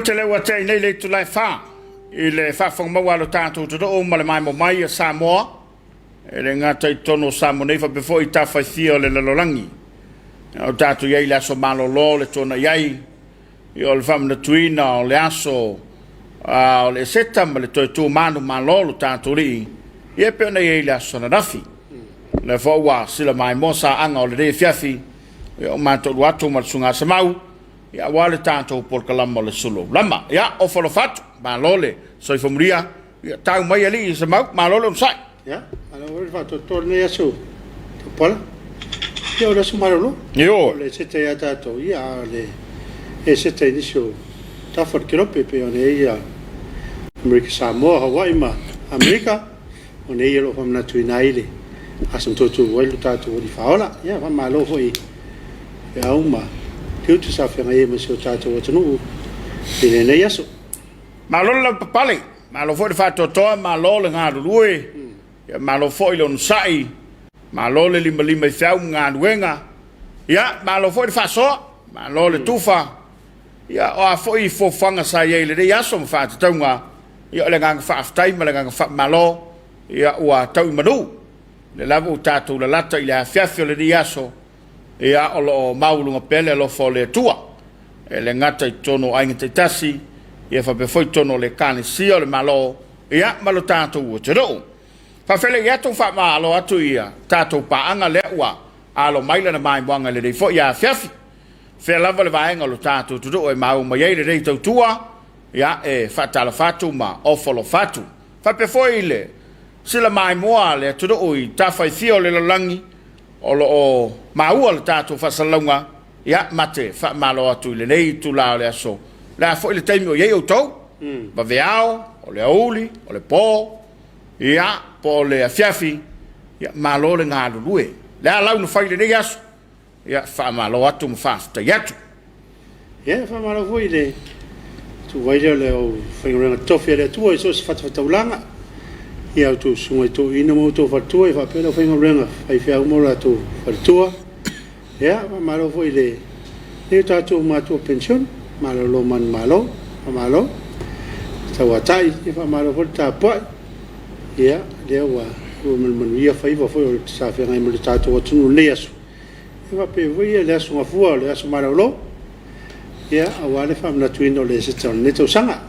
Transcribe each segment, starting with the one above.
Tiute lea ua tea nei le itula e 4 i le faafofoga maua a lo tatou atunuu ma le maemo mai a Samoa, e le gata i totonu o Samoa nei faapea foi i tafa e fia o le lalolagi. O tatou i ai i le aso malolo o le tuanai ai o le faamanatuina o le aso o le Eseta ma le toe tu manumalo o lo tatou Alii, ia e pei ona i ai i le aso ananafi. O lea foi ua sila maimoa saaga o lenei afiafi, ia o matou alu atu ma le Susuga Semau, ia aua le tatou polokalama o le Sulu Lama. Ia, ofa alofa atu, malo le soifua manuia, ia tau mai alii Semau, malo le onosai. Ia, malo foi le faatoatoa i lenei aso Tapuala. Ia o le aso malolo. Ioe. O le Eseta ia tatou, ia a o le Eseta i nisi o tafa o le kelope e pei ona i ai ia Amerika Samoa, Hawaii ma Amerika. O nei o lo o faamanatuina ai le aso na tootoo ai lo tatou Alii Faaola. Ia, faamalo foi i feau ma tiute sa feagai ai ma si o tatou atunuu i lenei aso. Malo le lavapapale, malo foi le faatoatoa, malo le galulue, ia malo foi le onosai, malo le limalima i feau ma galuega, ia malo foi le faasoa, malo le tufa, ia o a foi fuafuaga sa i ai i lenei aso ma faatatauga, ia o le agaga faafetai ma le agaga faamalo, ia ua tau i manu. O lea lava ua tatou lalata i le afiafi o lenei aso, ia o lo o maualuga pea le alofa o le Atua. E le gata i totonu o aiga taitasi, ia faapea foi i totonu o le Ekalesia o le Malo, ia ma lo tatou atunuu. Faafeiloai atu ma faamalo atu i a tatou paaga lea ua alo mai lana maimoaga i lenei foi afiafi. Fea lava le vaega o lo tatou atunuu e maua mai ai lenei tautua, ia e faatalofa atu ma ofo alofa atu. Faapea foi le sila maimoa a le atunuu i tafa e fia o le lalolagi o lo o maua le tatou faasalalauga, ia ma te faamalo atu i lenei itula o le aso. O le a foi le taimi o i ai outou, vaveao, o le aoauli, o le po, ia, po o le afiafi, ia malo le galulue. O le a lau na fai i lenei aso? Ia, faamalo atu ma faafetai atu. Ia, faamalo foi i le tuai lea o le aufaigaluega totofi a le Atua i so o se fatafataulaga, ia outou susuga i toeaiina ma outou faletua, ia faapea le aufaigaluega faifeau ma o latou faletua. Ia, faamalo foi i le tatou matua penisione, malolo manumalo, faamalo tauatai, ia faamalo foi le tapuai. Ia, lea ua iu ma le manuia faiva foi o sa feagai ma le tatou atunuu i lenei aso. Ia faapea foi le aso Gafua, o le aso malolo, ia, aua le faamanatuina o le Eseta o lenei tausaga.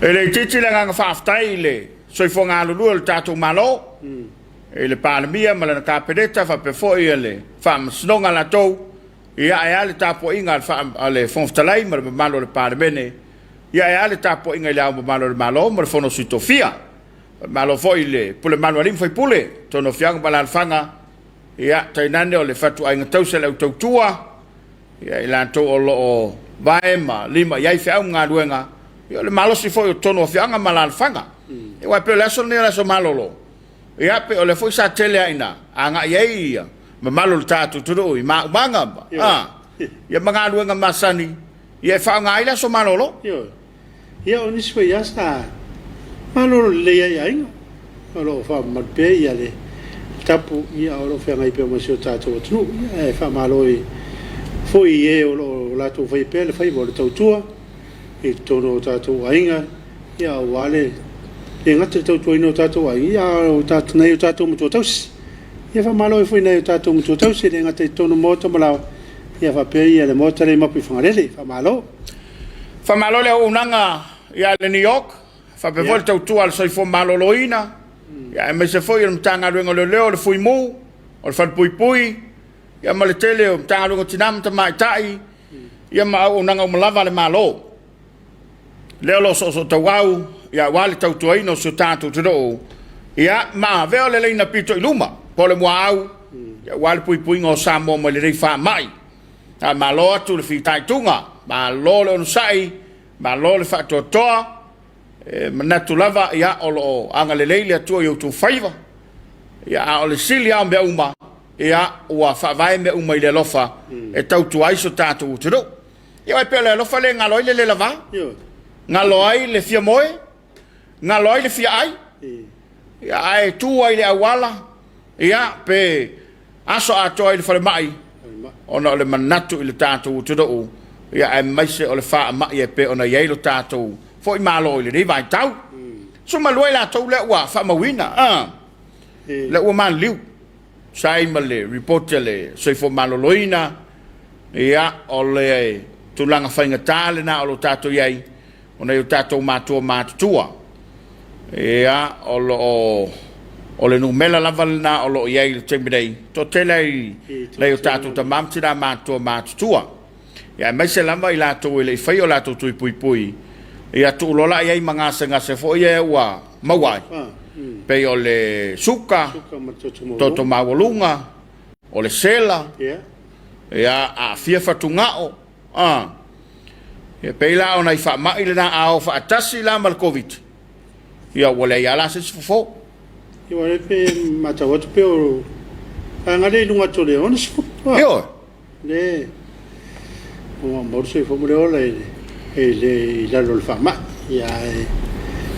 E le itiiti le agaga faafetai i le soifua galulue o le tatou Malo, i le Palemia ma lana Kapeneta faapea foi le Faamasinoga a latou, ia ae a le tapuaiga a le Fofoga Fetalai ma le mamalu o le Palemene, ia ae a le tapuaiga i Le Ao Mamalu o le Malo ma le Fono a Sui Tofia. Malo foi i le pule mamalu a alii ma faipule, totonu o afioaga ma alaalafaga, ia tainane o le fatuaiga tausi a le au tautua, ia i latou o lo o vae ma lima i ai feau ma galuega, ia o le malosi foi o totonu o afioaga ma alaalafaga. Ia aua e pei o le aso lenei o le aso malolo, ia pei o lea foi sa tele lava ina agai ai ia mamalu o le tatou atunuu i maumaga ma, ia ma galuega masani, ia e faaaoga ai le aso malolo. Ia, o nisi foi lava sa malolo lelei ai i aiga, o lo o faamamalu pea ia le tapu ia o lo o feagai pea ma si o tatou atunuu. Ia, ae faamalo foi i e o lo o latou faia pea le faiva o le tautua i totonu o tatou aiga, ia aua le le gata i le tautuaina o tatou aiga, ia a o nai o tatou matua tausi. Ia faamalo ai foi i nai o tatou matua tausi, e le gata i totonu o maota ma laoa, ia faapea ia le maota lea i Mapuifagalele. Faamalo. Faamalo le auaunaga ia le New York, faapea foi le tautua a le soifua maloloina, ia aemaise foi o le Matagaluega o Leoleo, o le Fuimu, o le Falepuipui, ia ma le tele o Matagaluega o Tina ma Tamaitai, ia ma auaunaga uma lava a le Malo. Lea o lo o soosootauau, ia aua le tautuaina o si o tatou atunuu, ia ma avea le laina pito i luma, po o le muaau, ia aua le puipuiga o Samoa mai lenei faamai. Malo atu le fitaituga, malo le onosai, malo le faatoatoa. E manatu lava ia o lo o agalelei le Atua i outou faiva. Ia a o le sili lava o mea uma, ia ua faavae mea uma i le alofa e tautua ai so tatou atunuu. Ia e pei o le alofa lea e galo ai le le lava, galo ai le fia moe, galo ai le fia ai, ia, ae tu ai i le auala, ia, pe aso atoa i le falemai, ona o le manatu i le tatou atunuu. ia aemaise o le faamai e pei ona i ai lo tatou foi Malo i lenei vaitau. 12 i latou lea ua faamauina, lea ua maliliu, tusa ai ma le ripoti a le Soifua Maloloina. Ia, o le tulaga faigata lena o lo o tatou i ai, ona i o tatou matua matutua. Ia, o lo o, o le numera lava lena o lo o i ai i le taimi nei, toatele ai nai o tatou tama ma tina matutua matutua. Ia, aemaise lava i latou e le i faia o latou tui puipui, ia tuu loa la i ai ma gasegase foi ia ua maua ai, pei o le suka, toto maualuga, o le sela, ia, aafia fatugao, a. Ia, pei la o nai faamai lena a o faatasi la ma le Koviti, ia ua leai lava la se isi fofo. Ia, aua pe matau atu pei o vaega lea i luga atu o le 60. Ioe. Le ua maua le soifua ma le ola e le i lalo o le faamai. Ia, ae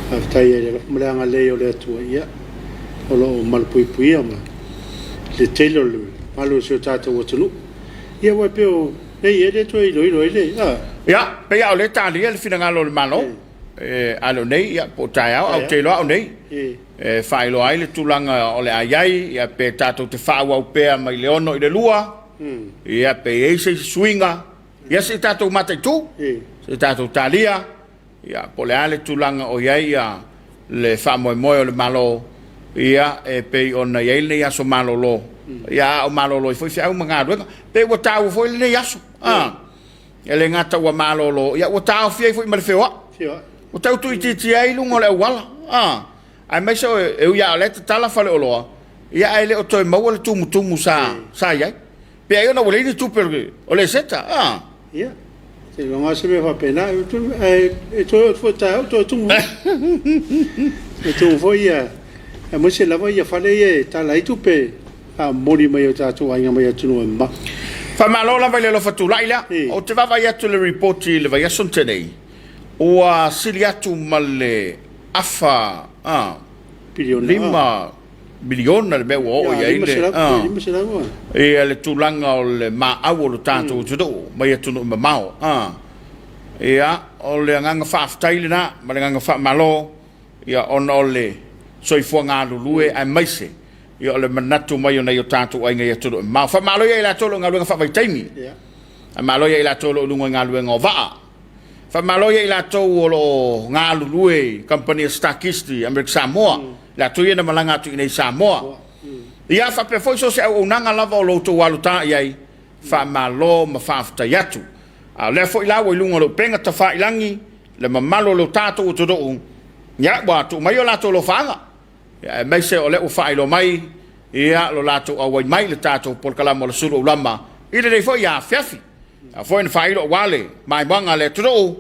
faafetai ai i le alofa ma le agalelei o le Atua, ia, o lo o malupuipuia ma le tele o le mamalu o si o tatou atunuu. Ia, aua e pei o nei e le toe iloilo ai le... Ia, pei lava o lea e talia le finagalo o le Malo, a le o nei, ia, po o taeao, ae ou te iloa au nei, e faailoa ai le tulaga o le a i ai, ia, pe tatou te faaauau pea mai le 6 i le 2, ia, pe i ai se isi suiga, ia se i tatou mataitu, se i tatou talia, ia, po o le a le tulaga o i ai ia, le faamoemoe o le Malo, ia, e pei ona i ai lenei aso malolo, ia, a o malolo ai foi feau ma galuega. Pe ua taua foi lenei aso, a, e le gata ua malolo, ia, ua taofi ai foi ma le feoai. Ua tau tuuitiitia ai luga o le auala, a, aemaise o, e ui lava o lea e tatala faleoloa, ia, ae le o toe maua le tumutumu sa, sa i ai. Pe ai ona ua leai ni tupe o le eseta, a. Ia, seiloga lava se mea faapena. Ae e toe oo atu foi taeao toe tumu foi. Toe tumu foi ia, aemaise lava ia fale ia e tala ai tupe faamomoli mai o tatou aiga mai atunuu e mamao. Faamalo lava i le alofa tulai lea. Ou te vaavaai atu i le ripoti i le vaiaso na tea nei, ua sili atu ma le afa, a, piliona, $5 miliona le mea ua oo i ai le, ia le tulaga o le maau o le tatou atunuu mai atunuu mamao. Ia, o le agaga faafetai lena ma le agaga faamalo, ia, ona o le soifua galulue aemaise ia o le manatu mai o nai o tatou aiga i atunuu mamao. Faamalo ia i latou o lo o galuega faavaitaimi. Faamalo ia i latou o lo o i luga i galuega o vaa. Faamalo ia i latou o lo o galulue i kamupani a Starkist i Amerika Samoa, latou ia na malaga atu i inei i Samoa. Ia faapea foi so o se auaunaga lava o lo outou alota i ai, faamalo ma faafetai atu. A o lea foi la ua i luga o le upega tafailagi le mamalu o lo tatou atunuu, ia ua tuu mai o latou alofaaga, aemaise o lea ua faailoa mai ia lo latou auai mai i le tatou polokalama o le Sulu Aulama i lenei foi afiafi. A foi na faailo aua le maimoaga a le atunuu,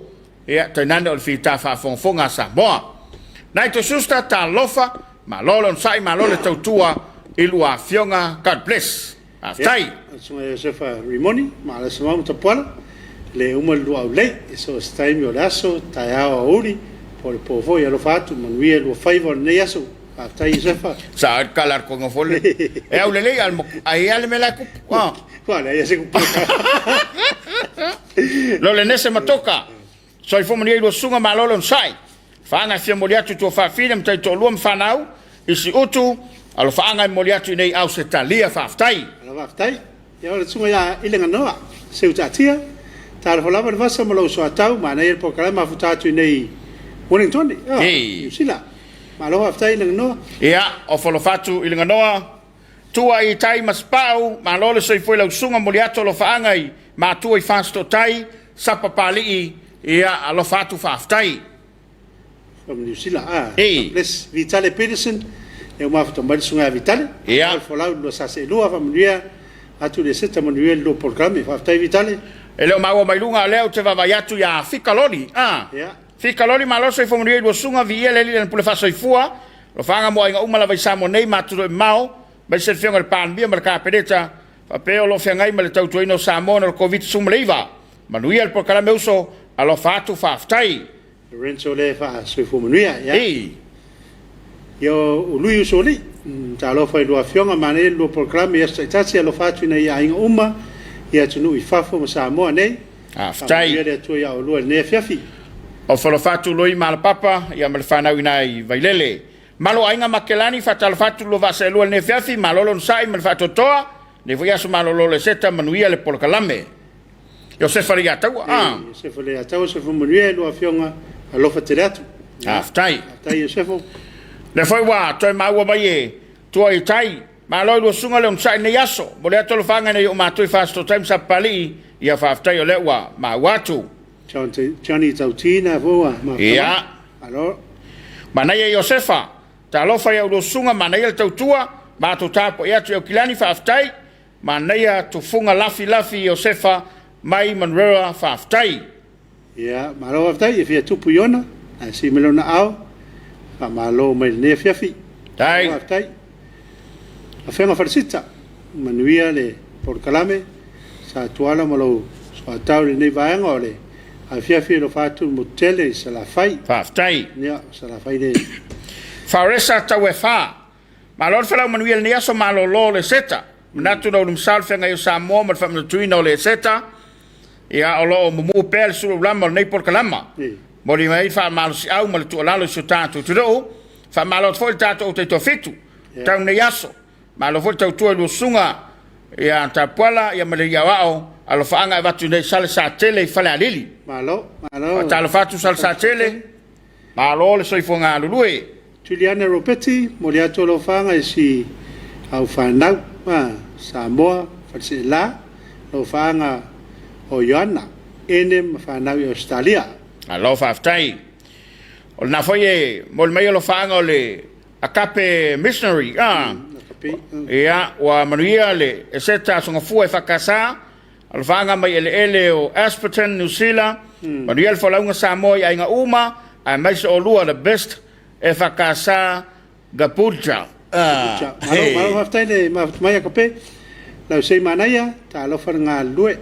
ia tainane o le fita faafogafoga a Samoa. Naito Susta, talofa, malo le onosai, malo le tautua i lua afioga. God bless. Faafetai. Ia, Susuga Iosefa Rimoni, ma Alasa Mau Tapuala, le uma le luau lei, i so o se taimi o le aso, taeao aoauli, po o le po foi, alofa atu, manuia lua faiva o lenei aso. Faafetai Iosefa. Sa ai le kala a le koga foi le. E aulelei a le moku, ai a le mea la e kupu. Ah. Ua leai a se kupu. Lo le nese matoka. Soifua manuia i lua susuga, malo le onosai. Faaga e fia momoli atu i tuafafine ma taitoalua ma fanau i Siutu, alofaaga e momoli atu i nei Ausetalia. Faafetai. Malo faafetai. Ia o le susuga ia Ileganoa Seutaatia, talofa lava le vasa ma lou soatau, manaia le polokalame mafuta atu i nei Wellington, Niu Sila. Malo faafetai Ileganoa. Ia, ofo alofa atu Ileganoa. Tua i tai ma Sipau, malo le soifua i lau susuga, momoli atu alofaaga i matua i Fasitootai, Sapa Papalii, ia alofa atu faafetai. From New Zealand. Ah, bless Vitale Peterson. E uma mafuta mai le susuga ia Vitale. Ia. O le folau i le lua sase e lua, faamanuia atu le seta manuia le lua polokalame. Faafetai Vitale. E le o maua mai luga, o lea ou te vaavaai atu ia Fika Loli. Ah. Ia. Fika Loli, malo soifua manuia i lua susuga, viia le Alii i lana pule faasoifua. Alofaaga mo aiga uma lava i Samoa nei ma atunuu e mamao, aemaise le Afioga i le Palemia ma le Kapeneta, faapea o lo o feagai ma le tautuaina o Samoa ona o le Koviti-19. Manuia le polokalame uso, alofa atu, faafetai. Lorenzo lea e faasoifua manuia. Ia. Ei. Ia o Lui Usoalii, talofa i lua afioga, manaia le lua polokalame i aso taitasi, alofa atu i nai aiga uma i atunuu i fafo ma Samoa nei. Faafetai. Faamanuia le Atua ia oulua i lenei afiafi. O Folofatu Lui Malapapa ia ma le fanau i ina i Vailele. Malo Aiga Makelani, faatalofa atu lua vaa seelua i lenei afiafi, malo le onosai ma le faatoatoa, lenei foi aso malolo o le Eseta, manuia le polokalame. Iosefa Leiataua, ah. Ee, Iosefa Leiataua, soifua manuia i lua afioga, alofa tele atu. Faafetai. Faafetai Iosefo. Lea foi ua toe maua mai e tua i tai. Malo i lua susuga le onosai i lenei aso. Momoli atu alofaga i nai o matou i Fasitootai ma Sapapalii, ia faafetai o lea ua maua atu. Johnny Tauti na foi ua mafuta mai. Ia. Malo. Manaia Iosefa, talofa i au lua susuga, manaia le tautua, matou tapuai atu i Aukilani, faafetai. Manaia tufuga lafi lafi Iosefa mai Manurewa, faafetai. Ia, malo faafetai, e fia tupu Iona, ae sii mai lona ao, faamalo mai lenei afiafi. Tai. Malo faafetai. Afioga Falesita, manuia le polokalame, Sa Tuala ma lou soatau i lenei vaega o le afiafi e alofa atu i le motu tele i Salafai. Faafetai. Ia, o Salafai le. Faresa Tauefa, Malo le folau manuia i lenei aso malolo o le Eseta. Manatu na ulumasa o le feagai o Samoa ma le faamanatuina o le Eseta, ia o lo o mumu pea le suluulama o lenei polokalama. Momoli mai ai le faamalosiau ma le tuualalo i si o tatou atunuu. Faamalo atu foi i le tatou au taitoafitu tau lenei aso. Malo foi le tautua i lua susuga ia Tapuala ia ma le Iaoao alofaaga e avatu i nei Salesatele i Falealili. Malo, malo. Faatalofa atu Salesatele. Malo le soifua galulue. Juliana Ropeti, momoli atu alofaga i si au fanau a Samoa Faleseela, alofaaga o Ioana, Ene ma fanau i Ausetalia. Malo faafetai. O lena foi e momoli mai alofaaga o le Agape Missionary a. Ia, ua manuia le Eseta Sogafua e Fakasa, alofaaga mai eleele o Ashburton, New Zealand, manuia le folauga Samoa i aiga uma, aemaise oulua the best e Fakasa Gabudja. Malo, malo faafetai le mafuta mai Agape. Lau sei manaia, talofa le galulue.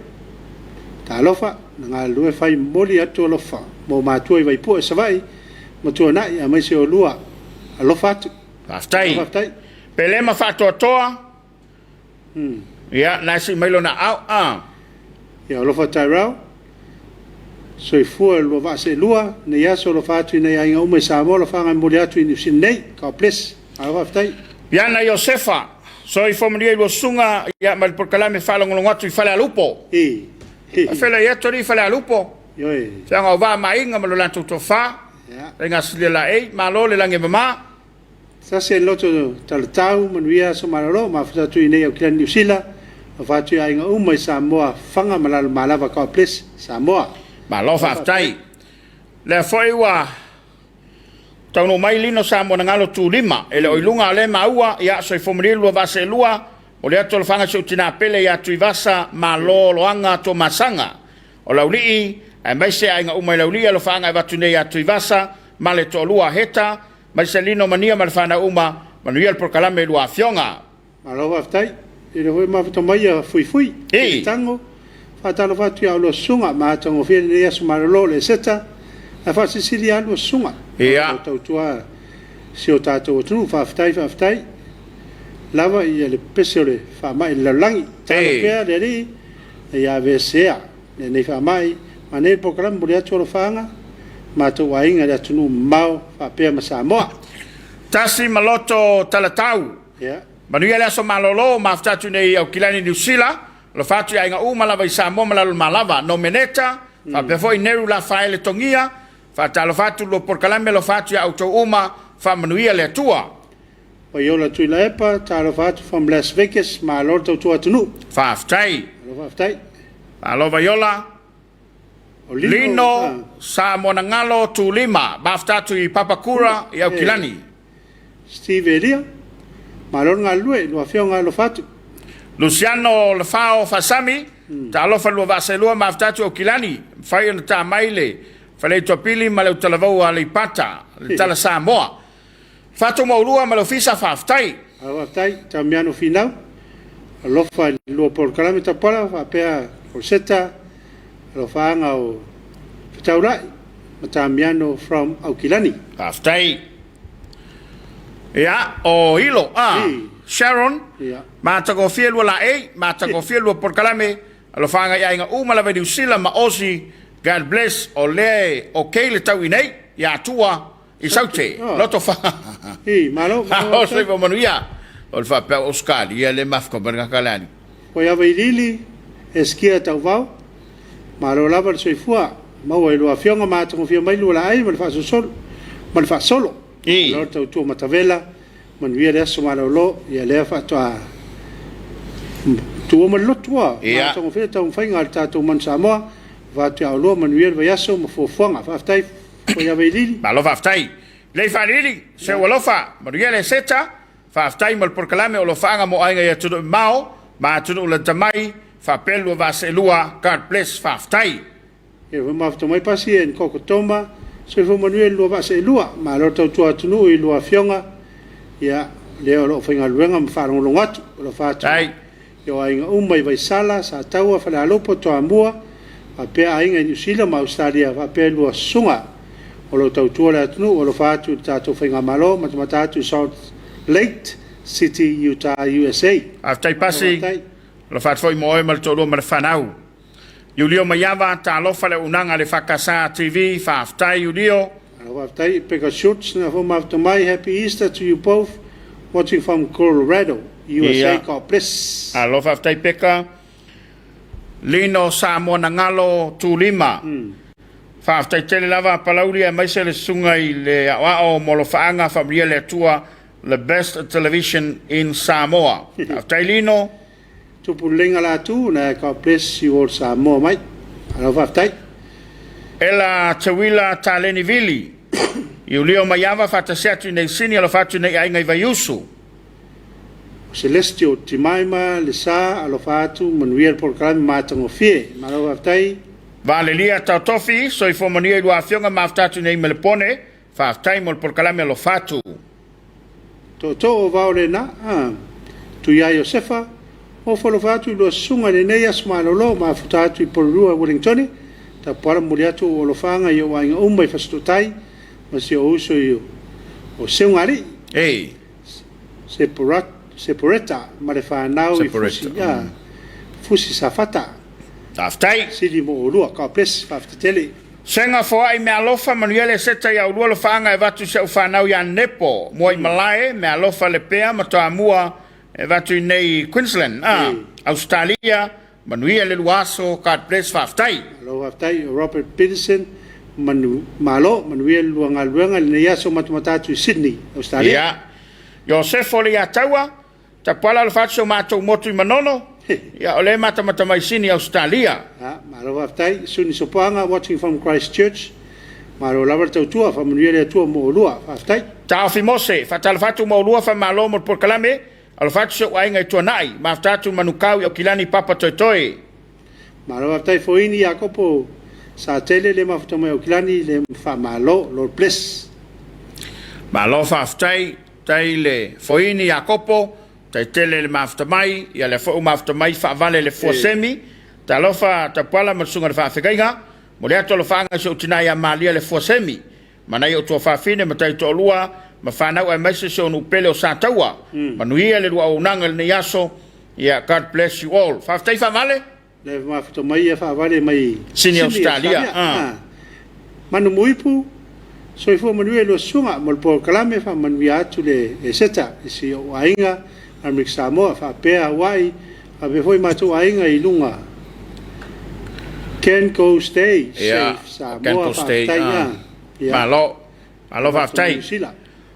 Talofa le galulue fai momoli atu alofa mo matua i Vaipue, Savaii ma Tuanai aemaise oulua. Alofa atu. Faafetai. Faafetai. Pele ma faatoatoa. Ia, na e sii mai lona aao. A. Ia, alofa Tyrell. Soifua i lua vaa seelua. Nei aso alofa atu i nai aiga uma i Samoa, alofaga e momoli atu i Niu Sila nei. God bless. Malo faafetai. Iana Iosefa, soifua manuia i lua susuga, ia ma le polokalame faalogologo atu i Falealupo. I. Faafeiloai atu alii Falealupo. Ioe. Feaga o vaa ma aiga ma lo latou tofa. Ia. Faiga silia laei, malo le lagi e mama. Tasi ai le loto talatau, manuia aso malolo, mafuta atu i inei Aukilani Niu Sila, alofa atu i aiga uma i Samoa, Fanga ma Lalomalava God bless Samoa. Malo faafetai. Lea foi ua taunuu mai Lino Samoanagalo Tulima, e le o i luga o lea maua, ia soifua manuia lua vaa seelua, momoli atu alofaga i si ou tina pele ia Tuivasa Malo Loaga Tuamasaga, o Laulii, aemaise aiga uma i Laulii, alofaaga e avatu nei ia Tuivasa ma le toalua Heta, Maiselino Mania ma le fanau uma, manuia le polokalame i lua afioga. Malo faafetai. E le foi mafuta mai ia Fuifui, Ii. Tango. Faatalofa atu ia oulua susuga, matagofie lenei aso malolo o le Eseta. Ae faasilisili lava lua susuga. Ia. O tautua si o tatou atunuu. Faafetai, faafetai lava ia le pese o le faamai i le lalolagi. Tatalo pea le Alii ina ia aveesea lenei faamai ma nei polokalame. Momoli atu alofaaga matou aiga i le atunuu mamao faapea ma Samoa. Tasi ma loto talatau. Ia. Manuia le aso malolo, mafuta atu nei i Aukilani, Niu Sila, alofa atu i aiga uma lava i Samoa ma Lalomalava, Nomeneta, faapea foi Neru Lafaele Togia, faatalofa atu lua polokalame, alofa atu ia outou uma, faamanuia le Atua. Vaiola Tuilaepa, talofa atu from Las Vegas, malo le tautua atunuu. Faafetai. Malo faafetai. Malo Vaiola. O Lino, Lino Samoanagalo Tulima, mafuta atu i Papakura i Aukilani. Steve Elia, malo le galulue, lua afioga alofa atu. Luciano Lefao Faasami, talofa lua vaa seelua, mafuta atu i Aukilani, mafai ona ta mai le Faleituapili ma le Utalavou a Aleipata, le Tala Samoa. Fatu ma oulua ma le Ofisa, faafetai. Malo faafetai, Tamiano Finau, alofa i le lua polokalame tapuala faapea Rosetta, alofaaga o Fetaulai ma Tamiano from Aukilani. Faafetai. Ia, o Hilo, a, Sharon, Ia. matagofie lua laei, matagofie lua polokalame. Alofaaga i aiga uma lava i Niu Sila ma Aussie, God bless, o lea e ok le tau i nei, ia Atua i Saute, loto fa. I, malo, malo. Malo, soifua manuia. O le faapea o Australia le mafuta mai le gata le ali. Oi ava i lili, Eskia Tauvao, malo lava le soifua, maua i lua afioga ma atagofia mai lua laai ma le faasolosolo, ma le faasolo. I. Malo le tautua matavela, Manuia le aso malolo, ia lea faatoa tuua ma le lotu ua matagofie le taumafaiga a le tatou Manu Samoa, vaeatu ia oulua, manuia le vaiaso ma fuafuaga. Faafetai Fuaiava Iliili. Malo faafetai. Lei Faalili, seu alofa, manuia le seta, faafetai mo le polokalame o alofaaga mo aiga i atunuu mamao ma atunuu lata mai, faapea le lua vaa seelua, God bless, faafetai. Ia foi mafuta mai pasi e Nkoko Toma, soifua manuia i le lua vaa seelua. Malo tautua atunuu i lua afioga, ia lea o lo o faigaluega ma faalogologo atu. Alofa atu i o aiga uma i Vaisala, Sataua, Falealupo, Toamua, faapea aiga i Niu Sila ma Ausetalia, faapea lua susuga o lo o tautua le atunuu. Alofa atu i le tatou faigamalo, matamata atu i Salt Lake City, Utah, USA. Faafetai pasi, alofa atu foi mo oe ma le toalua ma le fanau. Iulio Maiava, talofa le auaunaga a le EFKS TV, faafetai Iulio. Malo faafetai Peka Schultz na fo mafuta mai Happy Easter to you both watching from Colorado USA God bless. Malo faafetai Peka. Lino Samoa Nagalo Tulima. Faafetai tele lava Palauli aemaise le susuga i le aoao mo alofaaga faamanuia le Atua the best television in Samoa. Faafetai Lino. Tupu lelei Galatu na God bless you all Samoa mai. Malo faafetai. Ela Teuila Taleni Vili, Iulio Maiava faatasi atu i nei Sini alofa atu i nei aiga i Vaiusu. Celestio Timaima Lesa alofa atu manuia le polokalame matagofie. Malo faafetai. Valelia Tautofi, soifua manuia i lua afioga mafuta atu i nei Melepone, faafetai mo le polokalame alofa atu. Tootoo o vao lena, a. Tuia Iosefa, ofo alofa atu i lua susuga i lenei aso malolo, mafuta atu i Porirua Wellingtone, tapuala momoli atu ou alofaaga i ou aiga uma i Fasitootai ma si ou uso i o Seugalii, Ei. Seporeta ma le fanau i Fusi, a, Fusi Safata. Faafetai. Sili mo oulua. God bless. Faafetai tele. Sega foai mealofa manuia le seta ia ulua lofaaga e avatu i si au fanau ia Nepo Muaimalae mealofa Lepea ma Toamua e avatu i nei Queensland a Ausetalia manuia le lua aso God bless faafetai. Malo faafetai Robert Peterson manu malo manuia le lua galuega i lenei aso matamata atu i Sydney Ausetalia. Ia Iosefo Leiataua Tapuala alofa atu si o matou motu i Manono, ia o lea e matamata mai Sini Ausetalia. A, malo faafetai. Suni Sopoaga watching from Christchurch. Malo lava le tautua, faamanuia le Atua mo oulua. Faafetai. Taofi Mose, faatalofa atu mo oulua, faamalo mo le polokalame, alofa atu si ou aiga i Tuanai, mafuta atu Manukau i Aukilani Papa Toetoe. Malo faafetai Foini Iakopo Satele le mafuta mai Aukilani le faamalo. Lord bless. Malo faafetai. Tai le Foini Iakopo, tai tele le mafuta mai, ia lea foi ua mafuta mai faavale le fua semi, talofa Tapuala ma le susuga i le faafegaiga, momoli atu alofaaga i si ou tina ia Malia le fua semi, ma nai ou tuafafine ma tai toalua ma fanau aemaise si ou nuu pele o Sataua, manuia le lua auaunaga i lenei aso, ia God bless you all. Faafetai faavale. Le mafuta mai ia faavale mai Sini Ausetalia. Ah. Manu Muipu, soifua manuia i lua susuga mo le polokalame faamanuia atu le Eseta i si ou aiga Amerika Samoa faapea Hawaii faapea foi matou aiga i luga Can go stay safe Samoa faafetai ah. Malo malo faafetai.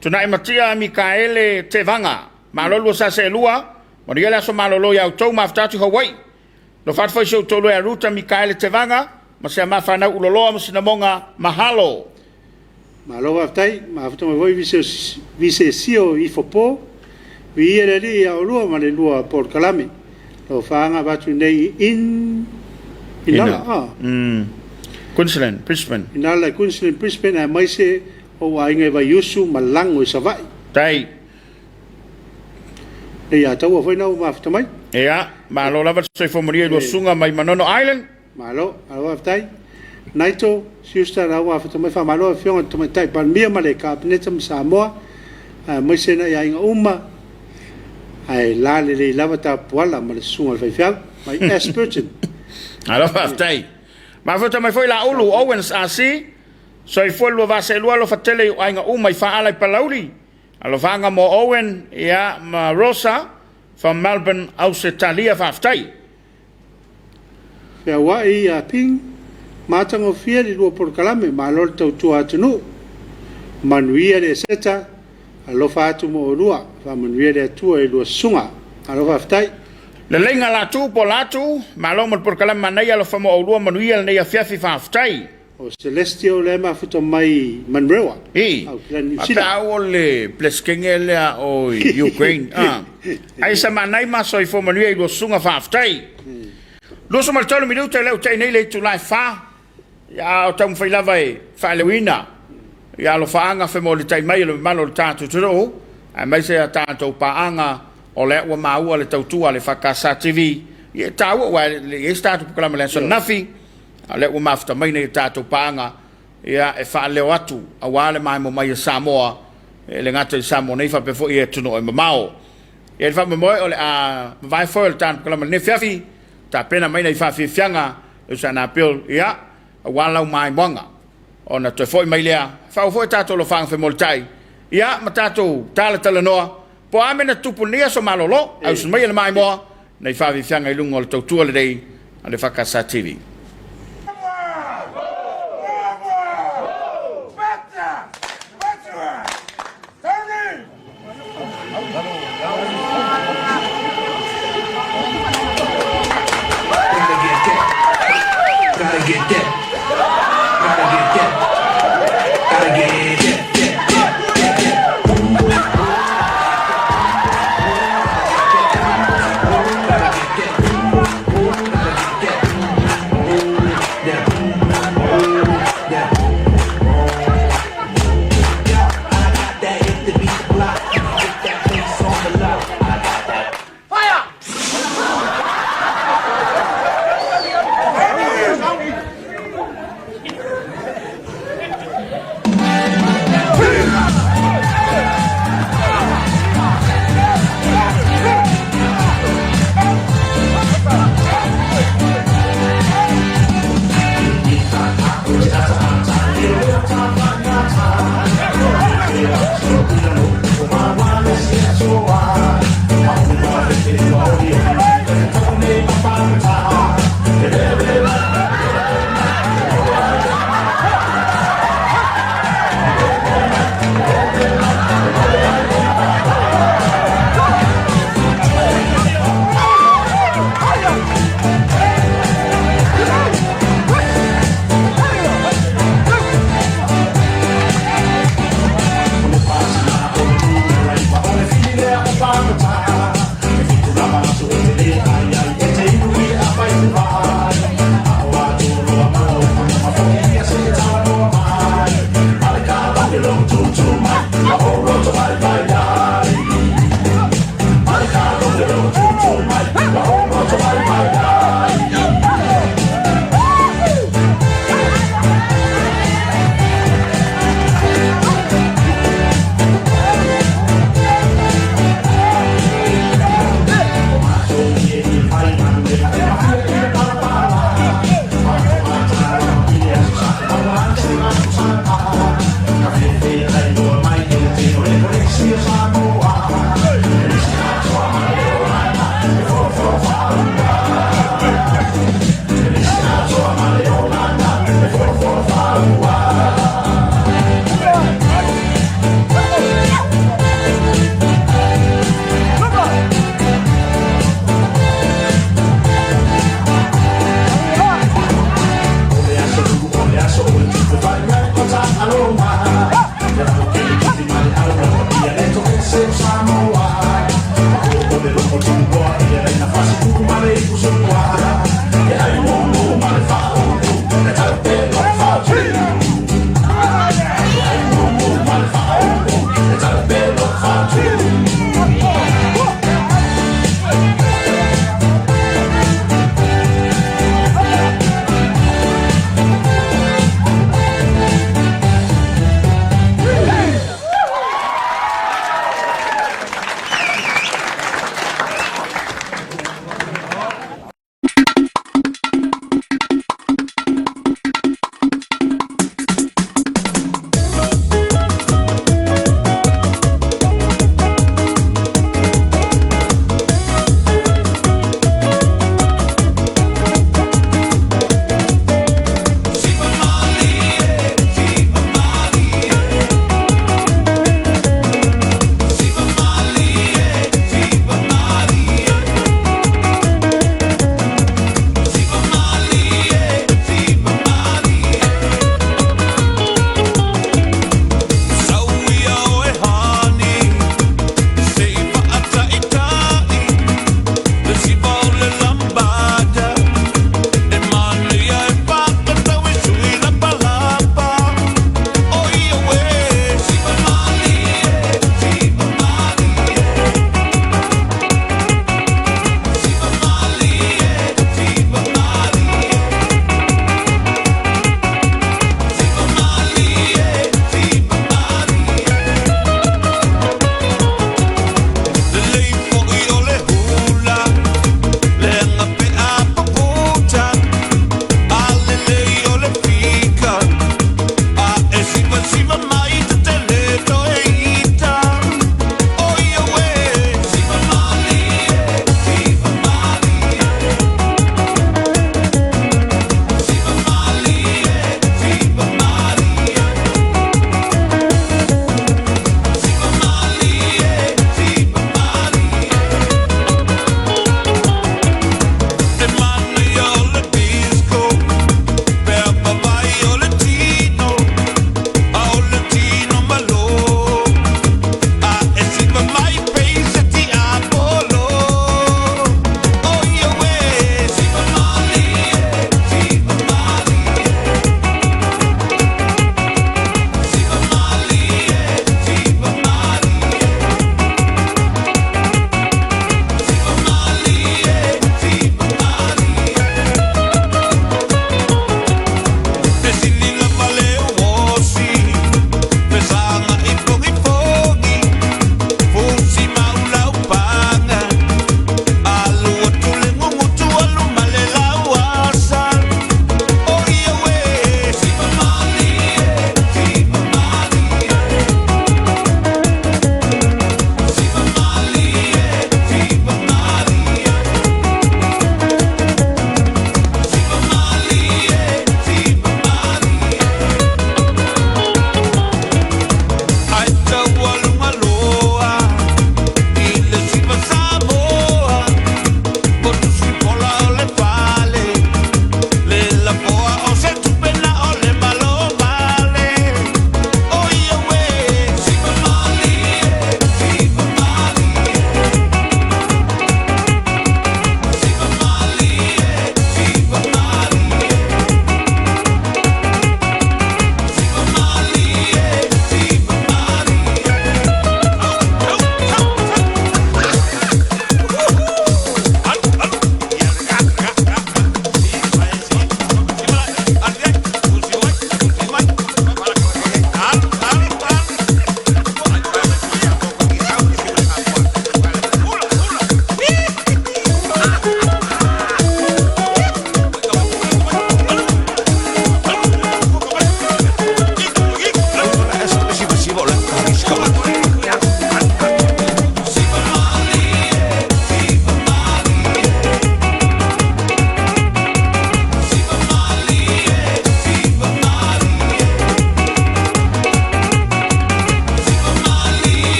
Tunai Matia Mikaele Tevaga malo lua sa seelua. Manuia le aso malolo ia outou, mafuta atu i Hawaii. Alofa atu foi si ou toalua ia Ruta Mikaele Tevaga ma si a ma fanau Uloloa ma Sinamoga. Mahalo. Malo faafetai, mafuta mai foi Visesio ifo po, viia le Alii ia oulua ma le lua polokalame. Alofaga avatu nei in Inala, ah. Queensland, Brisbane. Inala, Queensland, Brisbane aemaise ou aiga i Vaiusu ma Lago i Savaii. Tai. E ia taua foi na ua mafuta mai. Ia, malo lava le soifua manuia i lua susuga mai Manono Island. Malo, malo faafetai. Naito, Schuster na ua mafuta mai, faamalo afioga i le Tamaitai Palemia ma le Kapeneta ma Samoa, aemaise nai aiga uma, ae la lelei lava Tapuala ma le susuga i le faifeau mai Ashburton. Malo faafetai. Mafuta mai foi Laulu Owens RC, soifua le lua vaa seelua alofa tele i ou aiga uma i Faaala i Palauli. Alofaga mo Owen ia ma Rosa from Melbourne, Ausetalia. Faafetai. Feauai ia Ping, matagofie le lua polokalame, malo le tautua atunuu. Manuia le Eseta, alofa atu mo oulua, faamanuia le Atua i lua susuga. Malo faafetai. Leleiga Latu po o Latu, malo mo le polokalame manaia, alofa mo oulua, manuia lenei afiafi, faafetai. O Celestio lea e mafuta mai Manurewa, I, Auckland, New Zealand. faapea au o le Peresetene lea o Ukraine. Ah. Ai sa manai ma soifua manuia i lua susuga, faafetai. 23 minute lea ua tai nei le itula e 4. Ia, a o taumafai lava e faaleoina ia alofaaga femolitai mai e le mamalu o le tatou atunuu, aemaise a tatou paaga o lea ua maua le tautua a le EFKS TV. Ia e taua aua e le i ai se tatou polokalame i le aso ananafi, a o lea ua mafuta mai nei tatou paaga ia e faaleo atu aua le maemo mai e Samoa, e le gata i Samoa nei faapea foi i atunuu e mamao. Ia, le faamoemoe o le a mavae foi o le tatou polokalame i lenei afiafi, tapena mai nai faafiafiaga e usa na Bill, ia, aua lau maimoaga. Ona toe foi mai lea, faauu foi tatou alofaaga femolitai, ia, ma tatou talatalanoa, po o a mea na tutupu i lenei aso malolo, ae usu mai e le maimoa, nai faafiafiaga i luga o le tautua lelei a le EFKS TV.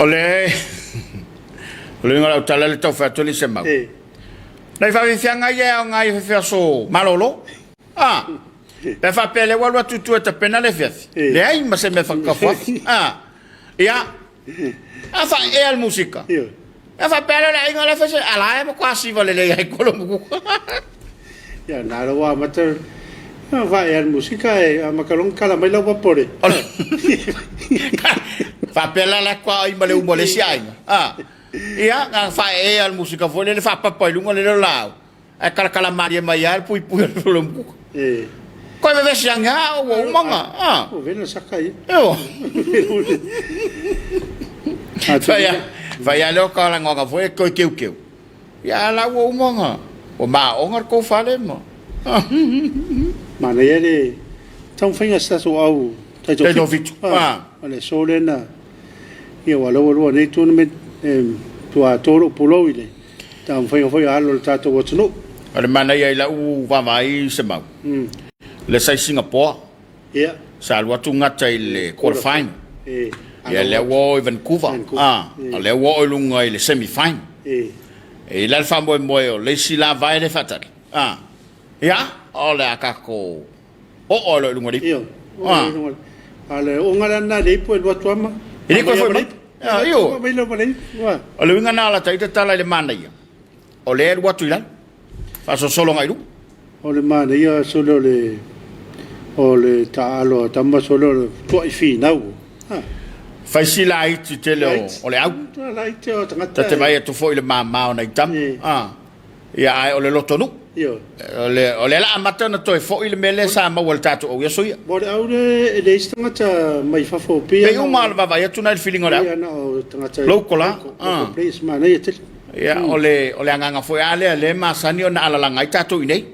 O le o le uiga o lau tala le tau fai atu le semau. Nai faafiafiaga ia e aoga i aso malolo. Ah, pe faapea lea ua alu atu i tua e tapena le afiafi. Leai ma se mea faakafuafi. Ah, ia, a faaea le musika. E faapea lea le aiga lea fai se ala e matua siva lelei ai kolo muku. Ia na la ua amata faaea le musika e amata loa ona kala mai lau papole. Faapea la la kwa ai ma le uma o le isi aiga. Ah, ia, na faaea le musika foi lele faapapa i luga le leo laau. Ae kalakala malie mai lava le puipui o le lolomukuka. E. Koe vevesi ane a ua uma na. Ah. O vena saka ia. Eo. Fai a, fai a leo ka langoga foi e koe keukeu. Ia la ua uma na. Ua maaoga le kou fale ma. Manaia le taumafaiga a se tatou au taitoafitu. Ah. O le aso lea na ia ua lea ua lua nei tournament e matua to lou pulou i le taumafaiga foi a alo o le tatou atunuu. O le manaia i lau vaavaai Semau, le sa i Singapore, Ia. sa alu atu gata i le quarter final. E. Ia lea ua oo i Vancouver, Vancouver. A lea ua oo i luga i le semi final. E. E i la le faamoemoe o le isi la vae lea e faatali. Ia, o le a tatou oo loa i luga o le ipu. Io, oo i luga. A o le ooga la lena i le ipu e alu atu lava ma E le toe foi mai. Io. Aumai lava le ipu. O le uiga lena o la ta ita tala i le manaia, o lea e alu atu i lalo, faasolosolo agai i luga. O le manaia sole o le o le taaalo a tama sole o le tuai finau. Fai si laiti tele o le au. Laiti o tagata. Ta te vaai atu foi i le mama o nai tama. Ia, ae o le lotonuu. Ioe. O le, o lea la amata ona toe foi le mea lea sa maua e le tatou au i aso ia. Mo le au lea e leai se tagata mai fafo pei Pei uma lava vaavaai atu na i le filiga o le au. Pei na o tagata Local lava. Local players, manaia tele. Ia, o le, o le agaga foi lava lea lea e masani ona alalaga ai tatou i inei.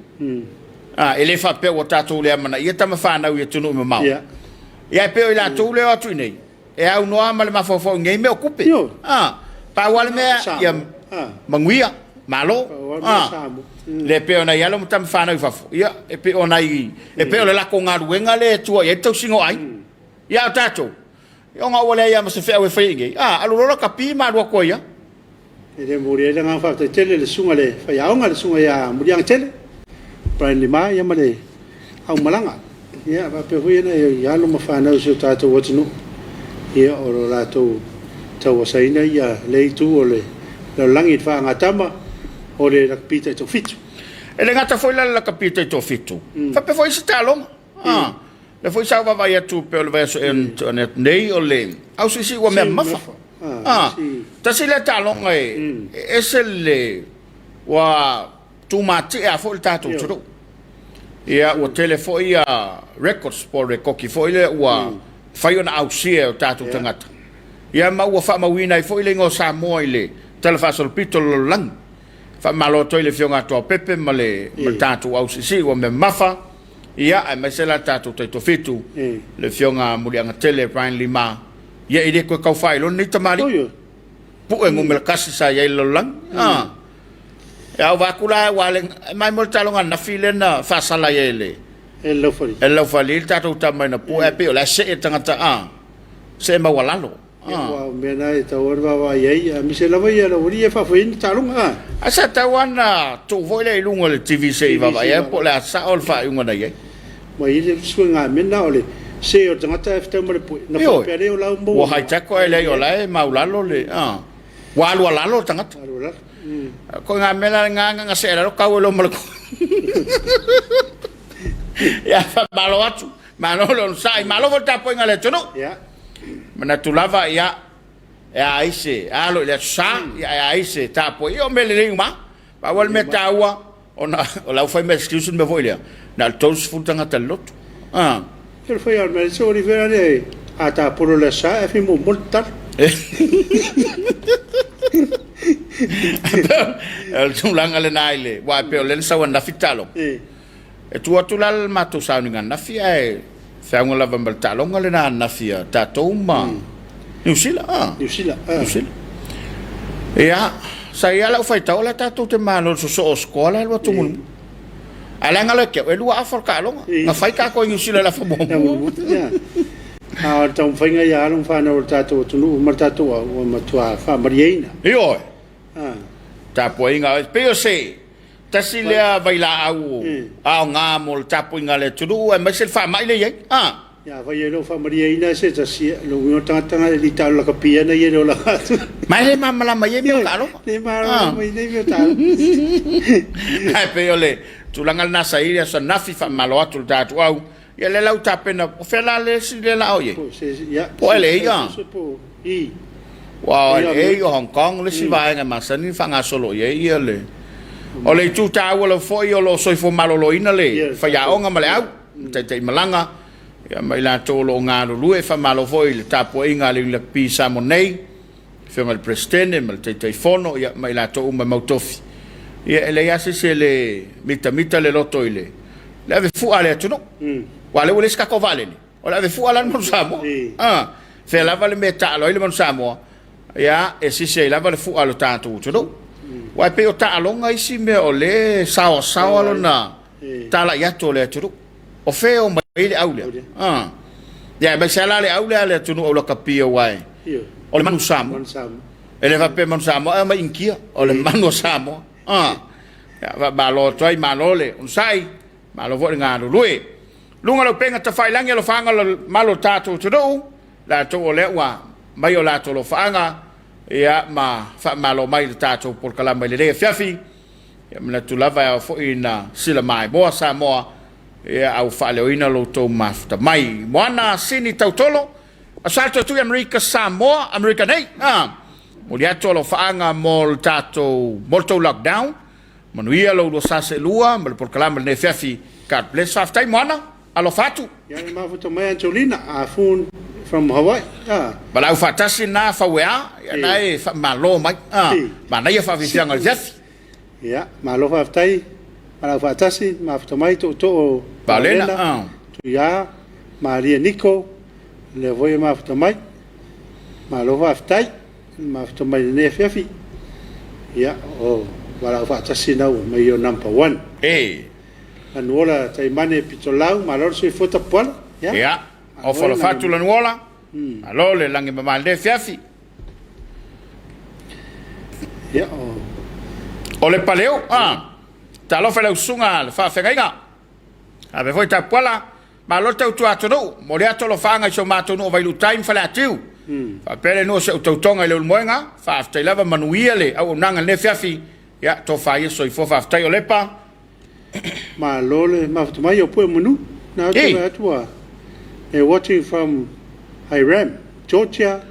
A, e le faapea ua tatou le amanaia tama fanau i atunuu mamao. Ia. Ia, e pei o i latou lea e o atu i inei, E aunoa ma le mafaufau i nei mea o tupe. Ioe. A, pau lava le mea, ia manuia, malo. Pau lava le mea Samoa. Le pei o nai alo ma tama fanau i fafo, ia, e pei o nai, e pei o le latou galuega lea e tua i ai le tausiga o aiga. Ia a o tatou, ona ua leai lava ma se feau e faia i inei, a, alu loa la tapi ma alu atu ai lava. E le momoli ai le agaga faafetai tele i le susuga i le faiaoga, le susuga ia Muliagatele, Brian Lima, ia ma le aumalaga. Ia faapea foi nai alo ma fanau o si o tatou atunuu, ia o lo latou tauasaina ia lea itu o le lalolagi i le faagatama o le lakapi taitoafitu. E le gata foi la i le lakapi taitoafitu, faapea foi isi taaloga. A, lea foi sa ou vaavaai atu pei o le vaiaso ea na tea atu nei, o le ausiisii ua mea mamafa. A, tasi lea taaloga e ese le ua tumatie foi le tatou atunuu. Ia, ua tele foi ia records po o rekoki foi lea ua mafai ona ausia e o tatou tagata. Ia, ma ua faamauina ai foi le igoa o Samoa i le talafaasolopito o le lalolagi. Faamalo atu ai i le Afioga ia Tuaopepe ma le tatou ausiisii ua mea mamafa. Ia, aemaise la le tatou taitoafitu, le Afioga Muliagatele Brian Lima. Ia, e le toe tau faailoa lenei tamalii. Pue numera tasi sa i ai i le lalolagi. A, e au vaai atu la, ua le, mai mo le taaloga ananafi lea na faasala ai e le, E le Laufali. E le Laufali le tatou tama ina pue, ae pei o la e see le tagata, a, see maualalo. Ia, aua o mea na e tatau lava ona vaavaai i ai, aemaise lava ia Laualii e faafoeina taaloga, a. Ae sa tatau lava ona tuu foi lea i luga o le TV se i vaavaai ai po o le a sao le faaiuga na i ai. Ua i ai le suiga mena o le see o le tagata ae fetau ma le pue, ona faapea lea o la ua maua. Ua high tackle ae leai o la e maulalo le, a, ua alu alalo le tagata. Alu alalo. Ko ngā mea la ngā ngā see lalo kau e lo ma le Ia, faamalo atu. Malo le onosai, malo foi le tapuaiga a le atunuu. Ia. Manatu lava, ia, e a ai se alo i le aso sa, ia e a ai se tapuai, ia o mea lelei uma. Pau lava le mea taua, ona o la ua fai ma excuse le mea foi lea, na o le 30 tagata i le lotu. Ah. Ia le fai lava o le mea, se o le fai lea, a tapolo i le aso sa, ae fai muamua le tatalo. O le tulaga lena i le, aua e pei o lea na sau ananafi le taaloga. E tu atu la le matou sauniga ananafi ae feauga lava ma le taaloga lena ananafi a tatou ma Niu Sila. Ah. Niu Sila. Ah. Niu Sila. Ia, sa i ai lau faitau o la tatou te malo i le sosoo o score la e alu atu mulimuli. Ae leaga loa e te au, e lua afa o le taaloga. Na fai tatou i Niu Sila i le afa muamua. A o le taumafaiga ia a alo ma fanau a le tatou atunuu ma le tatou au ua matua faamalieina. Ioe. Tapuaiga, e pei o se tasi lea vailaau aoga mo le tapuaiga a le atunuu aemaise le faamai lea e i ai. Ia, afai e le o faamalieina se tasi, o lona uiga o le tagata lena e le i taalo lakapi ana ia i le olaga atu. Ma e le malamalama i ia mea o taaloga. Le malamalama i nei mea o taaloga. Ae pei o le tulaga lena sa i ai le aso ananafi, faamalo atu i le tatou au. Ia lea la ua tapena, o fea la le isi lea la o i ai? Po o LA a? Aua o LA, o Hong Kong le isi vaega e masani ona faagasolo i ai ia le... O le itu taua lava foi o lo o soifua maloloina le faiaoga ma le au, taitaimalaga ma i latou o lo o galulue. Faamalo foi i le tapuaiga a le Iuni Lakapi i Samoa nei, Afioga i le Peresetene ma le Taitaifono ma i latou uma e mautofi. Ia e leai lava se isi e le mitamita le loto i le ave fua a le atunuu. Aua o lea ua leai se tatou vaalele, o le ave fua la le manu Samoa. A, fea lava le mea e taalo ai le manu Samoa, ia, e sisi ai lava le fua a lo tatou atunuu. Aua e pei o taaloga isi mea o lea e saoasaoa lona talai atu o le atunuu. O fea e omai ai le au lea? Ah. Ia, aemaise lava la le au lea a le atunuu au lakapi aua e, o le manu Samoa. E le faapea manu Samoa ae omai Initia, o le manu a Samoa. Ah. Ia, faamalo atu ai, malo le onosai, malo foi le galulue. Luga o le upega tafailagi alofaaga o le mamalu o le tatou atunuu, latou o lea ua aumai o latou alofaaga, ia, ma faamalo mai i le tatou polokalame i lenei afiafi. Ia manatu lava e ao foi ina sila maimoa Samoa, ia a ua faaleoina lo outou mafuta mai. Moana Sini Tautolo, Aso Tui Amerika Samoa, Amerika nei. Ah, momoli atu alofaaga mo le tatou, mo le tou lockdown. Manuia lo ulua sa seelua ma le polokalame lenei afiafi. God bless. Faafetai Moana, alofa atu. Ia le mafuta mai Angelina, a phone from Hawaii. Ah. Valaau faatasi na Fauea, ia na e faamalo mai. Ah, manaia faafiafiaga o le afiafi. Ia, malo faafetai, valaau faatasi, mafuta mai tootoo Vaolena, ah. Tuia, Maria Niko, lea foi e mafuta mai. Malo faafetai, mafuta mai lenei afiafi. Ia, o valaau faatasi na ua mai o number one. E. Lanuola Taimane Pitolau, malo le soifua tapuala. Ia, Ia, ofa alofa atu Lanuola. Malo le lagi mama i lenei afiafi. Ia, o... O le paleu, ah. Talofa i lau susuga le faafeagaiga. Ave foi tapuala, malo le tautua atunuu. Momoli atu alofaaga i si o matou nuu o Vailuutai ma Faleatiu. Faapea le nuu o si ou tautoga i Leulumoega. Faafetai lava, manuia le auaunaga i lenei afiafi. Ia, tofa ia soifua, faafetai o Lepa. Malo le mafuta mai o Pue Manu. Na atu hey. Atu a watching from Hiram, Georgia.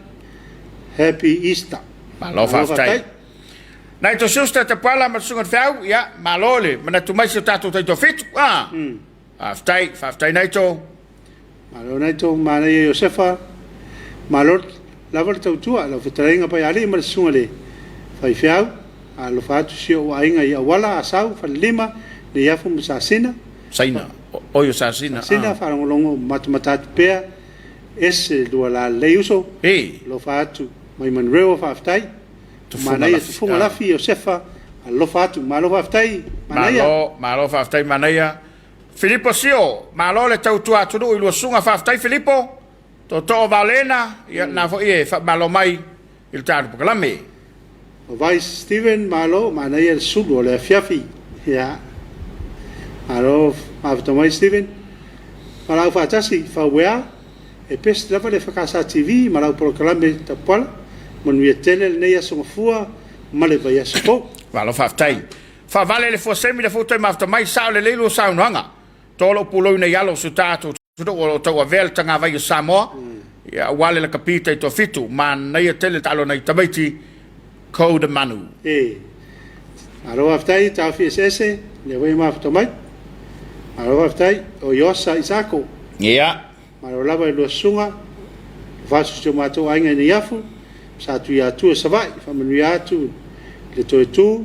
Happy Easter. Malo faafetai. Nai to sister Tapuala ma le susuga i le Feau, ia, malo le manatu mai si o tatou taitoafitu. Ah. Faafetai, faafetai Naito. Malo Naito, manaia Iosefa. Malo lava le tautua, lau fetalaiga Paialii ma le susuga i le faifeau. Alofa atu si ou aiga i Auala, Asau, Falelima, Neiafu ma Sasina. Saina, oi o Sasina. Sasina, faalogologo matamata atu pea, ese lua lalelei uso. Hey. Alofa atu mai Manurewa, faafetai. Manaia Tufuga Lafi, Iosefa, alofa atu. Malo faafetai, manaia. Malo, malo faafetai manaia. Filipo Sio, malo le tautua atunuu i lua susuga, faafetai Filipo. Tootoo Vaolena, ia lena foi e faamalo mai i le tatou polokalame. O Vice Steven, malo, manaia le sulu o le afiafi. Ia, malo mafuta mai Steven. Valaau faatasi, Fauea, e best lava le FKS TV ma lau polokalame tapuala. Manuia tele lenei aso Gafua ma le vaiaso fou. Malo faafetai. Faavale le fuasemi le futa i mafuta mai, sao lelei lua saunoaga. To lou pulou nei alo o si o tatou atunuu o lo o tauavea le tagavai o Samoa, ia aua le lakapi taitoafitu. Manaia tele taalo nai tamaiti Code Manu. E. Malo faafetai Taofi Eseese, lea foi e mafuta mai. Malo faafetai o Iosa Isako. Ia. Malo lava i lua susuga, alofa atu si o matou aiga i Neiafu, sa Tuiatua i Savaii, faamanuia atu i le toe tu,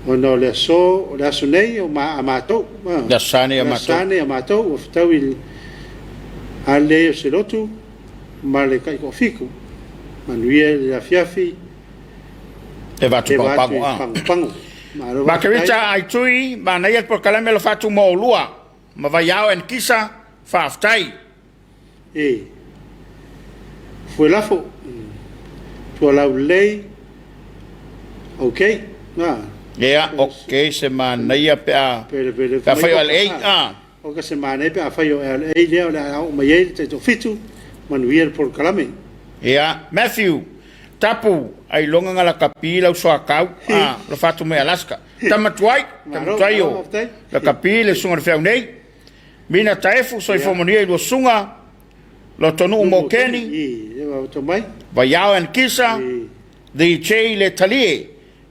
ona o le aso, o le aso nei o ma, a matou. Le aso Sa nei a matou. Le aso Sa nei a matou, ua fetau i le ale o se lotu ma le taitoafitu. Manuia le afiafi. E va atu i Pagopago. Pagopago. Malo faafetai. Margarita Aitui, manaia le polokalame alofa atu mo oulua ma Vaiao and Kisa, faafetai. E. Fuelafo, Tualaulelei, ok. A. Ia, ok, se manaia pe a Pele pe a fai o LA, a. Oka se manaia pe a fai o LA lea o le a oo mai ai le taitoafitu, manuia le polokalame. Ia, Matthew, Tapu, ailoga nga lakapi lau soakau, a, lo fatu mai Alaska. Tama tuai, tama tuai o lakapi le susuga i le feau nei. Mina Taefu, soifua manuia i lua susuga, Lotonuu Mokeni, Vaiao and Kisa, The J Le Talie.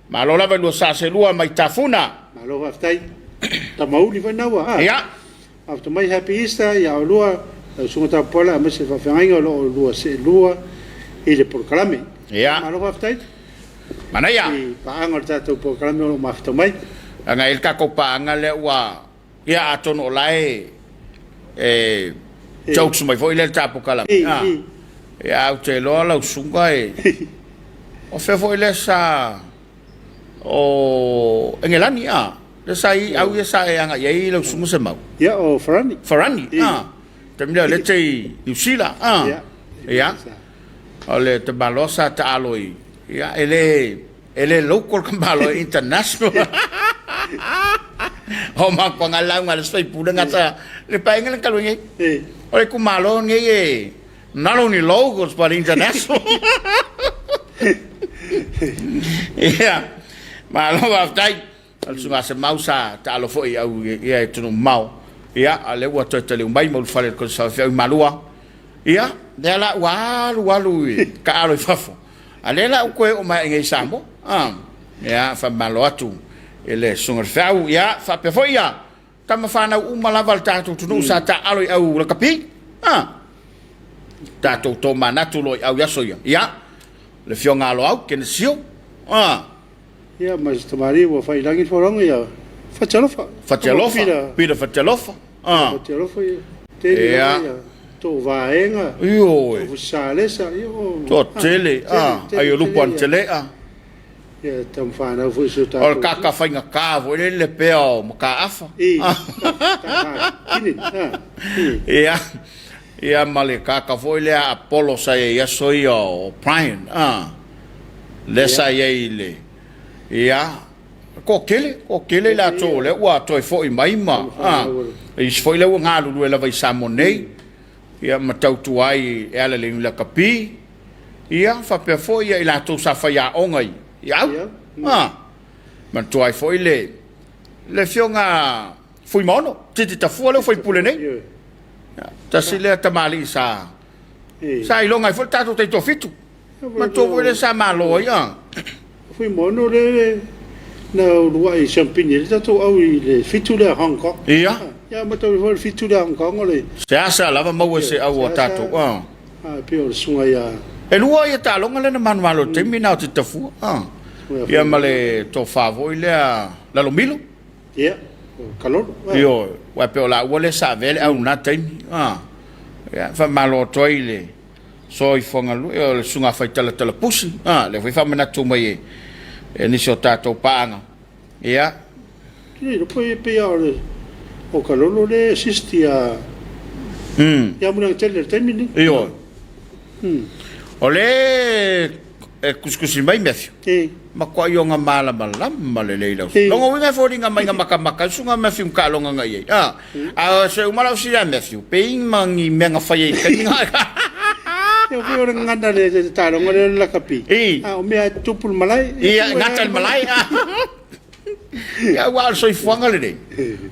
Malo lava i lua sa selua mai Tafuna. Malo faafetai. Tamauli foi naua ha. Ia. Faafetai mai Happy Easter ia oulua lau susuga Tapuala aemaise le faafeagaiga o lo o oulua seelua i le polokalame. Ia. Malo faafetai. Manaia. I paaga o le tatou polokalame o lo o mafutau mai. Leaga e i ai le tatou paaga lea ua Ia atonu o la e e jokes mai foi lea le tapukalame. Ah. Ia ou te iloa lau susuga e o fea foi lea sa o Engelani a lea sa i au ia sa e agai ai lau susuga Semau. Ia o Farani. Farani a. Taimi lea o lea te i Niu Sila a. Ia. O le tamaloa sa taalo i ia e le E le local ka malo e international. O ma kwa nga lau nga le sui pule nga sa le paenga le kalu ngai. O le kumalo ngai e not only locals but international. Yeah. Malo faafetai. O le susuga Semau sa taalo foi au ia e tunu mao. Ia, a lea ua toe taliu mai ma ulufale i le Kolisi Faafeau i Malua. Ia, lea la ua alu alu i taalo i fafo. A lea la ua toe oo mai i inei i Samoa. Ah, ia, faamalo atu i le susuga i le Feau. Ia, faapea foi ia tama fanau uma lava a le tatou atunuu sa taaalo i au lakapi. Ah, tatou tomanatu loa i au i aso ia. Ia, le Afioga Aloau Kenesio. Ah, Ia ma se tamalii ua fai i lagi le folauga ia Fatialofa. Fatialofa, Peter Fatialofa. Ah. Fatialofa ia. Tele lava ia tou vaega. Ioe. Tou Salesa ia o. Toatele, ah, ai o Lupu Antelea. Ia tama fanau foi si o tatou. O le kaka faigata foi lele le pea o Mataafa. I. Ia. Ia ma le kaka foi lea Apollo sa i ai i aso ia o Brian, ah. Lea sa i ai i le, ia, toatele, toatele i latou o lea ua toe foi mai ma, a, isi foi lea ua galulue lava i Samoa nei, ia, ma tautua ai e ala i le lakapi, ia, faapea foi ia i latou sa faiaoga i, i au, a, manatua ai foi le, le Afioga Fuimaono, Titi Tafua lea ua faipule nei, ia, tasi lea tamalii sa, sa iloga ai foi le tatou taitoafitu. Matua foi lea sa malo ai a. Fuimaono le na uluai siampini ai le tatou au i le fitu lea Hong Kong. Ia. Ia matau foi le fitu lea Hong Kong o le. Seasea lava maua i se au a tatou a. A pei o le susuga ia. E lua ia taaloga lea na manumalo i le taimi na o Titafua a. Ia ma le tofa foi lea Lalomilo. Ia, o Kalolo. Ioe, aua e pei o laua lea sa avea le au i lena taimi a. Ia faamalo atu ai i le. Soifuaga lui, o le susuga faitalatalapusi, a, lea foi faamanatu mai e, e nisi o tatou paaga. Ia. Te iloa po e pei lava o le o Kalolo lea e assist ia ia Muliagatele i le taimi lenei. Ioe. O le e kusikusi mai Matthew. E. Matuai ona malamalama lelei lau. Lona uiga e foliga mai na makamaka ai susuga Matthew ma taaloga na i ai. A, a o se uma lau fesili ia Matthew, pe i ma ni mea na fai ai i le taimi na. Ia foi o le gagana le taaloga lea o le lakapi. I. A o mea e tupu i le malae. Ia, gata i le malae. Ia, aua o le soifuaga lenei,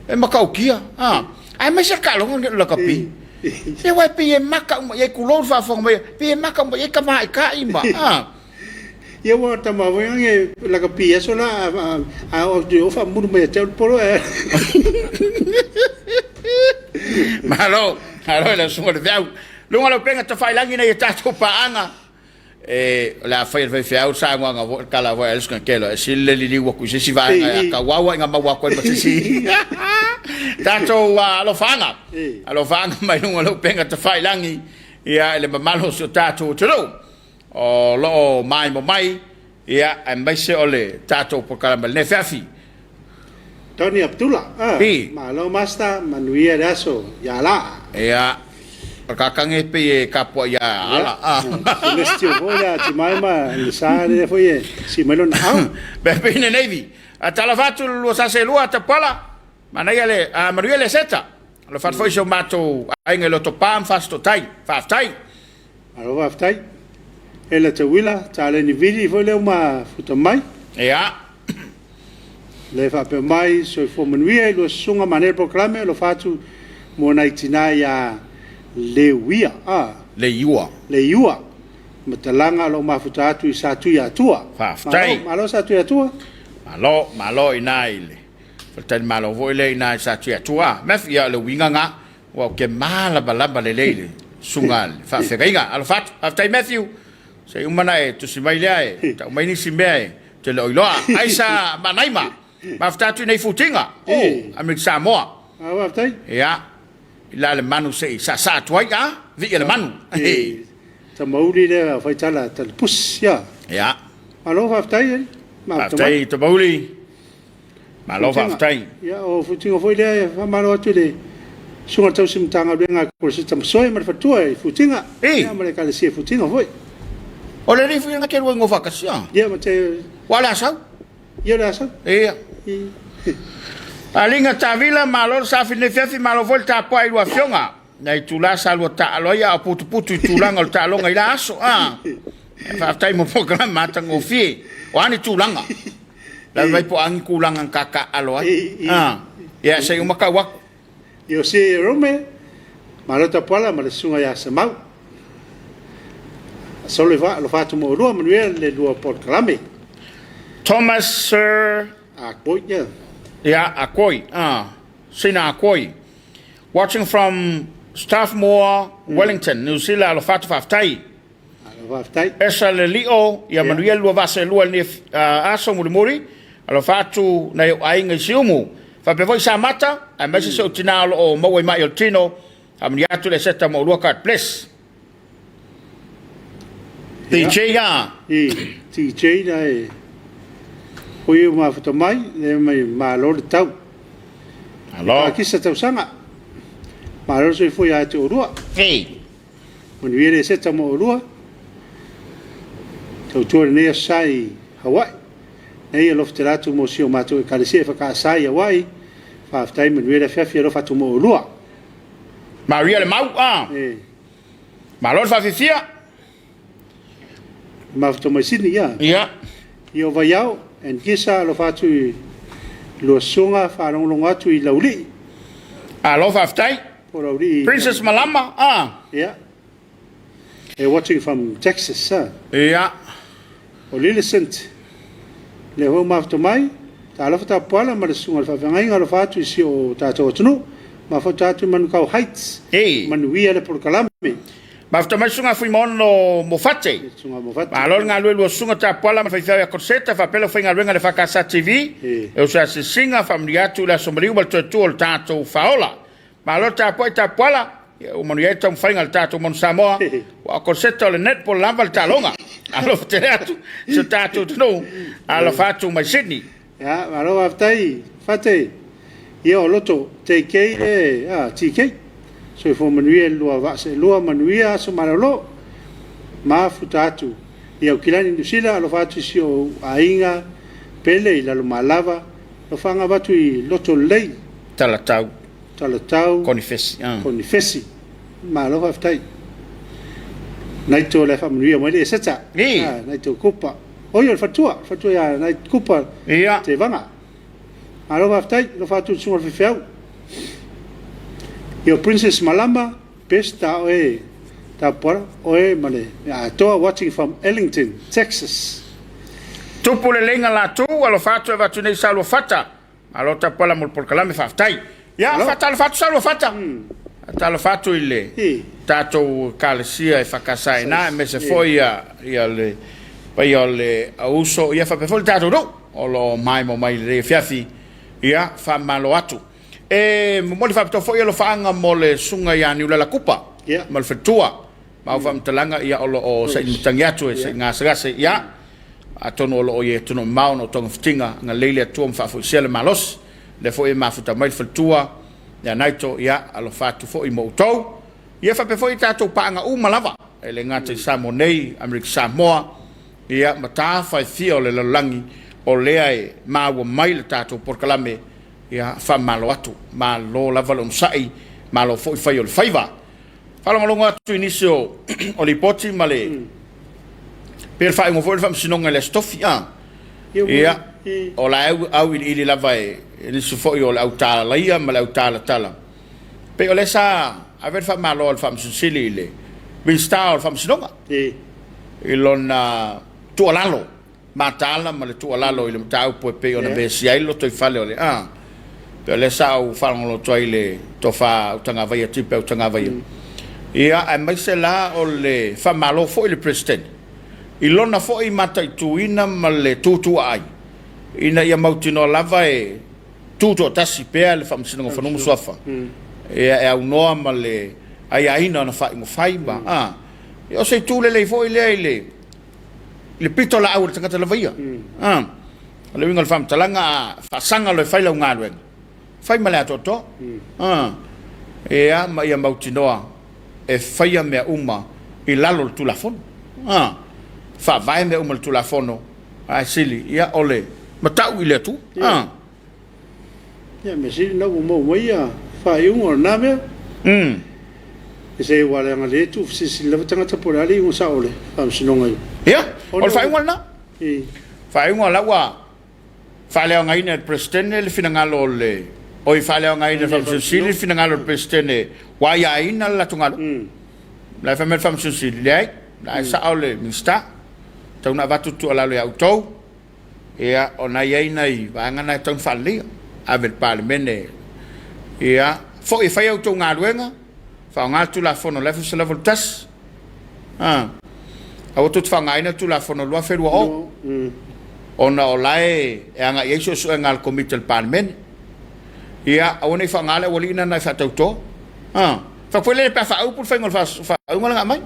e matautia. A, aemaise le taaloga lenei o le lakapi. Ia, aua e pei e maka uma i ai, tulou le faafofoga mai, e pei e maka uma i ai tamaitai ma, a. Ia ua tama foi ange lakapi aso la a a o atu o faamulu mai ia te au le polo ae. Malo, malo i lau susuga i le feau. Luga o lau upega tafailagi nei e tatou paaga. E, o le a faia e le faifeau le saunoaga foi, le tala foi a Alice Kelo, e sili le liliu atu i se isi vaega e tauau ai na maua atu ai ma se isi. Tatou alofaaga, alofaaga mai luga o le upega tafailagi, ia i le mamalu o si o tatou atunuu. O lo o maimo mai, ia, aemaise o le tatou polokalame i lenei afiafi. Tony Abdullah, I. Malo Master, manuia le aso, ia la. Ia. O le kakage pei e kapuaʻi ia ala. Celestial foi lea timai ma le sa lea foi e sii mai lona ao. Pei ne Navy. A talofa atu le lua sase lua Tapuala. Manaia le a manuia le seta. Alofa atu foi si o matou aiga i Lotopa ma Fasitootai. Faafetai. Malo faafetai. Ela Tauila, Taleni Vili foi lea ua mafuta mai. Ia. Le faapea mai, soifua manuia i lua susuga manaia le polokalame, alofa atu mo nai tina ia Leuia, a. Leiua. Leiua. Matalaga o lo o mafuta atu i Satuiatua. Faafetai. Malo, malo Satuiatua. Malo, malo i ina i le faletalimalo foi lea i ina i Satuiatua. Matthew, ia o le uiga na, ua ou te malamalama lelei i le susuga a le faafeagaiga. Alofa atu. Faafetai Matthew. Se i uma ona e tusi mai lea e tau mai nisi mea e te le o iloa. Aisa Manaima, mafuta atu i nei futiga. Oh, Amerika Samoa. Ah, faafetai. Ia, i la le manu se i saasaa atu ai, a? Vii le manu. E, Tamauli lea faitala talipusi, ia. Ia. Malo faafetai, eh. Faafetai Tamauli. Malo faafetai. Ia, o futiga foi lea e faamalo atu i le Susuga Tausi Matagaluega a Kolesita Masoe ma le faletua i Futiga. Ia, ma le Ekalesia i Futiga foi. O le alii foi na te lua igoa faatasi, a? Ia, ma te... Ua le asau? Ia, le asau. Ia. Aliga Tavila, malo le safi nei fiafi, malo foi le tapuai i lua afioga. Nai itula sa lua taalo ai a o putuputu i tulaga o le taaloga i la aso. A, faafetai mo polokalame matagofie. O a ni tulaga? Lave mai po o a ni tulaga na ta taaalo ai. A, ia se i uma tau atu. Iosi Rome, malo tapuala ma le susuga ia Semau. Solo i alofa atu mo oulua, manuia le lua polokalame. Thomas Sir Akoi, yeah. Yeah, Akoi. Sina Akoi. Watching from Strathmore, Wellington, New Zealand, alofa atu faafetai. Alo faafetai. Esa le lio, ia manuia le lua vasa e lua i lenei aso mulimuli. Alofa atu nai ou aiga i Siumu. Faapea foi Samata, aemaise si ou tina o lo o maua i mai o le tino. Faamanuia atu le Eseta mo oulua, God bless. TJ a. I TJ la e oi e mafuta mai, le mai malo le tau. Malo. Pakisa tausaga. Malo le soifua ia te oulua. Ei. Manuia le Eseta mo oulua. Tautua lenei aso sa i Hawaii. Nei alofa tele atu mo si o matou ekalesia e whakaasa i Hawaii. Faafetai manuia le afiafi alofa atu mo oulua. Maria le mau a. E. Malo le faafifia. Mafuta mai Sydney ia. Ia. Ia o Vaiao and Gisa alofa atu i lua susuga faalogologo atu i Laulii. Alo faafetai. Po Laulii. Princess Malama a. Ia. E watching from Texas, ah. Ia. O Lillicent, lea foi ua mafuta mai, talofa tapuala ma le susuga i le faafeagaiga alofa atu i si o tatou atunuu, mafuta atu i Manukau Heights, Ei. manuia le polokalame. Mafuta mai susuga Fuimaono Mofate. Susuga Mofate. Malo le galue lua susuga tapuala ma le faifeau ia Korseta faapea le aufaigaluega a le FKS TV. E uso ia Sisiga, faamanuia atu i le aso maliu ma le toe tu o le tatou faaola. Malo tapuai tapuala, ia ua manuia ai le taumafaiga a le tatou Manu Samoa, ua o Korseta o le netball lava le taaloga. Alofa tele atu i so tatou atunuu, alofa atu mai Sydney. Ia, malo faafetai Fate. Ia o Loto TK e, a, TK. Soifua manuia i le lua vaa seelua, manuia aso malolo. Mafuta atu i Aukilani Niu Sila, alofa atu i si ou aiga pele i Lalomalava, alofa avatu i Loto Lelei. Talatau. Talatau. Konifesi. Konifesi. Malo faafetai. Naito le faamanuia mai le Eseta. I. Ah, Naito Kupa. Oi o le faletua, le faletua ia Naito Kupa. Ia. Tevaga. Malo faafetai, alofa atu i le susuga i le faifeau. Ia o Princess Malama, best ta oe tapuala, oe ma le atoa watching from Ellington, Texas. Tupu le leiga latu, alofa atu e avatu nei sa lua fata. Malo tapuala mo le polokalame, faafetai. Ia, faatalofa atu sa lua fata. Faatalofa atu i le tatou ekalesia e FKS ina, aemaise foi ia le paia o le auuso, ia faapea foi le tatou nuu o lo o maimoa mai i lenei afiafi. Ia, faamalo atu. E momoli faapitoa foi alofaaga mo le susuga ia Niulala Kupa ma le faletua. Ma au faamatalaga, ia o lo o saili matagi atu e saili gasegase, ia atonu o lo o i atunuu mamao ona o togafitiga, agalelei le Atua ma faafoisia le malosi. Lea foi e mafuta mai le faletua ia Naito, ia alofa atu foi mo outou. Ia faapea foi tatou paaga uma lava, e le gata i Samoa nei, Amerika Samoa, ia ma tafa e fia o le lalolagi o lea e maua mai le tatou polokalame. Ia faamalo atu, malo lava le onosai, malo foi fai o le faiva. Faalogologo atu i nisi o, o lipoti ma le pei o le faaiuga foi o le faamasinoga i le Aso Tofi. A. Ia, o la e auiliili lava e nisi foi o le au talaia ma le au talatala. Pei o lea sa ave le faamalo a le Faamasino Sili i le Minisita o le Faamasinoga i lona tuualalo mataala ma le tuualalo i le mataupu e pei ona vesia ai le lotoifale o le a. Pei o lea sa ou faalogologo atu ai i le tofa Autagavaia Tipe Autagavaia. Ia, aemaise la o le faamalo foi i le Peresetene i lona foi mataituina ma le tutuaai ina ia mautinoa lava e tutoatasi pea le Faamasinoga o Fanua ma Suafa ia e aunoa ma le aiaina o ana faaiuga fai ma a. Ia, o se itu lelei foi lea i le le pitolaau a le tagata lava ia. A. O le uiga o le faamatalaga, a faasaga loa e fai lau galuega, fai ma le atoatoa. A. Ia, ma ia mautinoa e faia mea uma i lalo o le Tulafono. A. Faavae mea uma i le Tulafono, ae sili, ia, o le matau i le Atua. A. Ia, mea sili lena ua maua mai ia faaiuga o lena mea. E se aua leaga o lea e tuufesilisili lava tagata po o le a le iuga sao o le faamasinoga i. Ia, o le faaiuga lena. Faaiuga o la ua faaleaogaina e le Peresetene le finagalo o le, oi, faaleaogaina e le Faamasino Sili le finagalo o le Peresetene ua aiaina le latou galuega. O la e fai mai le Faamasino Sili, leai, o la e sao le Minisita, e tatau ona avatu le tuualalo ia outou. Ia, ona e i ai nai vaega na e tatau ona faaleleia, ave i le Palemene, ia, foi e fai a outou galuega, faaaoga le Tulafono 1981, a, aua tou te faaaogaina le Tulafono 2020, ona o la e agai i ai suesuega a le Komiti a le Palemene. Ia, aua ne i faaaoga le aualii lena e faatauto. A, faapea foi lele pe a faaupu le faiga o le faaiuga lea na aumai.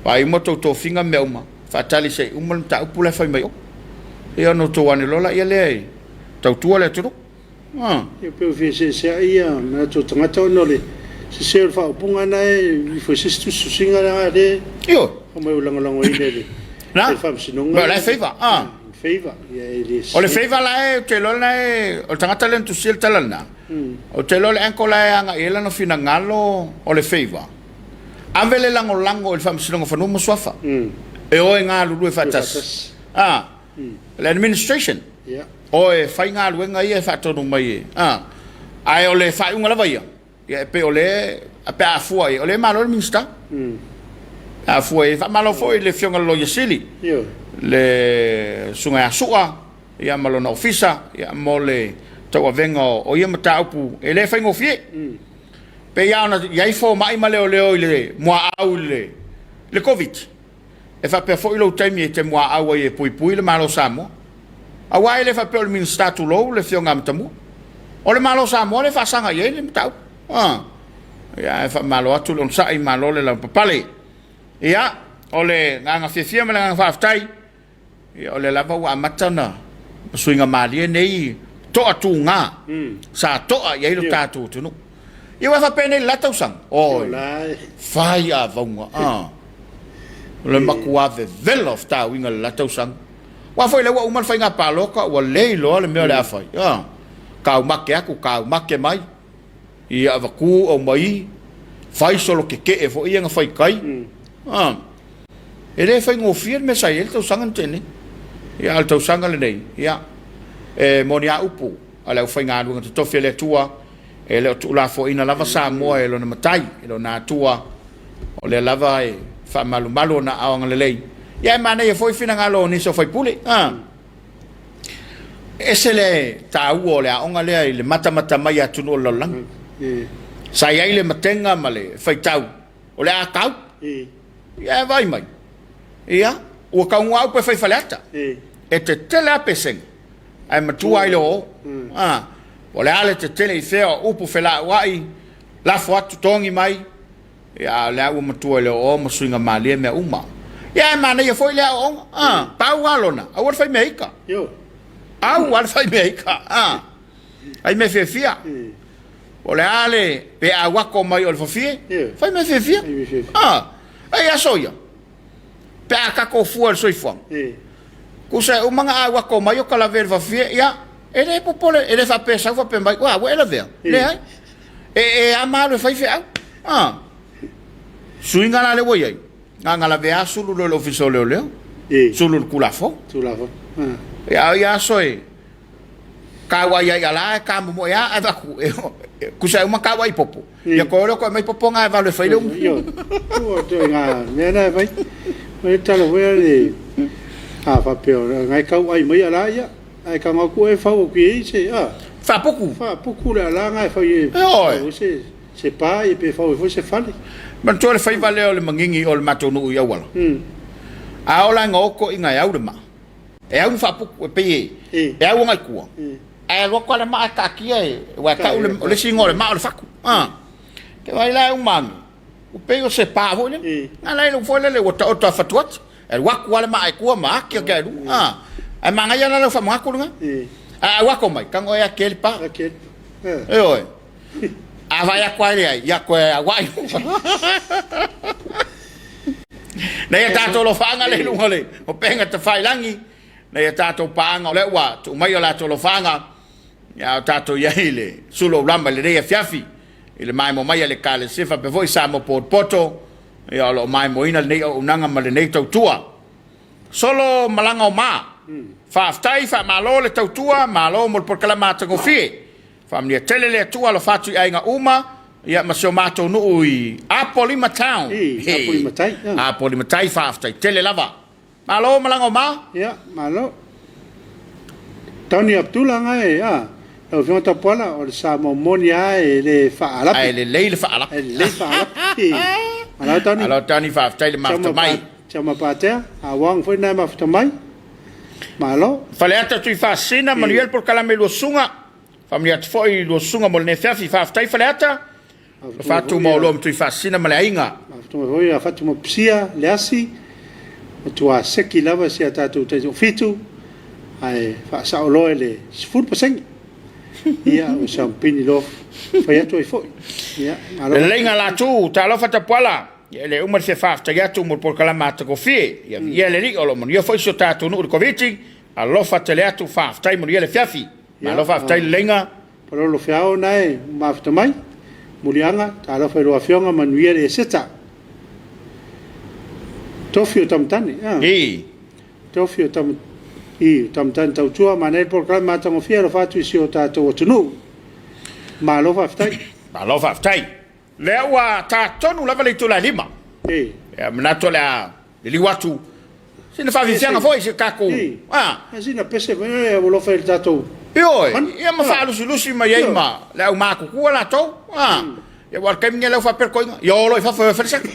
Vaai uma tou tofiga ma mea uma. Faatali se i uma le mataupu la e fai mai o. Ia ona outou ane loa laia lea e tautua le atunuu. Ah. Ia pei ua fia seseai ia manatu o tagata ona o le sese o le faaupuga lena e ifo i se isi tusitusiga leaga lea Ioe. Fai mai ua lagolagoina e le Na? e le Faamasinoga. O la e favor. Ah. In favor. Ia e le O le favor la e, ou te iloa la e, o le tagata lea na tusia le tala lena. Ou te iloa o le angle la e agai i ai lana finagalo o le favor. Ave le lagolago i le Faamasinoga o Fanua ma Suafa e o e galulue faatasi. A, le administration, o e fai galuega ia e faatonu mai e. A, ae o le faaiuga lava ia, ia e pei o le, pe a fua i ai, o lea e malo le Minisita. Pe a fua i ai, faamalo foi i le Afioga i le Loia Sili, le Susuga ia Sua, ia ma lona Ofisa, ia mo le tauavega o ia mataupu e le faigofie. Pei lava ona i ai fomai ma leoleo i le muaau i le Koviti, e faapea foi lou taimi e te muaau ai e puipui le Malo o Samoa. Aua e le faapea o le Minisita tulou le Afioga ia Matamua. O le Malo o Samoa lea e faasaga i ai le mataupu. A, ia ae faamalo atu le onosai, malo le lavapapale. Ia, o le agaga fiafia ma le agaga faafetai, Ia, o lea lava ua amata ona suiga malie nei toatuga sa toa i ai lo tatou atunuu. Ia ua faapea nei le la tausaga, oi, fai a vauga, a. O le matua vevela o fetauiga i le la tausaga. Aua foi o lea ua uma le faiga palota ua le iloa le mea o le a fai. A, kaumate atu, kaumate mai, ia avatu aumai, fai solo tetee foi ia na fai i tai. A. E le faigofie le mea sa i ai le tausaga na tea nei. Ia, a o le tausaga lenei, ia, e moni a upu a le aufaigaluega totofi a le Atua, e le o tuulafoaiina lava Samoa e lona Matai, e lona Atua, o lea lava e faamalumalu ona aao agalelei. Ia, e manaia foi finagalo o nisi o sui usufono. A. E ese le taua o le aoga lea i le matamata mai a atunuu o le lalolagi. Sa i ai le matega ma le faitau o le a tau. Ia e vaai mai, ia, ua taunuu lava upu e fai Faleata. E tetele lava pesega, ae matua lava i le oo. A, o le a le tetele i fea o upu felauai, lafo atu, togi mai, ia, a o lea ua matua i le oo ma suiga malie mea uma. Ia, ae manaia foi lea aoaoga. A, pau lava lona, aua le fai mea ika. Aua le fai mea ika. A, fai mea fiafia. Po o le a le, pe auako mai o le fafie, fai mea fiafia. A, e i aso ia, pe a tatou fua i le soifuaga, tusa e uma ona auako mai o ta lavea i le fafie, ia, e le popole, e le faapea e sau faapea mai, ua, ua e lavea? Leai. E, e ama alu e fai feau. A, suiga la lea ua i ai, na ona lavea lava sulu loa i le Ofisa o Leoleo, sulu i le Tulafono. Ia, a o ia aso e, Tauai ai ala e kamomoe a avatu tusa e uma tauai i popo ia toe o lea toe aumai popo na e valo e fai le umu. Ioe, ua ituaiga mea na e fai. O le tala foi a le a faapea o na e tauai mai ala ia, ae tago atu oe fau atu i ai se a. Faaputu. Faaputu le ala na e fai ai fau ai se se pa ia pe fau ai foi se fale. Manatua le faiva lea o le magigi o le matou nuu i Auala. A oo la ina oto ina e au le maa. E au ma faaputu, e pei e, e au agai tua. Ae alu atu lava le maa e taatia e, aua e tau le, o le isi igoa o le maa o le fatu. A. Te vaai la e uma ane, ua pei o se pa foi lele. Na la i foi lele ua taoto a fatu atu. E alu atu lava le maa i tua ma ati atu i luga. A. Ae manaia la lau faamanatu lena. A au atu mai, tago e ati ai le pa. Ioe. A vaai atu lava e leai, ia toe auai. Nei a tatou alofaaga le luga o le upega tafailagi, nei a tatou paaga o lea ua tuu mai o latou alofaaga, ia o tatou i ai i le sulu o lama i lenei afiafi, i le maemo mai a le Ekalesia faapea foi Samoa Potopoto, ia o lo o maemoina lenei auaunaga ma lenei tautua. Solo malaga o ma. Faafetai, faamalo le tautua, malo mo le polokalame matagofie. Faamanuia tele le Atua alofa atu i aiga uma ia ma si o matou nuu i Apolima Town. I Apolima Tai. Apolima Tai, faafetai tele lava. Malo malaga o ma. Ia, malo. Tony Abdullah nga e, a, lau Afioga Tapuala, o le Samoa moni lava e le faalapi. Ae lelei le faalapi. E lelei faalapi. Malo Tony. Malo Tony, faafetai le mafuta mai. Tiama Patea, a Wong foi na e mafuta mai. Malo. Faleata Tuifaasisina, manuia le polokalame i lua susuga. Faamanuia atu foi i lua susuga mo lenei afiafi. Faafetai Faleata. Alofa atu ma oulua ma Tuifaasisina ma le aiga. Mafuta mai foi ia Fatuma Pisia, Leasi, matua seki lava si a tatou taitoafitu, ae faasao loa i le 10%. Ia, ua sampini loa fai atu ai foi. Ia, malo. Leleiga Latu, talofa Tapuala. Ia e le uma le fia faafetai atu mo le polokalame matagofie. Ia viia le Alii o lo o manuia foi si o tatou nuu i le Koviti. Alofa tele atu, faafetai manuia le afiafi. Malo faafetai Leleiga. Palolo Feao na e mafuta mai. Muliaga, talofa i lua afioga, manuia le Eseta. Tofi o Tamatane. I. Tofi o Tam, i, Tamatane Tautua, manaia le polokalame matagofie, alofa atu i si o tatou atunuu. Malo faafetai. Malo faafetai. Lea ua ta tonu lava le itula e 5. Ia manatu o le a liliu atu sina faafiafiaga foi i si tatou a. Sina pese foi lea ua alofa i le tatou. Ioe, ia ma faalusilusi mai ai ma le au matutua latou. A. Ia aua o le taimi lenei lea ua faapea le toeaina, ia o loa i fafo e o e fai le saka.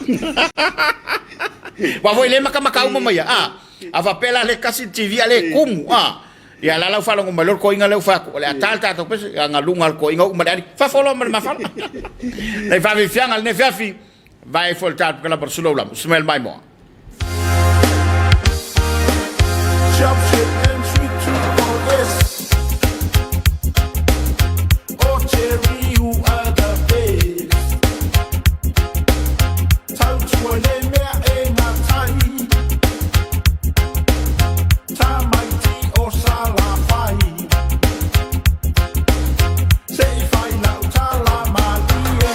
Aua foi le matamata uma mai a. A faapea la lea e tasi le TV a lea e tumu a. Ia la la ua faalogo mai loa le toeaina lea ua fai atu, o le a ta le tatou pese, ia na luga le toeaina uu ma le ali, fafo loa ma le mafala. Nei faafiafiaga lenei afiafi, vae foi le tatou kalama o le Sulu Aulamu, Ismail Maimoa. Tamaiti o Salafai, Se i fai lau tala malie.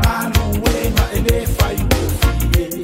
Galuega e le faigofie.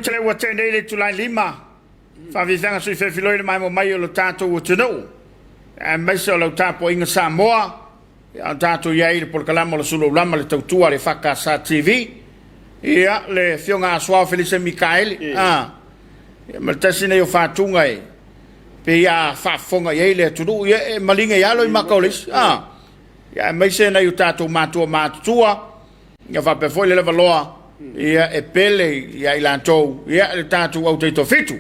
tele ua tea nei le itula e 5, faafiafiaga sui fefiloe le maemo mai o lo tatou atunuu, aemaise o lau tapuaiga Samoa, a o tatou i ai i le polokalama o le Sulu Aulama le tautua a le EFKS TV. Ia, le afioga Asuao Felise Mikaele, a, ia, ma le tasi nei o fatuga e pei a faafofoga i ai le atunuu, ia, e maliga i alo i maka o le isi, a, ia, aemaise nai o tatou matua matutua, Ia faapea foi le lavaloa, ia e pele ia i latou, ia le tatou au taitoafitu.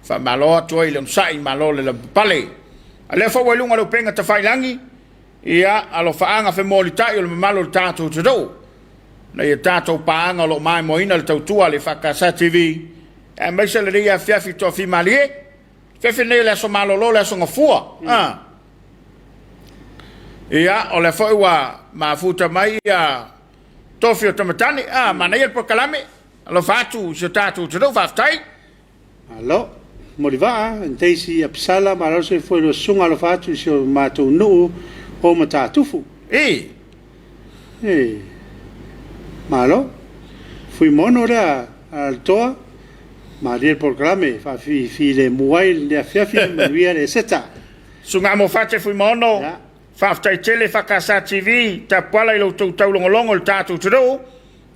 Faamalo atu ai le onosai, malo le lavapapale. A lea foi ua i luga o le upega tafailagi, ia alofaaga femolitai o le mamalu o le tatou atunuu. Na ia tatou paaga o lo o maimoaina le tautua a le EFKS TV, aemaise lenei afiafi toafimalie, Fefe nei o le aso malolo, le aso gafua. Ah. Ia, o lea foi ua mafuta mai ia tofi o tamatane. Ah, manaia le polokalame. Alofa atu i si o tatou atunuu, faafetai. Malo. Molivaa, Daisy Apisala, malo le soifua i lua susuga, alofa atu i si o matou nuu o Matatufu. I. E. Malo. Fuimono lea a le toa. Malie le polokalame e faafilemu ai lenei afiafi, manuia le Eseta. Susuga Mofate Fuimaono, Yeah. faafetai tele EFKS TV, tapuala i lo outou taulogologo i le tatou atunuu,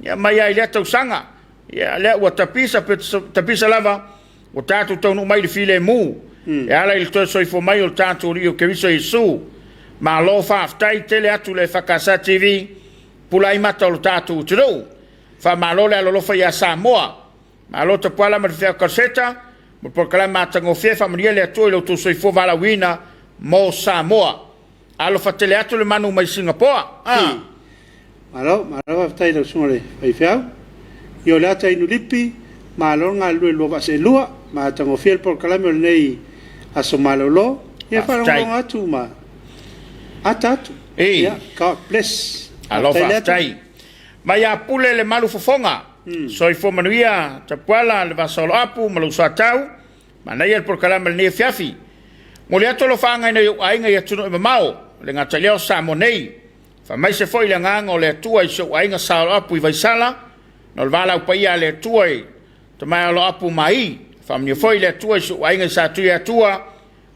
ia mai lava i lea tausaga, ia lea ua tapisa pe tapisa lava, ua tatou taunuu mai i le filemu, e ala i le toe soifua mai o le tatou Alii o Keriso Iesu. Malo faafetai tele atu le EFKS TV, pula ai mata o le tatou atunuu. Faamalo le alolofa ia Samoa. Malo tapuala ma le feau Kalseta, ma polokalame matagofie faamanuia le Atua i lo outou soifua valaauina mo Samoa. Alofa tele atu le manu mai Singapoa. Ah. Malo, malo faafetai i lau susuga i le faifeau. Ia o le ata inu lipi, malo le galulue i le lua vaa seelua, matagofie le polokalame o lenei aso malolo. Ia Faafetai. faalogologo atu ma ata atu. Ei. Ia, God bless. Alo Faafetai le ata. faafetai. Mai ia Pule le malu fofoga. Soifua manuia Tapuala le Vasaoloapu ma lou soatau. Manaia le polokalame i lenei afiafi. Momoli atu alofaaga i nai ou aiga i atunuu e mamao, le gata i lea o Samoa nei. Faamaise foi le agaga o le Atua i si ou aiga Saoloapu i Vaisala, na o le valaau paia a le Atua i Tamaeoloapu Mai. Faamanuia foi le Atua i si ou aiga i Satuiatua.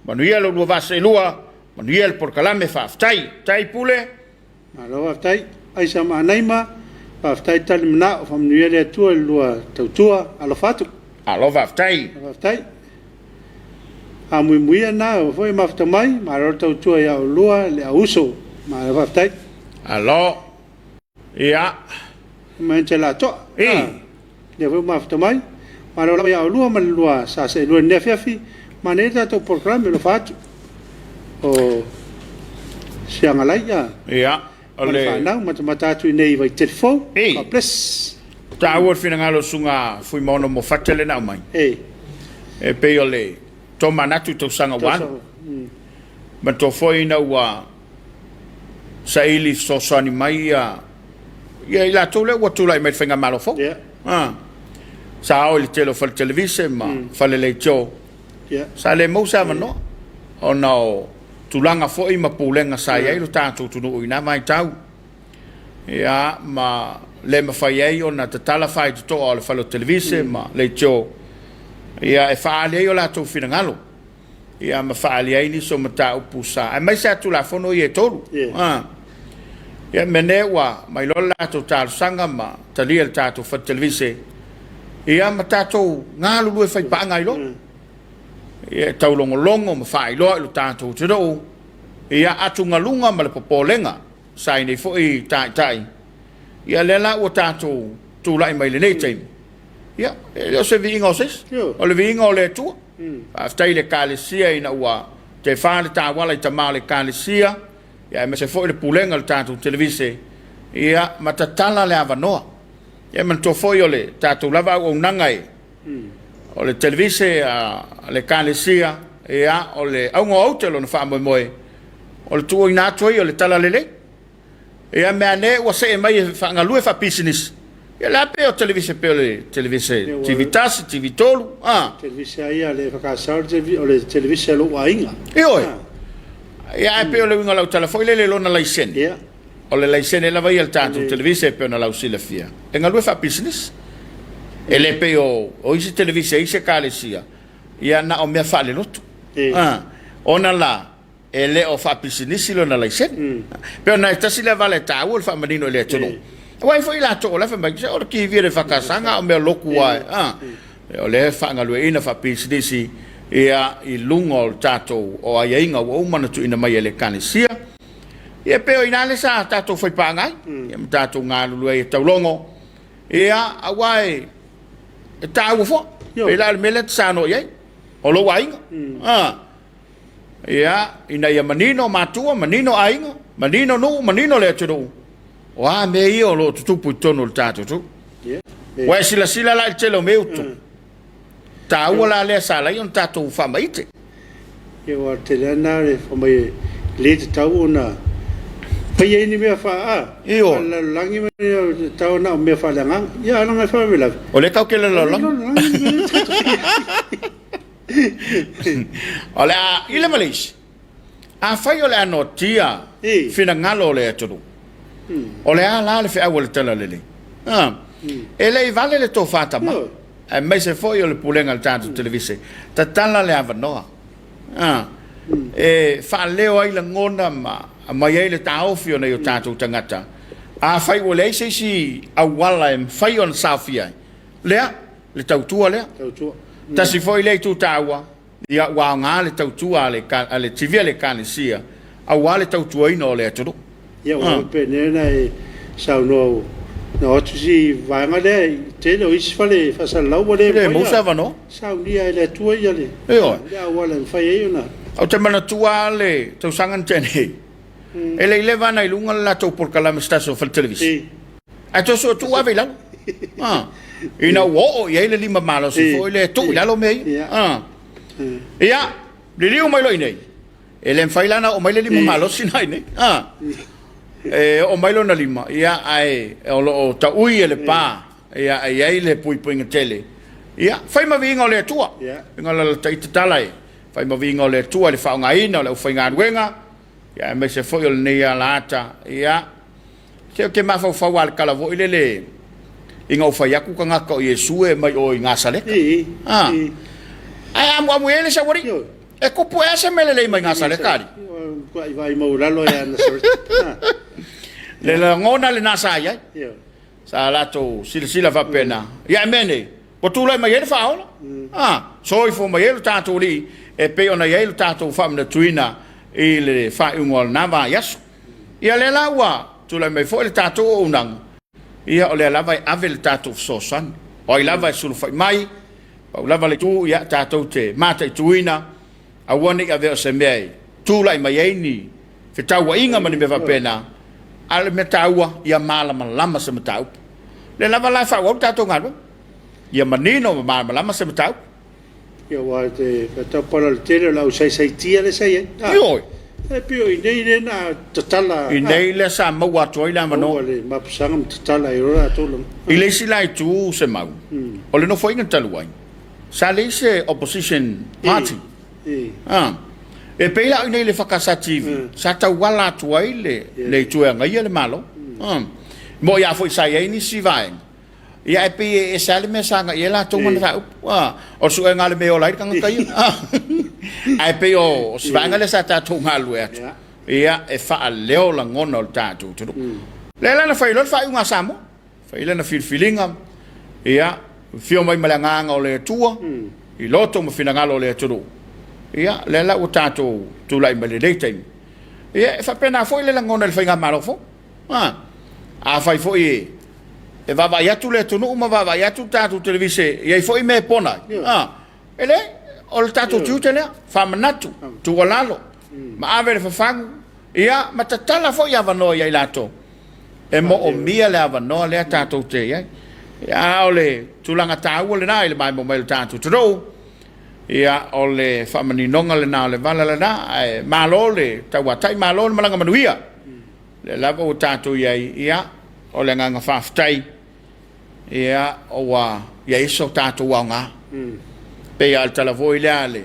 Manuia lo lua vaa seelua, manuia le polokalame, faafetai. Tai Pule. Malo faafetai. Aisa ma Anaima, faafetai tali manao, faamanuia le Atua i le lua tautua, alofa atu. Malo faafetai. Faafetai. Faamuimuia na ua foi mafuta mai, malo le tautua ia oulua le auuso. Malo faafetai. Alo. Ia. Ma Angela Atoa. I. Ah, lea foi ua mafuta mai. Malo lava ia oulua ma le lua sa seelua i lenei afiafi. Manaia le tatou polokalame, alofa atu. O Siagalai, ah. Ia. O Ma le le fanau, matamata atu i nei i Vaitele Fou. I. God bless. Taua le finagalo o Susuga Fuimaono Mofate lea na aumai. E. E pei o le tomanatu i tausaga ua alu. Tausaga. Manatua foi ina ua saili fesoasoani mai ia ia i latou lea ua tulai mai i le faigamalo fou. Yeah. Ah. Sa ao i le tele o fale televise ma fale leitio. Yeah. Sa le maua se avanoa ona o tulaga foi ma pulega sa i ai lo tatou atunuu i na vaitau. Ia, ma le mafai ai ona tatala faitotoa o le fale o televise ma leitio, ia, e faaali ai o latou finagalo. Ia ma faaali ai nisi o mataupu sa, aemaise lava Tulafono ia e tolu. Yeah. Ah. Ia, mea nei ua mai loa le latou talosaga ma talia e le tatou fale televise, ia ma tatou galulue faipaaga ai loa. Ia, e taulogologo ma faailoa i lo tatou atunuu, ia, atugaluga ma le popolega sa i nei foi taitai. Ia, lea la ua tatou tulai mai i lenei taimi, ia, e le o se viiga o se isi, o le viiga o le Atua. Faafetai i le Ekalesia ina ua tefa le tauala i tama o le Ekalesia, ia, aemaise foi le pulega o le tatou televise, ia, ma tatala le avanoa. Ia, manatua foi o le tatou lava auaunaga e o le televise a le Ekalesia, ia, o le auga o aute lona faamoemoe, o le tuuina atu ai o le talalelei. Ia mea ane ua see mai e faagalue faapisinisi. Ia le a pei o televise pei o le televise TV 1, TV 3, a. Televise a ia le EFKS o le televise a lou aiga. Ioe. Ia ae pei o le uiga o lau tala foi lele i lona laisene. Ia. O le laisene lava ia a le tatou televise e pei ona lau silafia, e galue faapisinisi. E le pei o, o isi televise a isi ekalesia, ia na o mea faalelotu. A, ona la, e le o faapisinisi lona laisene. Pei ona e tasi lea vala e taua le faamanino i le atunuu. Aua e foi latou o la e fai mai, se o le TV a le EFKS a o mea lotu lava e, a. O lea e faagalueaiina faapisinisi ia i luga o le tatou o aiaiga ua uma ona tuuina mai e le Ekalesia. Ia pei o i ina lea sa tatou faipaaga ai, ia ma tatou galulue ai e taulogo, ia aua e e taua foi. Pei la o le mea lea e te saunoa i ai, o lou aiga. A, ia, ina ia manino matua, manino aiga, manino nuu, manino le atunuu, o a mea ia o lo o tutupu i totonu o le tatou atunuu. Ua e silasila la i le tele o mea ia ua tutupu. Taua la lea sa ala ai ona tatou faamaite. Ia aua o le tele lava lena e fai mai e le tatau ona faia ai ni mea faalelalolagi ma ni mea e tatau na o mea faaleagaga. Ia ae leaga e faalavelave. O lea tatou te lalolagi. O le a i le ma le isi, afai o le a noatia finagalo o le atunuu, o le a la le feau a le Talalelei? E le i vale le tofa tama, aemaise foi o le pulega a le tatou televise, tatala le avanoa e faaleo ai lagona ma aumai ai le taofi o nai o tatou tagata. Afai ua leai se isi auala e mafai ona saofia ai, lea, le tautua lea. Tasi foi lea itu taua, Ia, ua aoga le tautua a le, a le TV a le Ekalesia aua le tautuaina o le atunuu. Ia, ua faapena ona e saunoa na o atu si vaega lea i tele o isi fale faasalalau ua le mafai ona saunia e le Atua ia le, le auala e mafai ai ona. Ou te manatua lava le tausaga na tea nei, e le i leva ana i luga le latou polokalame i se tasi o fale televise. Ae toe suetuu ave i lalo. Ah. Ina ua oo i ai le lima malosi foi lea e tuu i lalo mea ia. Ah. Ia, liliu mai loa i inei. E le mafai la ona oo mai le lima malosi na i inei. Ah. E oo mai lona lima, ia, ae o lo o taui e le pa, ia, e i ai le puipuiga tele. Ia, fai ma viiga o le Atua. Viiga o le tatala e. Fai ma viiga o le Atua i le faaaogaina o le aufaigaluega, ia, aemaise foi o lenei alaata, ia, Se ou te mafaufau lava i le tala foi lele ina ua fai atu tagata o Iesu e mai o i Gasaleta. Ah. Ae amuamu i ai le saualii. E tupu ea se mea lelei mai Gasaleta, alii? Matuai vaai maualalo ia Nasareta. Le lagona lena sa i ai. Sa latou silasila faapena. Ia ae mea nei, ua tulai mai ai le faaola. Ah, soifua mai ai lo tatou Alii e pei ona i ai lo tatou faamanatuina i le faaiuga o lena vaiaso. Ia lea la ua tulai mai foi le tatou auaunaga, ia o lea lava e ave le tatou fesoasoani. O ai lava e sulufai mai, pau lava le itu, ia tatou te mataituina, aua ne i avea o se mea e tulai mai ai ni fetauaiga ma ni mea faapena, a o le mea taua, ia malamalama se mataupu. O lea lava la e faaauau le tatou galuega, ia manino ma malamalama se mataupu. Ia aua te faatau le tele o le au saisaitia lea sa i ai. Ioe. E pei o i inei lea na tatala. I inei lea sa maua atu ai le avanoa. Maua le mapusaga ma tatala ai loa latou lona. I le isi la itu Semau, o le nofoaiga talu ai, sa leai se opposition party. E pei la o i inei i le EFKS TV, sa tauala atu ai le itu e agaia le Malo. Mo'i lava foi sa i ai nisi vaega Ia ae pei e ese lava le mea sa agai ai latou ma mataupu. A, o le suega o le mea e ola ai le tagata ia. Ae pei o si vaega lea sa tatou galulue atu, ia, e faaleo lagona o le tatou atunuu. Lea la na fai loa le faaiuga a Samoa, fai lana filifiliga, ia, afio mai ma le agaga o le Atua, i loto ma finagalo o le atunuu. Ia, lea la ua tatou tulai mai i lenei taimi. Ia, e faapena foi le lagona i le faigamalo fou. A, afai foi e e vaavaai atu le atunuu ma vaavaai atu le tatou televise e i ai foi mea e pona ai, a, e leai, o le tatou tiute lea, faamanatu, tuualalo, ma ave le fafagu, ia, ma tatala foi avanoa ia i latou e moomia le avanoa lea tatou te i ai. A o le tulaga taua lena i le maimoa mai o le tatou atunuu, ia, o le faamaninoga lena o le vala lena, ae malo le tauatai, malo le malaga manuia. Lea lava ua tatou i ai, ia, o le agaga faafetai, ia, ua i ai so tatou aoga. Pei lava o le tala foi lea a le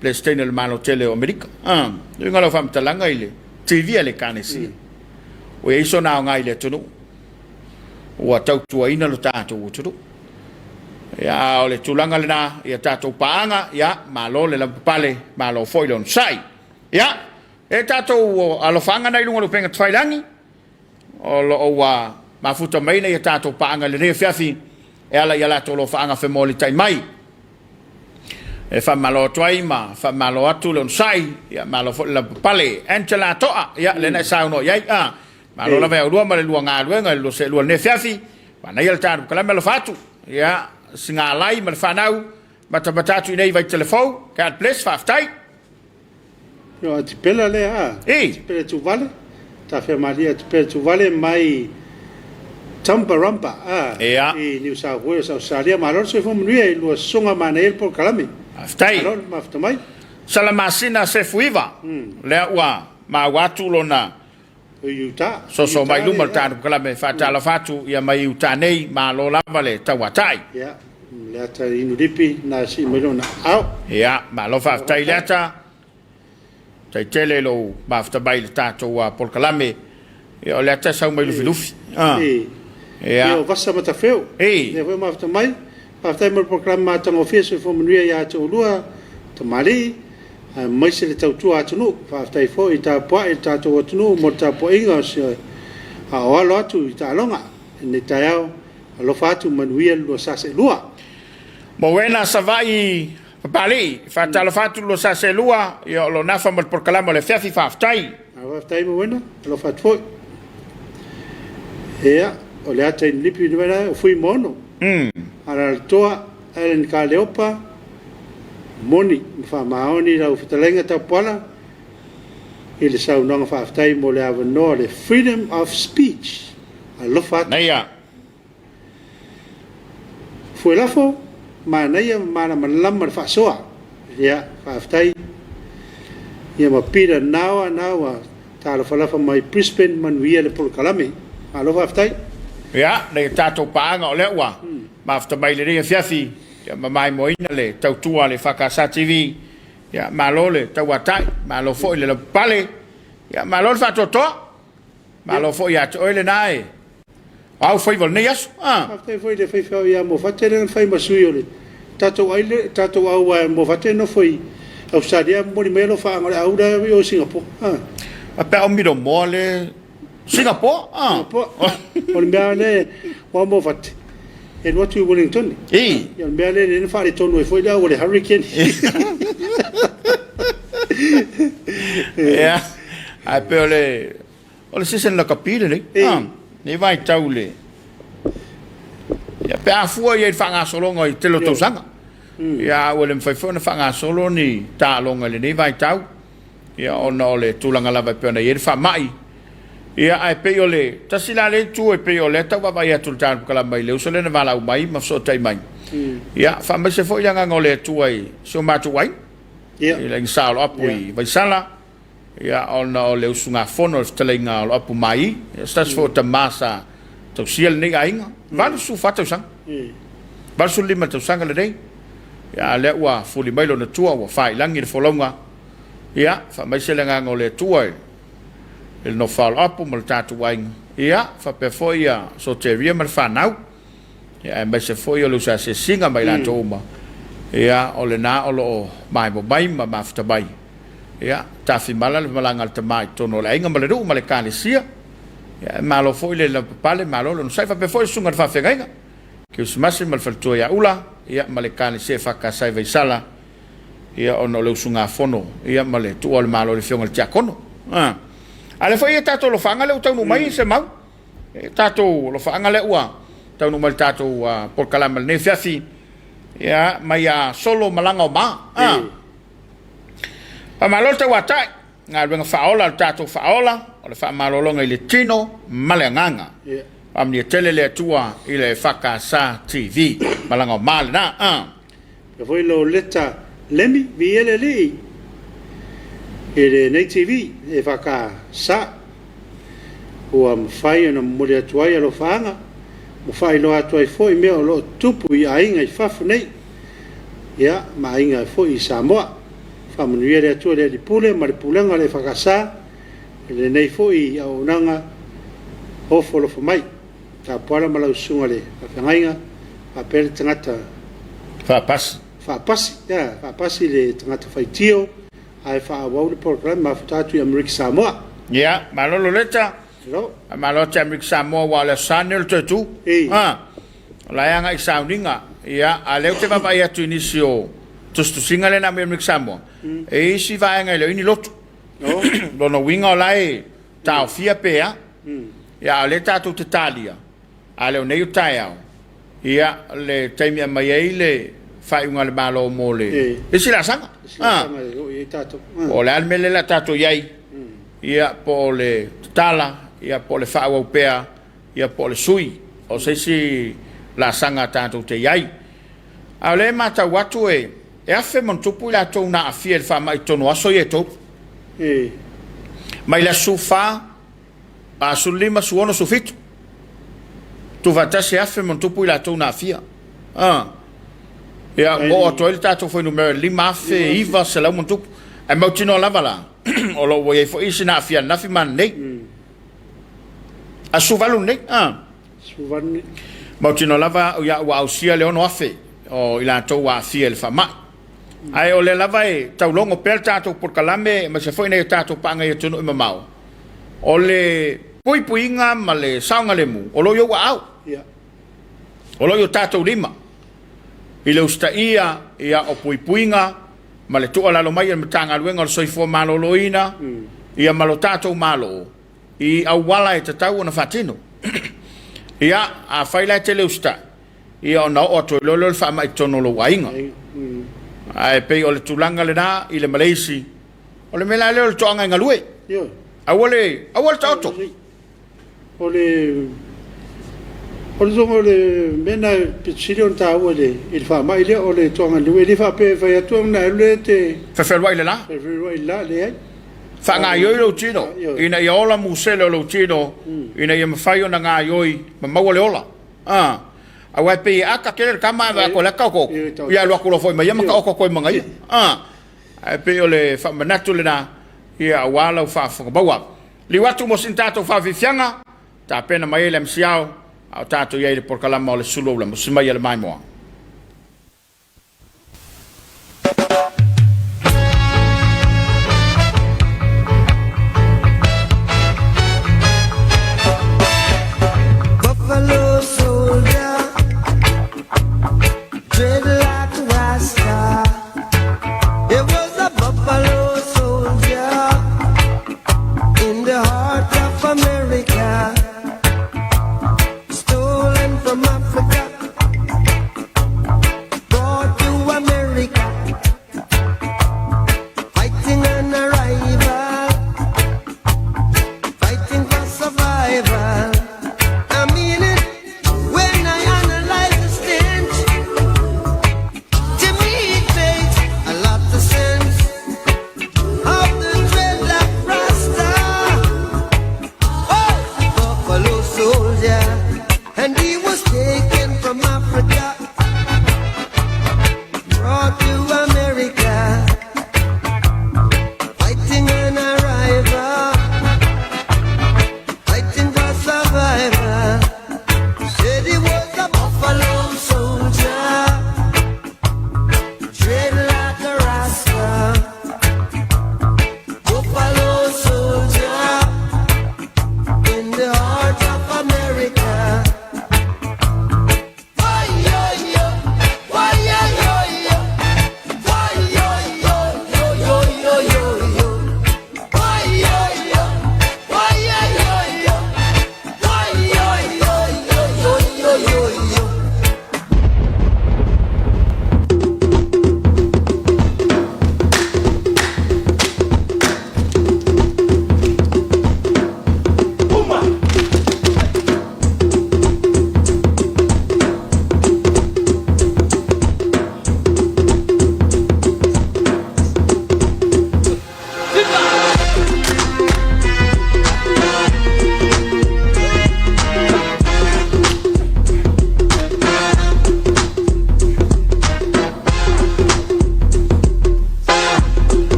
Peresetene o le Malo tele o Amerika, a, le uiga o lau faamatalaga i le TV a le Ekalesia, ua i ai sona aoga i le atunuu, ua tautuaina lo tatou atunuu. Ia, a o le tulaga lena i a tatou paaga, ia, malo le lavapapale, malo foi le onosai. Ia, e tatou alofaaga na i luga o le upega tafailagi, o lo o ua mafuta mai ia tatou paaga i lenei afiafi e ala i a latou alofaaga femolitai mai. E faamalo atu ai ma faamalo atu le onosai, ia malo foi le lavapapale. Angela Toa, ia, lea na e saunoa i ai, a, malo lava ia oulua ma le lua galuega i le lua seelua i lenei afiafi, manaia le tatou polokalame alofa atu. Ia, Sigalai ma le fanau, matamata atu i inei i Vaitele Fou, God bless, faafetai. Yo, Atipela lea, a. Atipela Tuvale, Tafea Malie Atipela Tuvale mai Tumbarumba, a. I New South Wales, Australia. Malo le soifua manuia i lua susuga manaia le polokalame. Faafetai. Malo le mafuta mai. Salamasina Sefuiva, lea ua maua atu lona soso mai luma o le tatou polokalame, faatalofa atu ia mai Utah nei, malo lava le tauatai. Ia, Leata Inulipi na sii mai lona aao. Ia, malo faafetai Leata. Faafetai tele i lou mafuta mai i le tatou polokalame. Ia, o Leata e sau mai Lufilufi. Ia, o Vasa Matafeo. Lea foi mafuta mai. Faafetai mo le polokalame matagofie, soifua manuia ia te oulua tamalii, aemaise le tautua atunuu. Faafetai foi tapuai i le tatou atunuu mo le tapuaiga o si aoalo atu i taaloga. I lenei taeao, alofa atu manuia le lua sa seelua. Mowena Savaii Papalii, faatalofa atu le lua sa seelua, ia o lo o nafa ma le polokalame o le afiafi, faafetai. Faafetai Mowena, alofa atu foi. Ia, o le ata i Nilipi o Fuimaono. Alalatoa Alan Kaleopa, moni ma faamaoni lau fetalaiga Tapuala i le saunoaga faafetai mo le avanoa o le freedom of speech. Alofa atu. Naia. Fuelafo, manaia ma malamalama le faasoa. Ia, faafetai. Ia ma Peter Naoa Naoa talafalafa mai Brisbane, manuia le polokalame. Malo faafetai. Ia, nei tatou paaga o lea ua mafuta mai lenei afiafi, ia ma maimoaina le tautua a le EFKS TV. Ia, malo le tauatai, malo foi le lavapapale, ia, malo le faatoatoa, malo foi ia te oe lena e o au faiva o lenei aso. Faafetai foi i le faifeau ia Mofate lea na fai ma sui o le tatou ai le tatou au Mofate nofo i Ausetalia momoli mai alofaaga o le au la i o Singapore. A pe a o Milomoa le Singapore. Singapore. O le mea lea ua Mofate e alu atu i Wellington. Ia o le mea lea na faaletonu ai foi le au o le Hurricane. Ia, ae pei o le o le season lakapi lenei. Nei vaitau le ia pe a fua i ai i le faagasologa i le tele o tausaga. Ia ua le mafai foi ona faagasolo ni taaloga i lenei vaitau. Ia ona o le tulaga lava e pei ona i ai le faamai. Ia ae pei o le tasi la lea itu e pei o lea tau vaavaai atu i le tatou polokalame i le uso lea na valaau mai ma fesootai mai. Ia faamaise foi le agaga o le Atua i si o matou aiga. I le aiga Sa o Loapu i Vaisala. Ia ona o le usugafono a le fetalaiga o Loapu Mai, ia se tasi foi o tama sa tausia lenei aiga, 84 tausaga. 85 tausaga lenei. Ia a lea ua fuli mai lona tua ua failangi le folauga. Ia faamaise le agaga o le Atua i le nofo a Loapu ma le tatou aiga. Ia faapea foi ia Soteria ma le fanau. Ia aemaise foi o le usuasiasiga ma i latou uma. Ia o lena o lo o maemo mai ma mafuta mai. Ia, tafimala le malaga a le tama i totonu o le aiga ma le nuu ma le ekalesia. Ia, e malo foi le lavapapale, malo le onosai. Faapea foi le susuga i le faafeagaiga, Kerisimasi ma le faletua ia Ula, ia, ma le ekalesia EFKS i Vaisala, ia, ona o le usugafono, ia, ma le tuua o le Malo i le afioga i le Tiakono. A o lea foi e tatou alofaaga lea ua taunuu mai Semau. E tatou alofaaga lea ua taunuu mai i le tatou polokalame i lenei afiafi, ia, mai ia Solo Malaga o Ma. Faamalo le tauatai, galuega faaola a le tatou faaola, o le faamalologa i le tino ma le agaga. Faamanuia tele le Atua i le EFKS TV. Malaga o ma lena. Ia foi lau leta Lemi, viia le Alii i lenei TV EFKS ua mafai ona momoli atu ai alofaaga ma faailoa atu ai foi mea o lo o tutupu i aiga i fafo nei, ia, ma aiga foi i Samoa. Faamanuia le Atua i le Alii Pule ma le Pulega o le EFKS i lenei foi auaunaga ofoalofa mai. Tapuala ma lau susuga i le faafeagaiga faapea le tagata Faapasi. Faapasi, ia, faapasi le tagata faitio ae faaauau le polokalame. Mafuta atu i Amerika Samoa. Ia, malo Loleta. Malo. Faamalo atu i Amerika Samoa aua o le Aso Sa lenei o le toe tu. Ei. O la e agai i sauniga. Ia, a o lea ou te vaavaai atu i nisi o tusitusiga lea na aumai e Amerika Samoa, e i ai isi vaega e le o i ai ni lotu. Lona uiga o la e taofia pe a. Ia, a o lea tatou te talia, a le o nei o taeao, ia, le taimi e aumai ai le faaiuga a le Malo mo le isi laasaga. Po o le a le mea lea o le a tatou i ai, ia, po o le tatala, ia, po o le faaauau pea, ia, po o le sui o se isi laasaga tatou te i ai. A o lea e matau atu e 1,000+ i latou na aafia i le faamai i totonu o aso ia e tolu. Mai le aso 14, 15, 16, 17, tuufaatasi e 1,000+ i latou na aafia. Ia, ua oo atu ai le tatou fuainumera i le 5,900+. Ae mautinoa lava la, o lo o ua i ai foi isi na aafia ananafi ma ananei. Aso 18 lenei. Mautinoa lava ia ua ausia le 6,000 o i latou ua aafia i le faamai. Ae o lea lava e taulogo pea le tatou polokalame aemaise foi nai o tatou paaga i atunuu e mamao, o le puipuiga ma le saogalemu o lo o i ou aao, o lo o i o tatou lima i le usitaia ia, o puipuiga ma le tuualalo mai a le Matagaluega o le Soifua Maloloina ia ma lo tatou Malo i auala e tatau ona faatino. Ia, afai la e te le usitai, ia ona oo atu ai loa lea o le faamai i totonu o lou aiga. Ae pei o le tulaga lena i le Maleisi, o le mea la lea o le toaga e galue. Aua le, aua le taoto. O le o le o le mea lena e pito sili ona taua i le i le faamai lea, o le toagalue. E le faapea e fai atu ona alu lea e te Fefeluai i le la. Fefeluai i le la, leai. Faagaioi lou tino, ina ia ola musele o lou tino, ina ia mafai ona gaioi ma maua le ola. Aua e pei e aka tele le tama ae vaai atu o la e taotooto, ia alu atu loa foi ma ia ma taoto atu ai ma ia. Ae pei o le faamanatu lena, ia aua lau faafofoga maua. Liu atu mo sina tatou faafiafiaga, tapena mai ai le MCIL, a o tatou i ai i le polokalama o le Sulu Aulamu mai a le Maimoa. Buffalo soldier, dreadlock rasta. It was a buffalo soldier in the heart of America, stolen from Africa.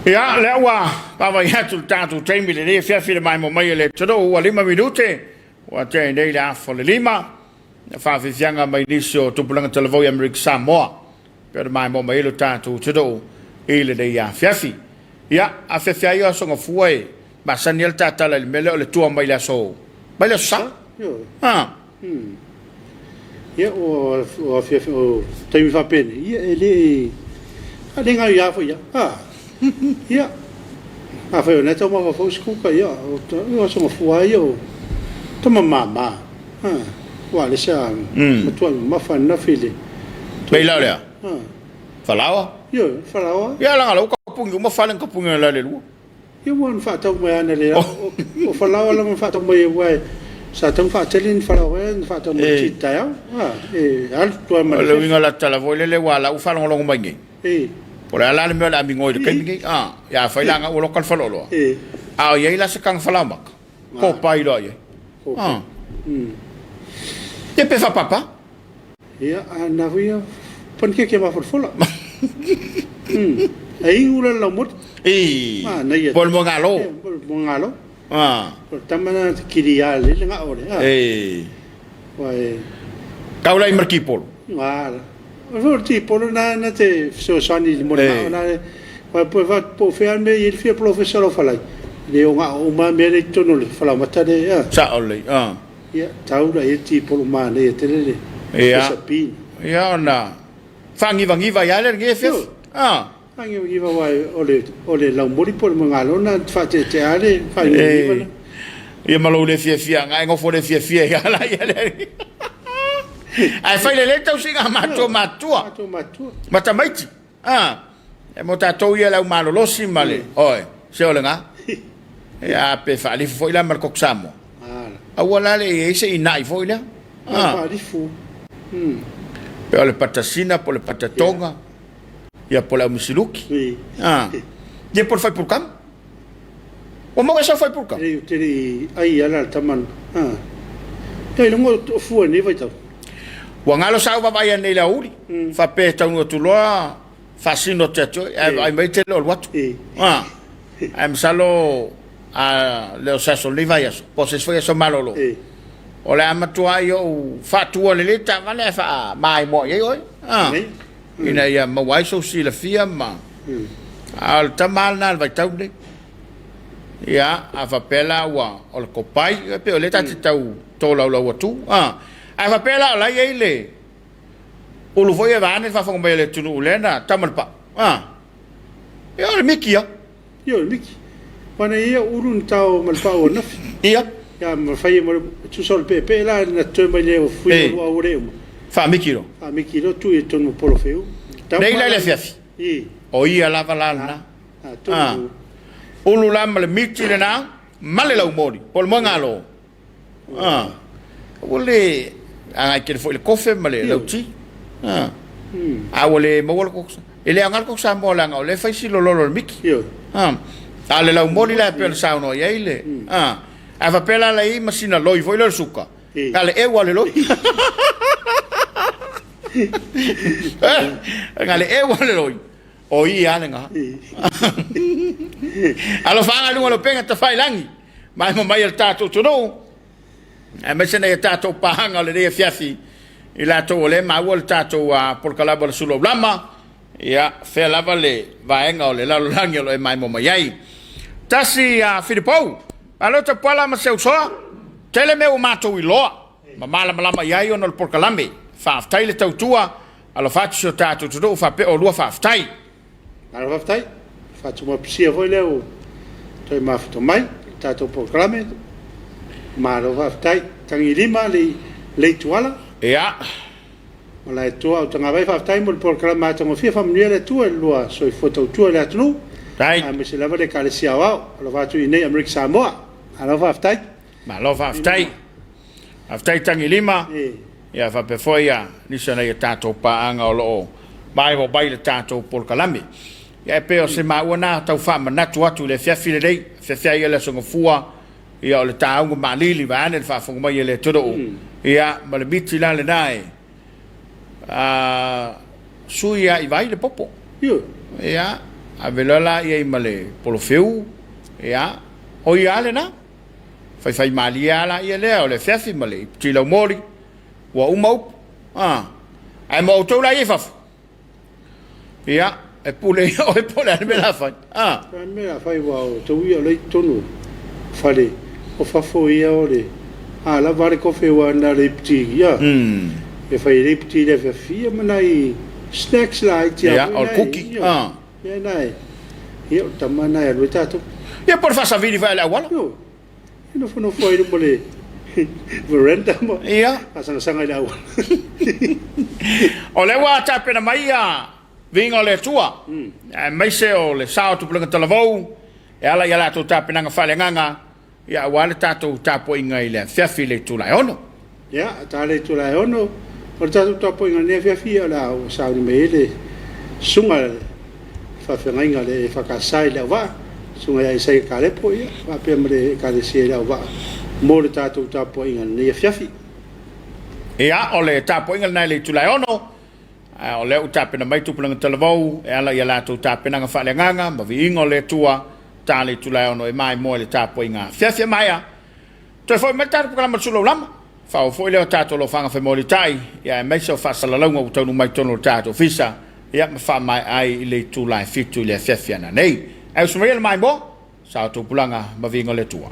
Ia, lea ua vaavaai atu le tatou taimi lenei afiafi i le maimoa mai e le atunuu, ua 5 minute ua tea nei le 4:30, na faafiafiaga mai nisi o tupulaga talavou i Amerika Samoa, pei ona maimoa mai ai lo tatou atunuu i lenei afiafi. Ia, afiafi ai o Aso Gafua e masani ai le tatala i le mea lea o le tua mai le aso, mai le aso Sa. Ah. Ia, o afiafi, o taimi faapenei, ia e le, a le gaoia foi ia. Ah. Ia, afai o lena e tau mafaufau se kuka, ia, o Aso Gafua ia o tama mama. Ah. Aua o lea sa matuai mamafa ananafi le. Pei la o lea? Ah. Falaoa? Ioe, falaoa. Ia leaga la ua tapuni uma fale na tapuni ai la le lua. Ia ua na faatau mai ana le o falaoa lava na faatau mai aua sa tatau ona faatele ni falaoa ea na faatau mai i le taeao. Ah, e alu tua ma le. O le uiga o la tala foi lele aua la ua faalogologo mai nei. E. Po o le a la le mea o le a migoi i le taimi nei. Ah, ia afai la ua loka le faleoloa. E. A o i ai la se taga falaomata. Kopai loa i ai. Ah. Ia pe faapapa. Ia, a na foi ia panikeke mafolafola. E inu la le laumoli. I. Manaia. Po o le moegalo. Po o le moegalo. Ah. O le tama na te kili a le le gao le. E. Ua e. Tau la i ma le tipolo. A la. O le foi tipolo na na te fesoasoani i le moegao na. Ua po fa po fea me i le fia polofesa lo falai. Le o gao uma mea le i totonu o le falaomata le. Sao lelei. Ah. Ia, tau la i ai le tipolo manaia tele le resepi. Ia, ona faagivagiva ai lava lea i lenei afiafi. Ah. Faagivagiva aua o le, o le laumoli po o le moegalo na te faateatea le faagivagiva na. Ia ma lou le fiafia, na e nofo le fiafia ai lava la ia le. Ae fai lelei tausiga a matou matua. Matou matua. Ma tamaiti. Ah, e mo tatou ia le au malolosi ma le, oe, se o lena. Ia, pe faalifu foi la ma le koko Samoa. Aua la le i ai se inai foi lea. Ah. Faalifu. Pe o le patasina, po o le patatoga, ia po o le aumisiluki. Ah. Ia po o le faipulukama. Ua maua e sau faipulukama? Lei ou te le i ai ala le tama na. Ah. Ia i luga o fua i lenei vaitau. Ua galo sa ou vaavaai anei i le aoauli, faapea e taunuu atu loa faasino atu ia te oe, ae vaai mai te le o alu atu. Ah. Ae masalo a le o se aso o lenei vaiaso, po o se isi foi aso malolo, o le a matuai ou faatua lelei taavale ae faamaimoa i ai oe. Ah. Ina ia maua ai sou silafia ma... A o le tama lava lena o le vaitau lenei. Ia, a faapea la ua o le kopai, e pei o lea ta te tau tolaulau atu. A, ae faapea la o la e i ai le ulu foi e vaeane le faafofoga mai a le atunuu lea na tama le pau. A, ia o le miki ia. Ia o le miki. Aua na i ai ulu na tao ma le pau ananafi. Ia. Ia ma fai ma tusa o le peepee la na totoe mai le fui o lua ua le uma. Faamiki loa. Faamiki loa tuu i totonu o polofeu. Nei la i le afiafi. I. O ia lava la lena. A. Ulu la ma le miti lena ma le laumoli po o le moegalo. A, ua le agai tele foi i le kofe ma le lauti. A, a ua le maua le koko. E le aoga le koko Samoa leaga o lea e fai si lololo o le miki. A, a o le laumoli la e pei ona saunoa i ai le. A, a faapea la la i ai ma sina loi foi lea o le suka. Na le eu lava o le loi. Na le eu lava o le loi. O ia lava lena. Alofaaga i luga o le upega tafailagi, maimoa mai e le tatou atunuu, aemaise nai a tatou paaga o lenei afiafi, i latou o lea e maua le tatou polokalame o le Sulu Aulama, ia, fea lava le vaega o le lalolagi o lo o e maimoa mai ai. Tasi a Filipou, malo tapuala ma se usoa, tele mea ua matou iloa ma malamalama i ai ona o le polokalame. Faafetai le tautua. Alofa atu si o tatou atunuu faapea oulua faafetai. Malo faafetai. Faatumapusia foi lea ua toe mafuta mai le tatou polokalame. Malo faafetai. Tagilima le Leituala. Ia. Malaetoa Autagavai faafetai mo le polokalame matagofie faamanuia le Atua i le lua soifua tautua i le atunuu. Faafetai. Aemaise lava le Ekalesia Aoao. Alofa atu i inei Amerika Samoa. Malo faafetai. Malo faafetai. Faafetai Tagilima. Ia faapea foi ia nisi o nai a tatou paaga o lo o maimoa mai i le tatou polokalame. Ia e pei o se maua na tau faamanatu atu i le afiafi lenei, afiafi ai le Aso Gafua, ia o le taauga maalili vaeane le faafofoga mai a le atunuu. Ia ma le miti la lena e a sui lava i vai le popo. Ia. Ave loa la i ai ma le polofeu, ia, o ia lava lena. Faifaimalie lava laia lea o le afiafi ma le iputi laumoli, ua uma upu. A, ae mo outou la ia i fafo, ia, e pule ia oe po o le a le mea o le a fai. A. O le a le mea o le a fai aua o outou ia o lea e i totonu o fale, o fafo ia o le a lava le kofe aua na o le iputi, ia, e fai ai le iputi i le afiafi, ia ma nai snacks laiti lava Ia, foi o le nai, kuki. ioe, A. ia na e, ia o le tama lena e alu ai tatou. Ia, po o le faasavili foi a le auala. Ioe. E nofonofo ai luma le veranda ma Ia. faasagasaga i le auala. O lea ua tapena mai ia viiga o le Atua, aemaise o le sao o Tupulaga Talavou e ala i a latou tapenaga faaleagaga, ia aua le tatou tapuaiga i le afiafi i le itula e 6. Ia, ta le itula e 6, o le tatou tapuaiga i lenei afiafi, ia o le a ua sauni mai ai le susuga i le faafeagaiga a le EFKS i Leauvaa, Susuga ia Isaia Kalepo, ia, faapea ma le Ekalesia i Leauvaa mo le tatou tapuaiga i lenei afiafi. Ia, o le tapuaiga lena i le itula e 6, a o lea ua tapena mai Tupulaga Talavou e ala i a latou tapenaga faaleagaga ma viiga o le Atua, ta le itula e 6 e maimoa i le tapuaiga afiafi. E maea, toe foi mai le tatou polokalame o le Sulaulama, faaauau foi lea o tatou alofaga femolitai, ia aemaise o faasalalauga ua taunuu mai i totonu o le tatou ofisa, ia ma faamaea ai i le itula e 7 i le afiafi ana nei. Ae usu maia le maimoa, sao tupulaga ma viiga o le Atua.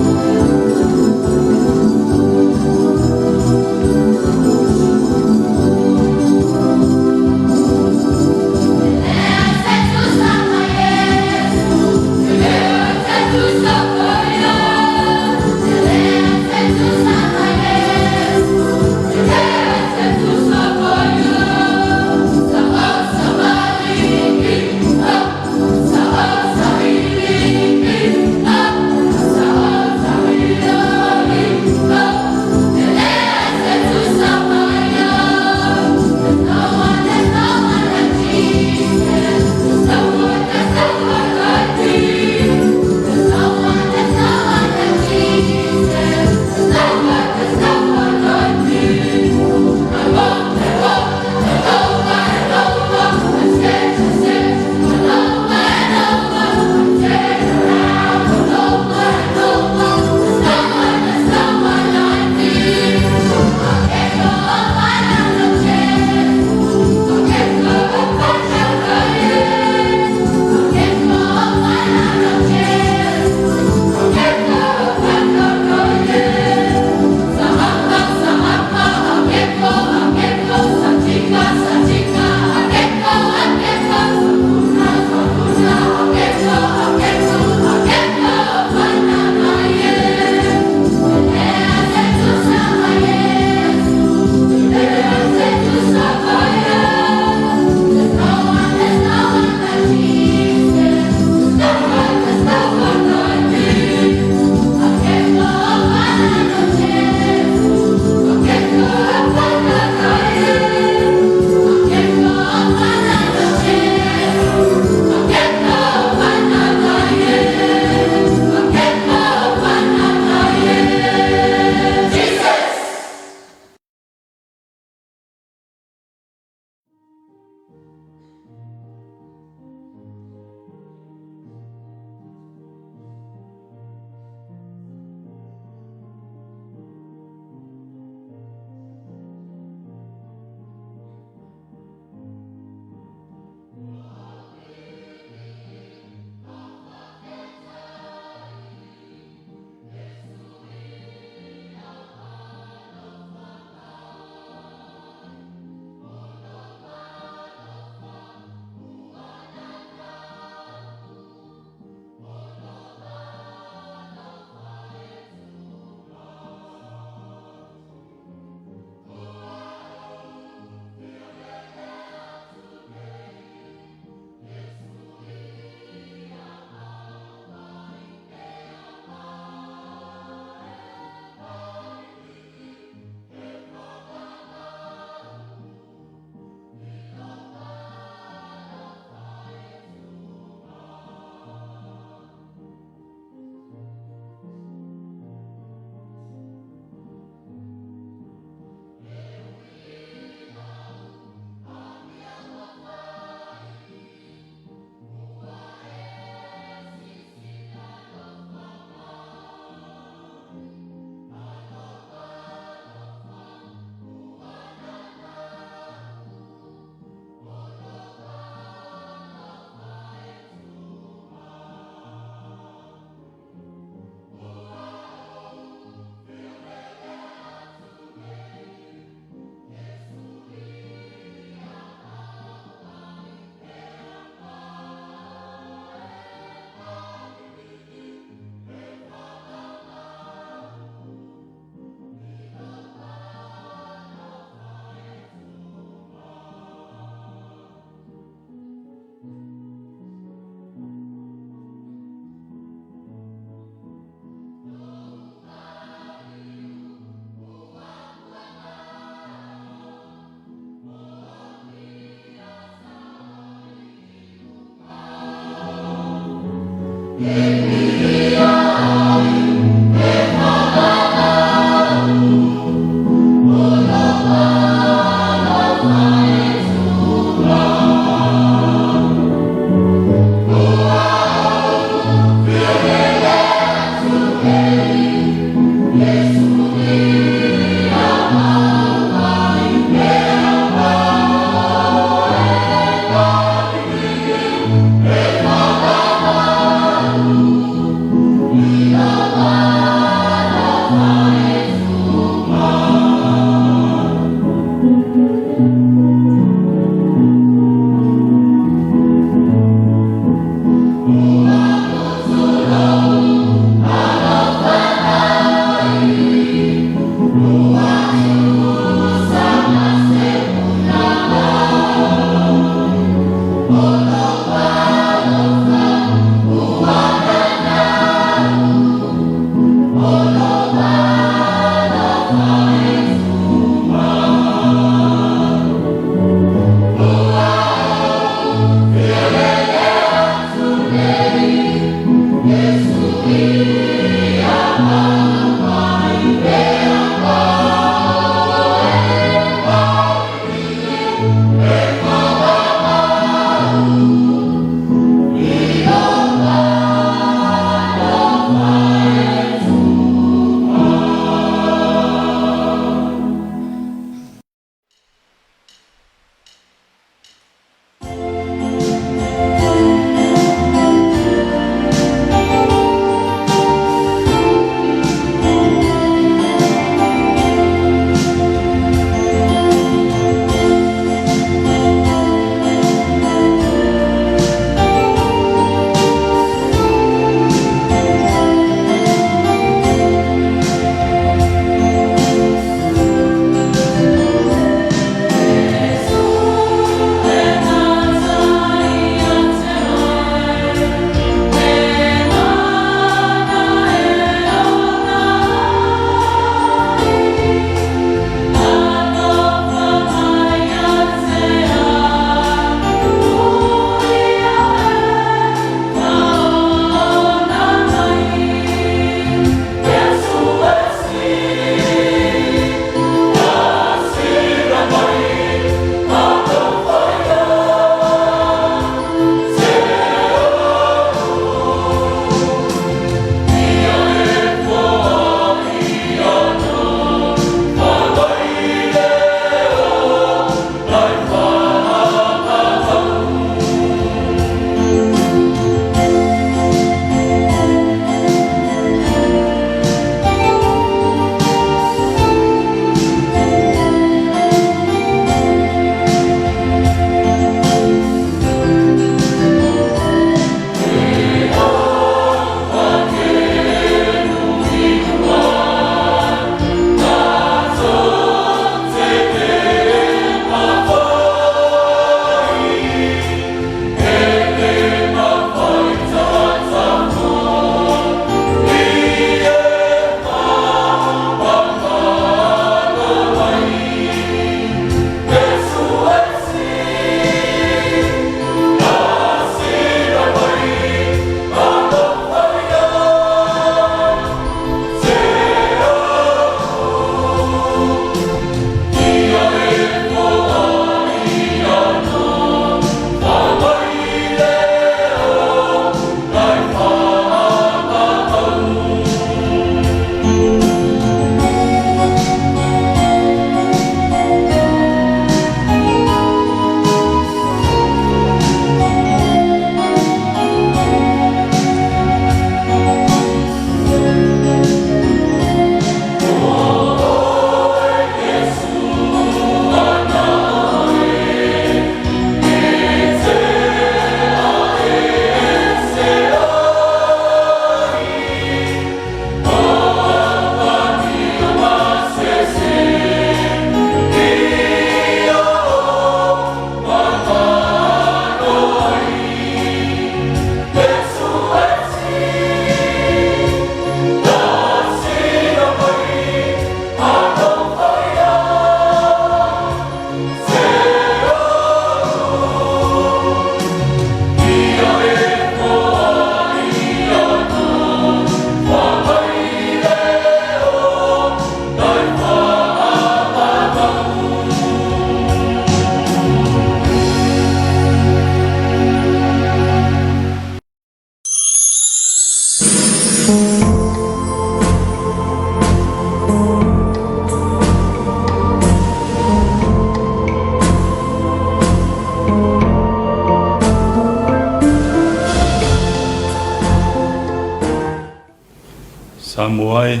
Samoa e,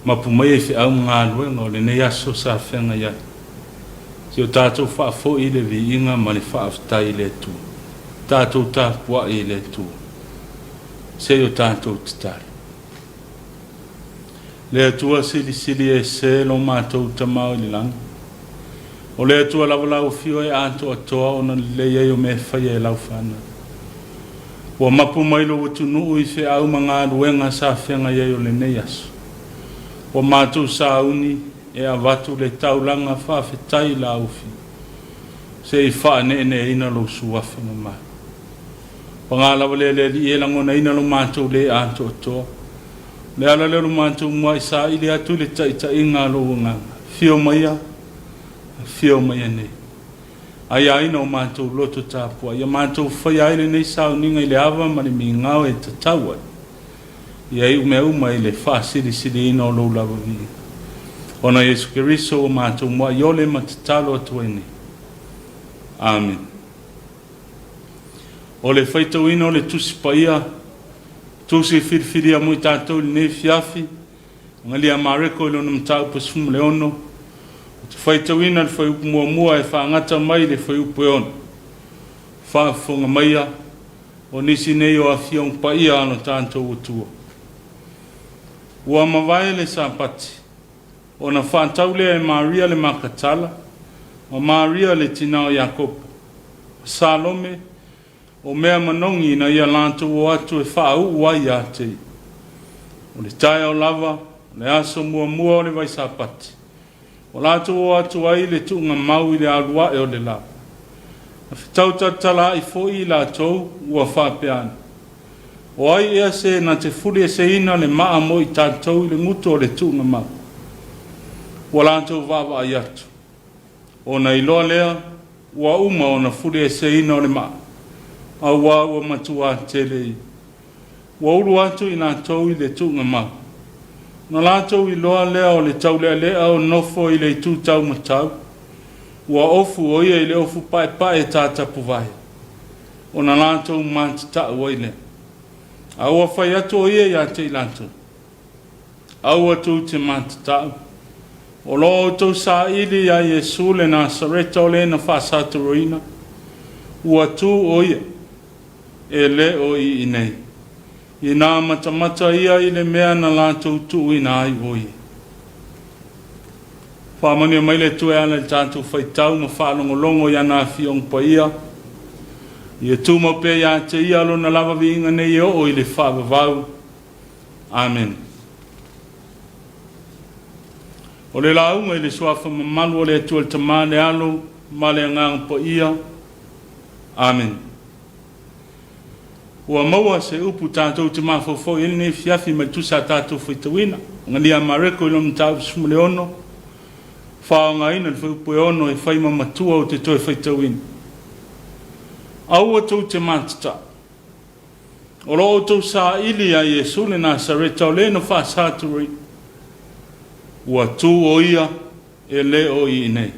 mapu maia i feau ma galuega o lenei aso sa feagai ai. Se o tatou faafoi le viiga ma le faafetai i le Atua. Tatou tapuai i le Atua. Se i o tatou tatalo. Le Atua silisili ese lo matou Tama i le lagi. O le Atua lava lau afio e atoatoa ona lelei ai o mea e faia e lau fanau. Ua mapu mai lou atunuu i feau ma galuega sa feagai ai o lenei aso. Ua matou sauni e avatu le taulaga faafetai i lau afio, se i faaneeneeina lou suafa mamalu. Paga lava lea le Alii e lagonaina lo matou le atoatoa. O le ala lea o lo matou muai saili atu i le taitaiga a lou Agaga. Afio maia, afio maia nei. Aiaina o matou loto tapuai, ia matou faia ai lenei sauniga i le ava ma le migao e tatau ai. Ia iu mea uma i le faasilisiliina o lou lava viiga. Ona Iesu Keriso ua matou muai ole ma tatalo atu ai nei. Amene. O le faitauina o le Tusi Paia, tusi filifilia mo i tatou i lenei afiafi, Galia Mareko i lona mataupu e 16, ou te faitauina le fuaiupu muamua e faagata mai i le fuaiupu e 6. Faafofoga maia, o nisi nei o afioga paia a lo tatou Atua. Ua mavae le Sapati, ona faatau lea e Maria le Makatala, ma Maria le tina o Iakopo, ma Salome, o mea manogi ina ia latou o atu e faauu ai ia te ia. O le taeao lava, o le aso muamua o le Vaisapati, ua latou o atu ai i le tuugamau i le alu ae o le la. Na fetau talatalaai foi i latou ua faapea ane, O ai ea se na te fulieseina le maa mo i tatou i le gutu o le tuugamau? Ua latou vaavaai atu, Ona iloa lea ua uma ona fulieseina o le maa, auā ua matuā tele ia. Ua ulu atu i latou i le tuugamau. Ona latou iloa lea o le taulealea o nofo i le itu taumatau, ua ofu o ia i le ofu paepae tatapuvae, ona latou matatau ai lea. A ua fai atu o ia ia te i latou, Aua tou te matatau, o lo o outou saili iā Iesu le Nasareta o le na faasatoroina, ua tu o ia, e le o i inei. Inā matamata ia i le mea na latou tuuina ai o ia. Faamanuia mai le Atua e ala i le tatou faitau ma faalogologo i ana Afioga Paia. Ia tumau pea ia te ia lona lava viiga nei e oo i le faavavau. Amene. O le lauga i le Suafa mamalu o le Atua le Tama, le Alo ma le Agaga Paia. Amene. Ua maua se upu tatou te mafaufau i ai lenei afiafi mai le tusa a tatou faitauina. Galia Mareko i lona mataupu 16, faaaogaina le fuaiupu e 6 e fai ma matua ou te toe faitauina. Aua tou te matatau. O lo o outou saili ia Iesu le Nasareta o le na faasaturoina. Ua tu o ia e le o i inei.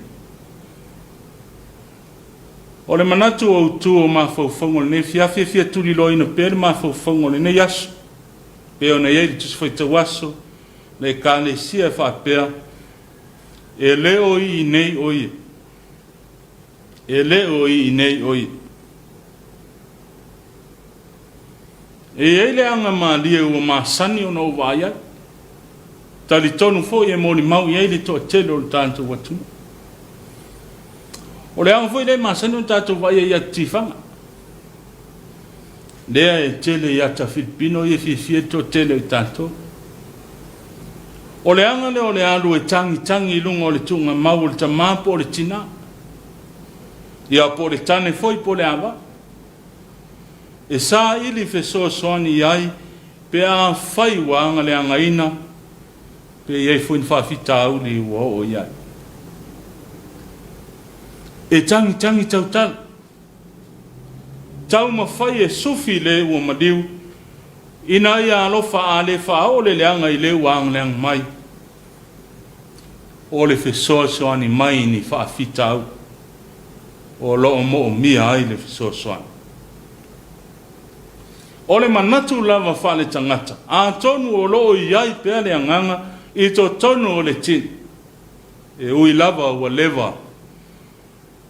O le manatu autu o mafaufauga o lenei afiafi e fia tuliloaina pea le mafaufauga o lenei aso, pei ona i ai le Tusi Faitau Aso le Ekalesia e faapea, E le o i inei o ia. E le o i inei o ia. E i ai le aga malie ua masani ona ou vaai ai. Talitonu foi e molimau i ai le toatele o le tatou atunuu. O le aga foi lea e masani ona tatou vaai ai i ata tifaga. Lea e tele i ata Filipino ia e fiafia le toatele o i tatou. O le aga lea o le alu e tagitagi i luga o le tuugamau o le tama po o le tina. Ia po o le tane foi po o le ava. E saili fesoasoani i ai pe afai ua agaleagaina pe i ai foi ni faafitauli ua oo i ai. E tagitagi tautala, taumafai e sufi le ua maliu, ina ia alofa a le faaoo le leaga i le ua agaleaga mai, o le fesoasoani mai i ni faafitauli. O lo o moomia ai le fesoasoani. O le manatu lava faaletagata, atonu o lo o i ai pea le agaga i totonu o le tino, e ui lava ua leva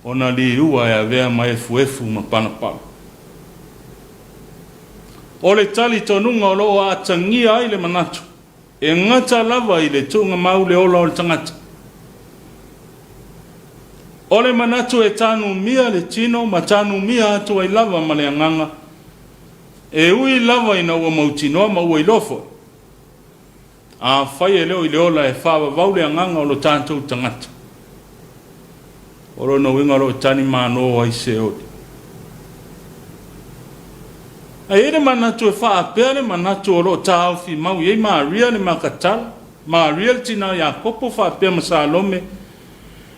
ona liua e avea ma efuefu ma palapala. O le talitonuga o lo o atagia ai le manatu, e gata lava i le tuugamau le ola o le tagata. O le manatu e tanumia le tino ma tanumia atu ai lava ma le agaga, e ui lava ina ua mautinoa ma ua iloa foi, Afai e le o i le ola e faavavau le agaga o lo tatou tagata, o lona uiga o lo o tani mano ai se oli. Ae i ai le manatu e faapea le manatu o lo o taofi mau i ai Maria le Makatala, Maria le tina o Iakopo faapea ma Salome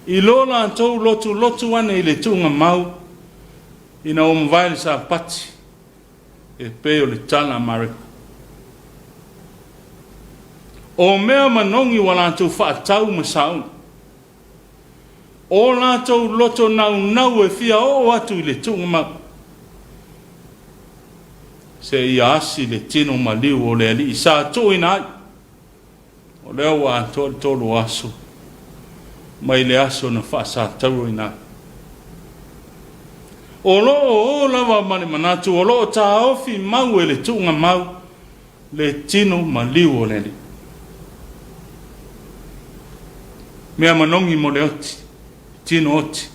i lo latou lotulotu ane i le tuugamau ina ua mavae le Sapati. e pei o le tala a Mareko. O mea manogi ua latou faatau ma sauni. O latou loto naunau e fia oo atu i le tuugamau, seia asi le tino maliu o le Alii sa tuuina ai. O lea ua atoa le tolu o aso mai le aso na faasatauroina ai. O lo o o lava ma le manatu o lo o taofi mau e le tuugamau le tino maliu o le Alii. Mea manogi mo le oti, tino oti.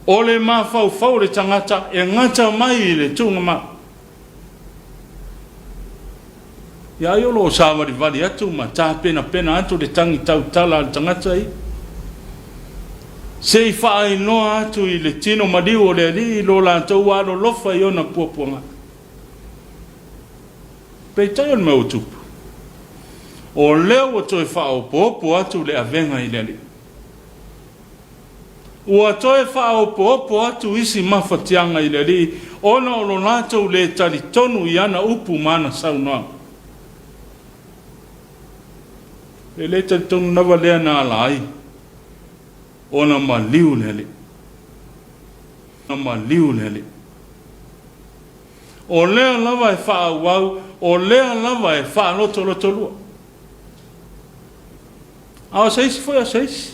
O le mafaufau o le tagata e gata mai i le tuugamau. Ia ai o lo o savalivali atu ma tapenapena atu le tagi tautala a le tagata ia, se i faainoa atu i le tino maliu o le Alii i lo latou alolofa i ona puapuaga. Peitai o le mea ua tupu, o lea ua toe faaopoopo atu le avega i le Alii. Ua toe faaopoopo atu isi mafatiaga i le Alii ona o lo latou lē talitonu i ana upu ma ana saunoaga. E lē talitonu lava lea na ala ai ona maliu le Alii. Na maliu le Alii. O lea lava e faaauau, o lea lava e faalotolotolua. A o se isi foi a se isi.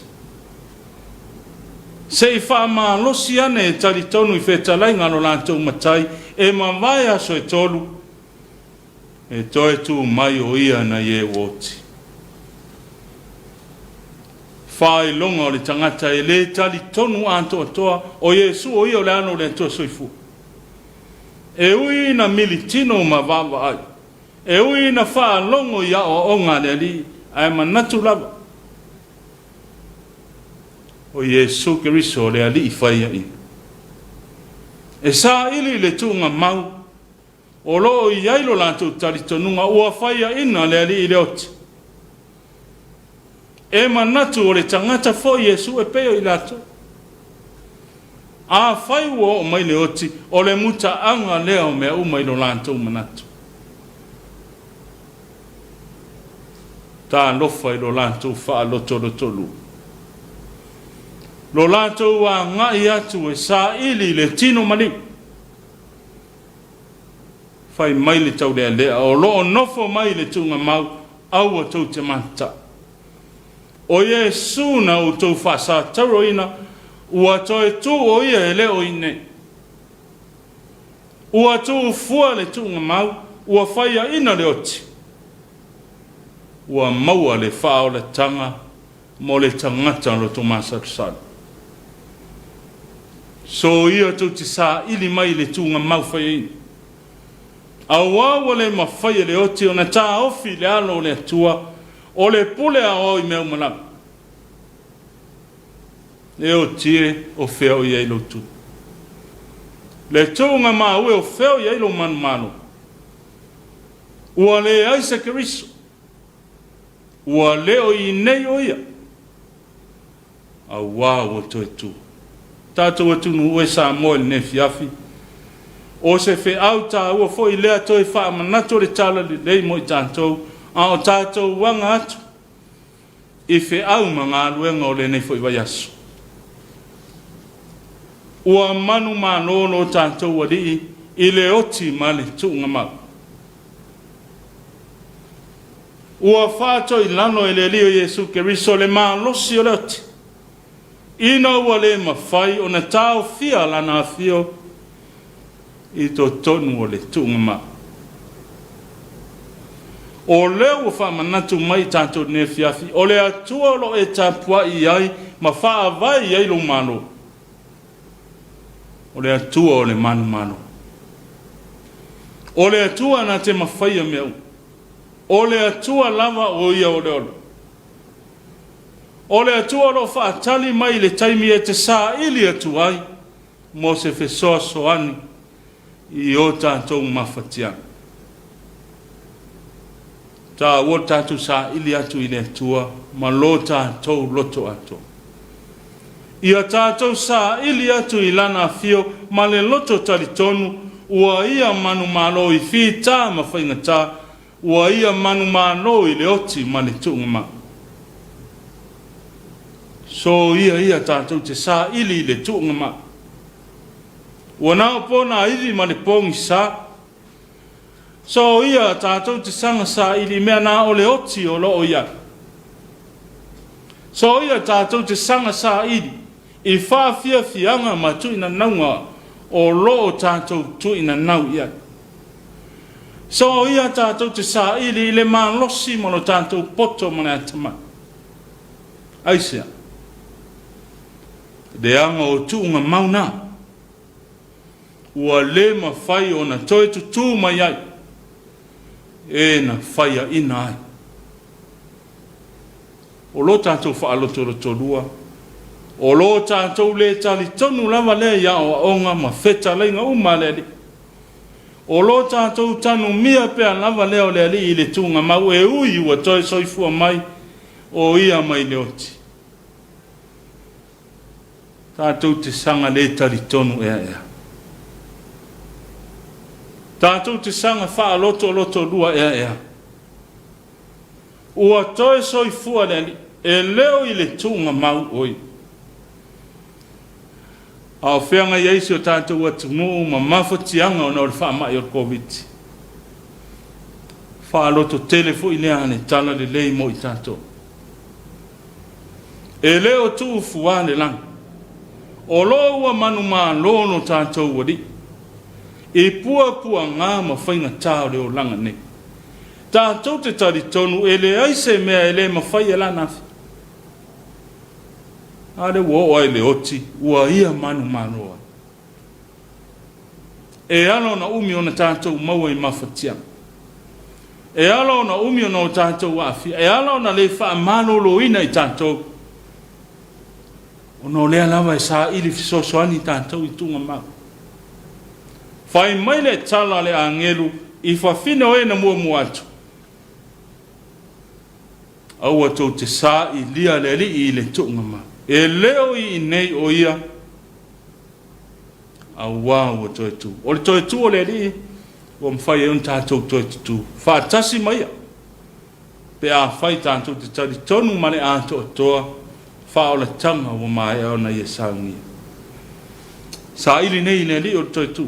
Se i faamalosi ane e talitonu i fetalaiga a lo latou matai e mavae aso e tolu, e toe tu mai o ia nai e ua oti. Faailoga o le tagata e lē talitonu atoatoa o Iesu o ia o le Alo o le Atua Soifua. E ui ina militino ma vaavaai, E ui ina faalogo i aoaoga a le Alii, ae manatu lava, o Iesu Keriso le Alii faiaina. E saili i le tuugamau o lo o i ai lo latou talitonuga ua faiaina le Alii i le oti. E manatu o le tagata foi Iesu e pei o i latou. Afai ua oo mai le oti, o le mutaaga lea o mea uma i lo latou manatu. Talofa i lo latou faalotolotolua. Lo latou agai atu e saili i le tino maliu. Fai mai le taulealea o lo o nofo mai i le tuugamau, aua tou te matatai. O Iesu na outou faasatauroina, ua toe tu o ia e le o i inei. Ua tuufua le tuugamau, ua faiaina le oti. Ua maua le faaolataga mo le tagata loto masalosalo. Soia tou te saili mai i le tuugamau faiaina. Auā ua le mafai e le oti ona taofi i le alo o le Atua, o le pule aoao i mea uma lava. E oti e, o fea o i ai lou tu? Le tuuga maue o fea o i ai lou manumalo? Ua leai se Keriso. Ua le o i inei o ia. Auā ua toe tu. Tatou atunuu e Samoa i lenei afiafi, o se feau tāua foi lea toe faamanatu o le Tala Lelei mo i tatou, a o tatou aga atu i feau ma galuega o lenei foi vaiaso. Ua manumalo lo tatou Alii i le oti ma le tuugamau. Ua faatoilalo e le Alii o Iesu Keriso le malosi o le oti, ina ua le mafai ona taofia Lana afio i totonu o le tuugamau. O lea ua faamanatu mai i tatou i lenei afiafi, o le Atua o lo o e tapuai i ai ma faavae i ai lou Malo, o le Atua o le manumalo. O le Atua na te mafaia mea uma. O le Atua lava o Ia o le ola. O le Atua o lo o faatali mai i le taimi e te saili atu ai mo se fesoasoani i o tatou mafatiaga. Taua lo tatou saili atu i le Atua ma lo tatou loto atoa. Ia tatou saili atu i Lana afio ma le loto talitonu ua Ia manumalo i fita ma faigata, ua Ia manumalo i le oti ma le tuugamau. Soia ia tatou te saili i le tuugamau. Ua na o ponaivi ma le pogisa. Soia tatou te saga saili i mea na o le oti o lo o i ai. Soia tatou te saga saili i faafiafiaga ma tuuinanauga o lo o tatou tuuinanau i ai. Soia tatou te saili i le malosi ma lo tatou poto ma le atamai. Aisea? Leaga o tuugamau na ua le mafai ona toe tutū mai ai e na faiaina ai. O lo tatou faalotolotolua, o lo tatou le talitonu lava lea i aoaoga ma fetalaiga uma a le Alii. O lo tatou tanumia pea lava lea o le Alii i le tuugamau e ui ua toe soifua mai o Ia mai le oti. Tatou te saga le talitonu ea ea. Tatou te saga faalotolotolua ea ea. Ua toe soifua le Alii, e le o i le tuugamau o Ia. A o feagai ai si o tatou atunuu ma mafatiaga ona o le faamai o le Koviti. Faalototele foi lea a le Tala Lelei mo i tatou. E le o tuu fuā le lagi. O lo ua manumalo lo tatou Alii i puapuaga ma faigata o le olaga nei. Tatou te talitonu e leai se mea e le mafai e Lana afi. A lea ua oo lava i le oti, ua ia manumalo ai. E ala ona umi ona tatou maua i mafatiaga. E ala ona umi ona o tatou aafia. E ala ona le faamaloloina i tatou, ona o lea lava e saili fesoasoani tatou i tuugamau. Fai mai le tala a le agelu i fafine o e na muamua atu, Aua tou te sailia le Alii i le tuugamau. E le o i inei o ia, auā ua toe tū. O le toe tū o le Alii ua mafai ai ona tatou toe tutū faatasi ma Ia, pe afai tatou te talitonu ma le atoatoa faaolataga ua maea ona Ia saunia. Saili nei i le Alii o le toe tū.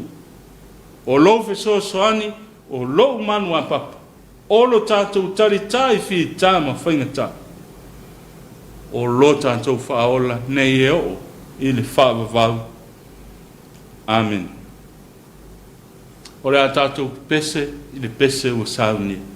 O lou fesoasoani, o lou manuapapa, O lo tatou talitā i fita ma faigata, o lo tatou faaola nei e oo i le faavavau. Amene. O le a tatou pepese i le pese ua saunia.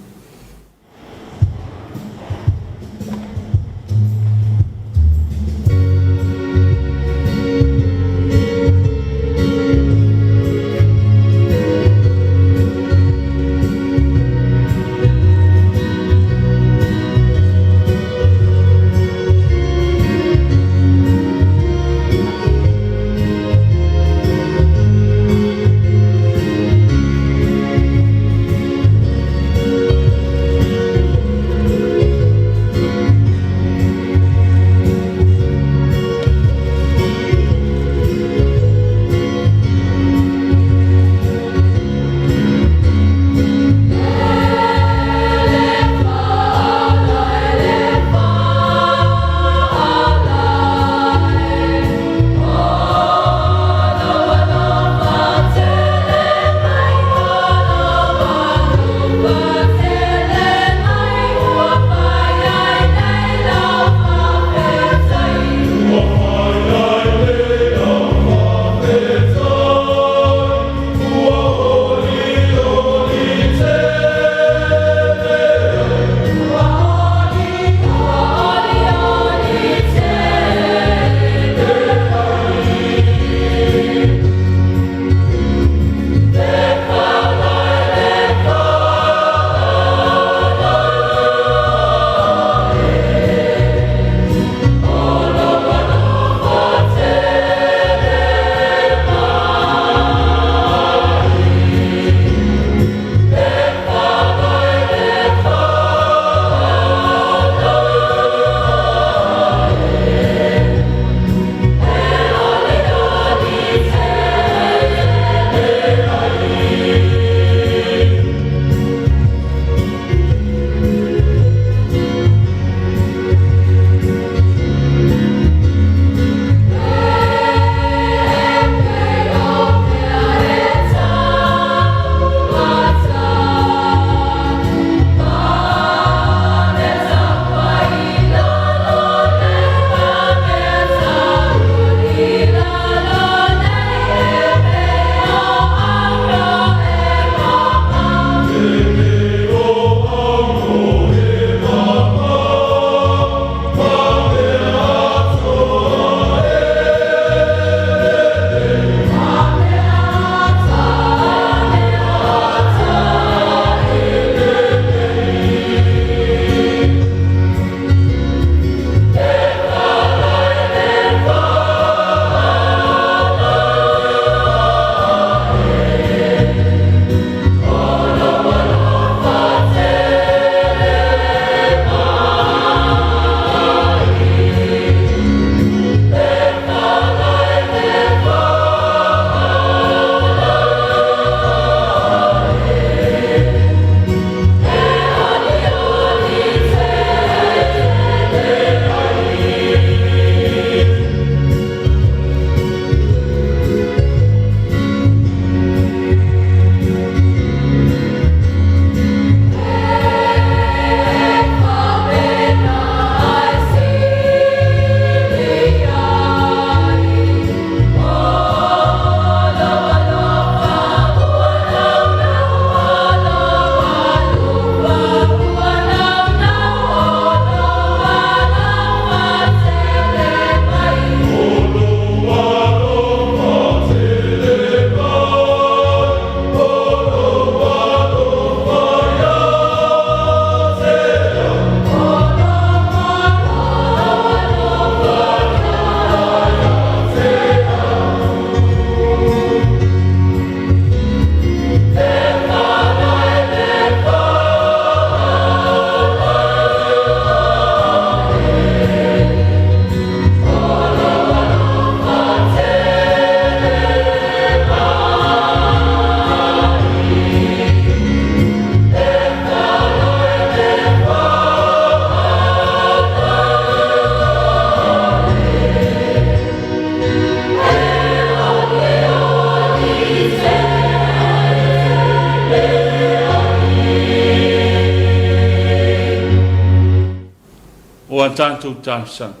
tatou talosaga.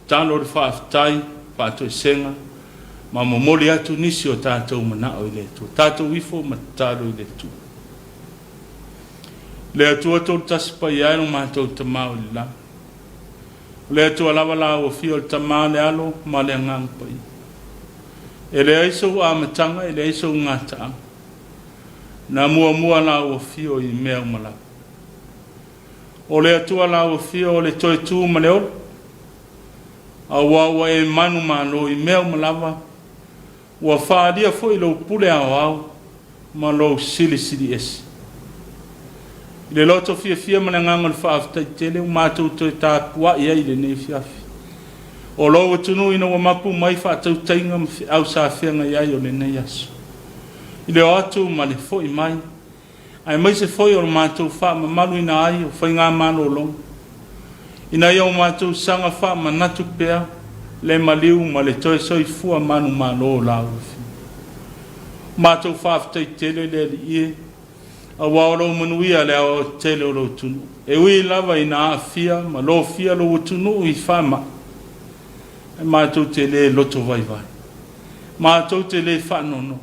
Tatalo le faafetai, faatoesega, ma momoli atu nisi o tatou manao i le Atua. Tatou ifo ma tatalo i le Atua. Le Atua tolutasi paia e lo matou Tama o i le lagi. O le Atua lava la ua fia o le Tama, le Alo ma le Agaga Paia. E leai sou amataga, e leai sou gataaga. Na muamua la ua fio i mea uma lava. O le Atua la ua fio o le toe tu ma le ola. Aua ua e manumalo i mea uma lava, ua faaalia foi lou pule aoao ma lou silisili ese. I le loto fiafia ma le agaga o le faafetai tele ua matou toe tapuai ai i lenei afiafi. O lou atunuu ina ua mapu mai faatautaiga ma feau sa feagai ai o lenei aso. I le o atu ma le foi mai, aemaise foi o le matou faamamaluina ai o faigamalologa, ina ia o matou saga faamanatu pea le maliu ma le toe soifua manumalo o la ua Matou faafetai tele le Alii e, aua o lou manuia le aoaotetele o lou atunuu. E ui lava ina aafia ma lofia lou atunuu i faamai, ae matou te le loto vaivai, matou te le faanoanoa,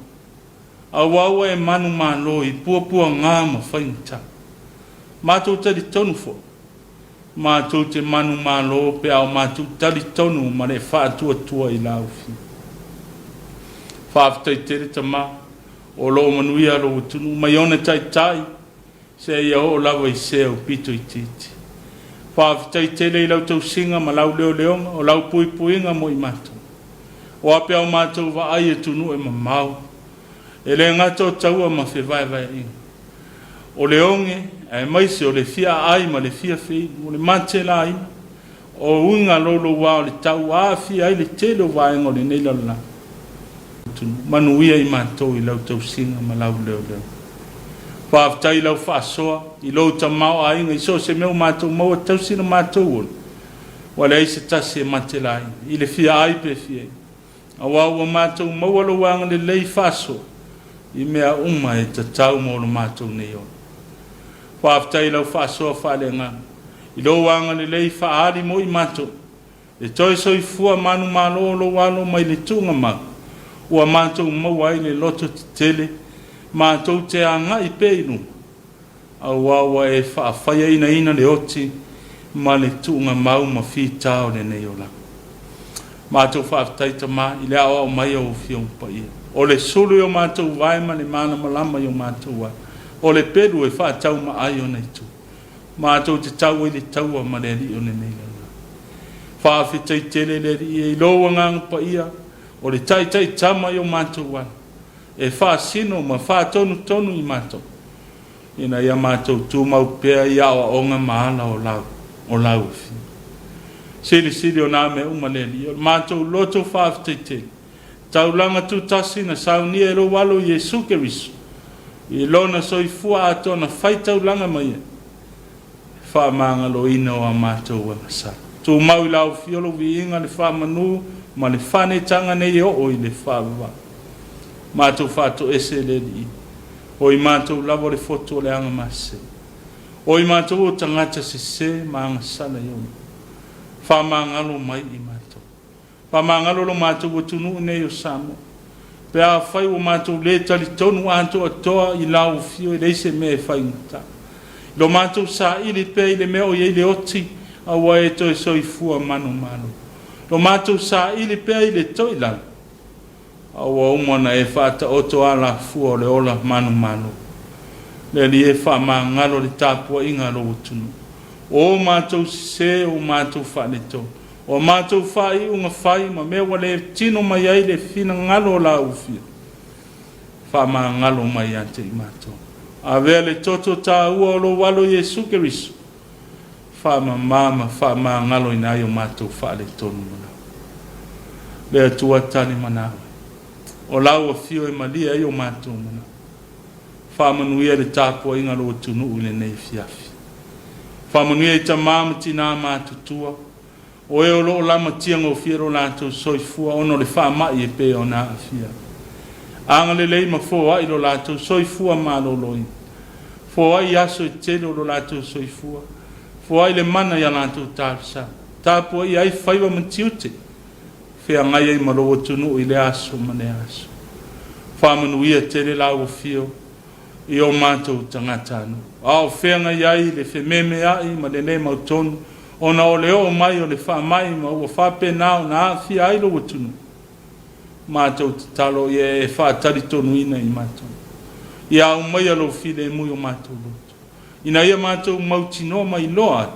aua ua e manumalo i puapuaga ma faigata. Matou talitonu foi, matou te manumalo pe a o matou talitonu ma le faatuatua i lau Afioga. Faafetai tele Tama, o lo o manuia lou atunuu mai ona taitai seia oo lava i se aupito itiiti. Faafetai tele i lau tausiga ma lau leoleoga, o lau puipuiga mo i matou. O a pea o matou vaai i atunuu e mamao, e le gata o taua ma fevaevaeaiga. O le oge, aemaise o le fia aai ma le fia feinu, o le matelaina, o uiga louloua o le tau ua aafia ai le tele o vaega o lenei lalolagi. Manuia i matou i lau tausiga ma lau leoleo. Faafetai i lau faasoa, i lou tamaoaiga i so o se mea ua matou maua tausi lo matou ola, ua leai se tasi e matelaina, i le fia ai pe fia inu. Aua ua matou maua lou agalelei faasoa i mea uma e tatau mo lo matou nei ola. Faafetai i lau faasoa faaleagaga, i lou agalelei faaali mo i matou, le toe soifua manumalo o lou alo mai le tuugamau, ua matou maua ai le loto tetele, matou te agai pea i luma, aua ua e faafaiainaina le oti ma le tuugamau ma fita o lenei olaga. Matou faafetai Tama i le aoao mai o ou Afioga Paia. O le sulu i o matou vae ma le malamalama i o matou ala. O le pelu e faataumaai ona itu. Matou te tau ai le taua ma le Alii o lenei lalolagi. Faafetai tele le Alii e i lou Agaga Paia o le taitai tama i o matou ala, e faasino ma faatonutonu i matou, ina ia matou tumau pea i aoaoga ma ala o lau, o lau Afioga. Silisili o nā mea uma le Alii, o le matou loto faafetai tele, taulaga tutasi na saunia e lou Alo Iesu Keriso, i lona soifua atoa na fai taulaga mai ai, faamagaloina o a matou agasala. Tumau i lau Afio lou viiga, le faamanu ma le faanetaga nei e oo i le faavavau. Matou faatoese le Alii, o i matou lava o le fotu o le agamasese, o i matou o tagata sese ma agasala i ona. Faamagalo mai i matou. Faamagalo lo matou atunuu nei o Samoa. Pe afai ua matou le talitonu atoatoa i lau afio e leai se mea e faigata. I lo matou saili pea i le mea o i ai le oti, a ua e toe soifua manumalo. Lo matou saili pea i le toilalo, a ua uma ona e faataoto alafua o le ola manumalo. Le Alii e faamagalo le tapuaiga a lou atunuu. O matou sese, o matou faaletonu. O a matou faaiuga fai ma mea ua le tino mai ai le finagalo o la ufia, faamagalo mai ia te i matou. Avea le toto taua o lou Alo Iesu Keriso, faamama ma faamagaloina ai o matou faaletonu manao. Le Atua tali manao, o lau afio e malie ai o matou manao. Faamanuia le tapuaiga a lou atunuu i lenei afiafi. Faamanuia i tama ma tinā matutua, o e o lo o lamatia gofie lo latou soifua ona o le faamai e pei ona aafia ai. Agalelei ma foai lo latou soifua maloloina. Foai aso e tele o lo latou soifua. Foai le mana i a latou talosaga. Tapuaia ai faiva ma tiute, feagai ai ma lou atunuu i lea aso ma lea aso. Faamanuia tele lau afio i o matou tagatanuu, a o feagai ai le fememeai ma le lē mautonu ona o le oo mai o le faamai ma ua faapena ona aafia ai lou atunuu. Matou tatalo ia e faatalitonuina i matou. Ia aumaia lou filemu i o matou loto, ina ia matou mautinoa ma iloa ai,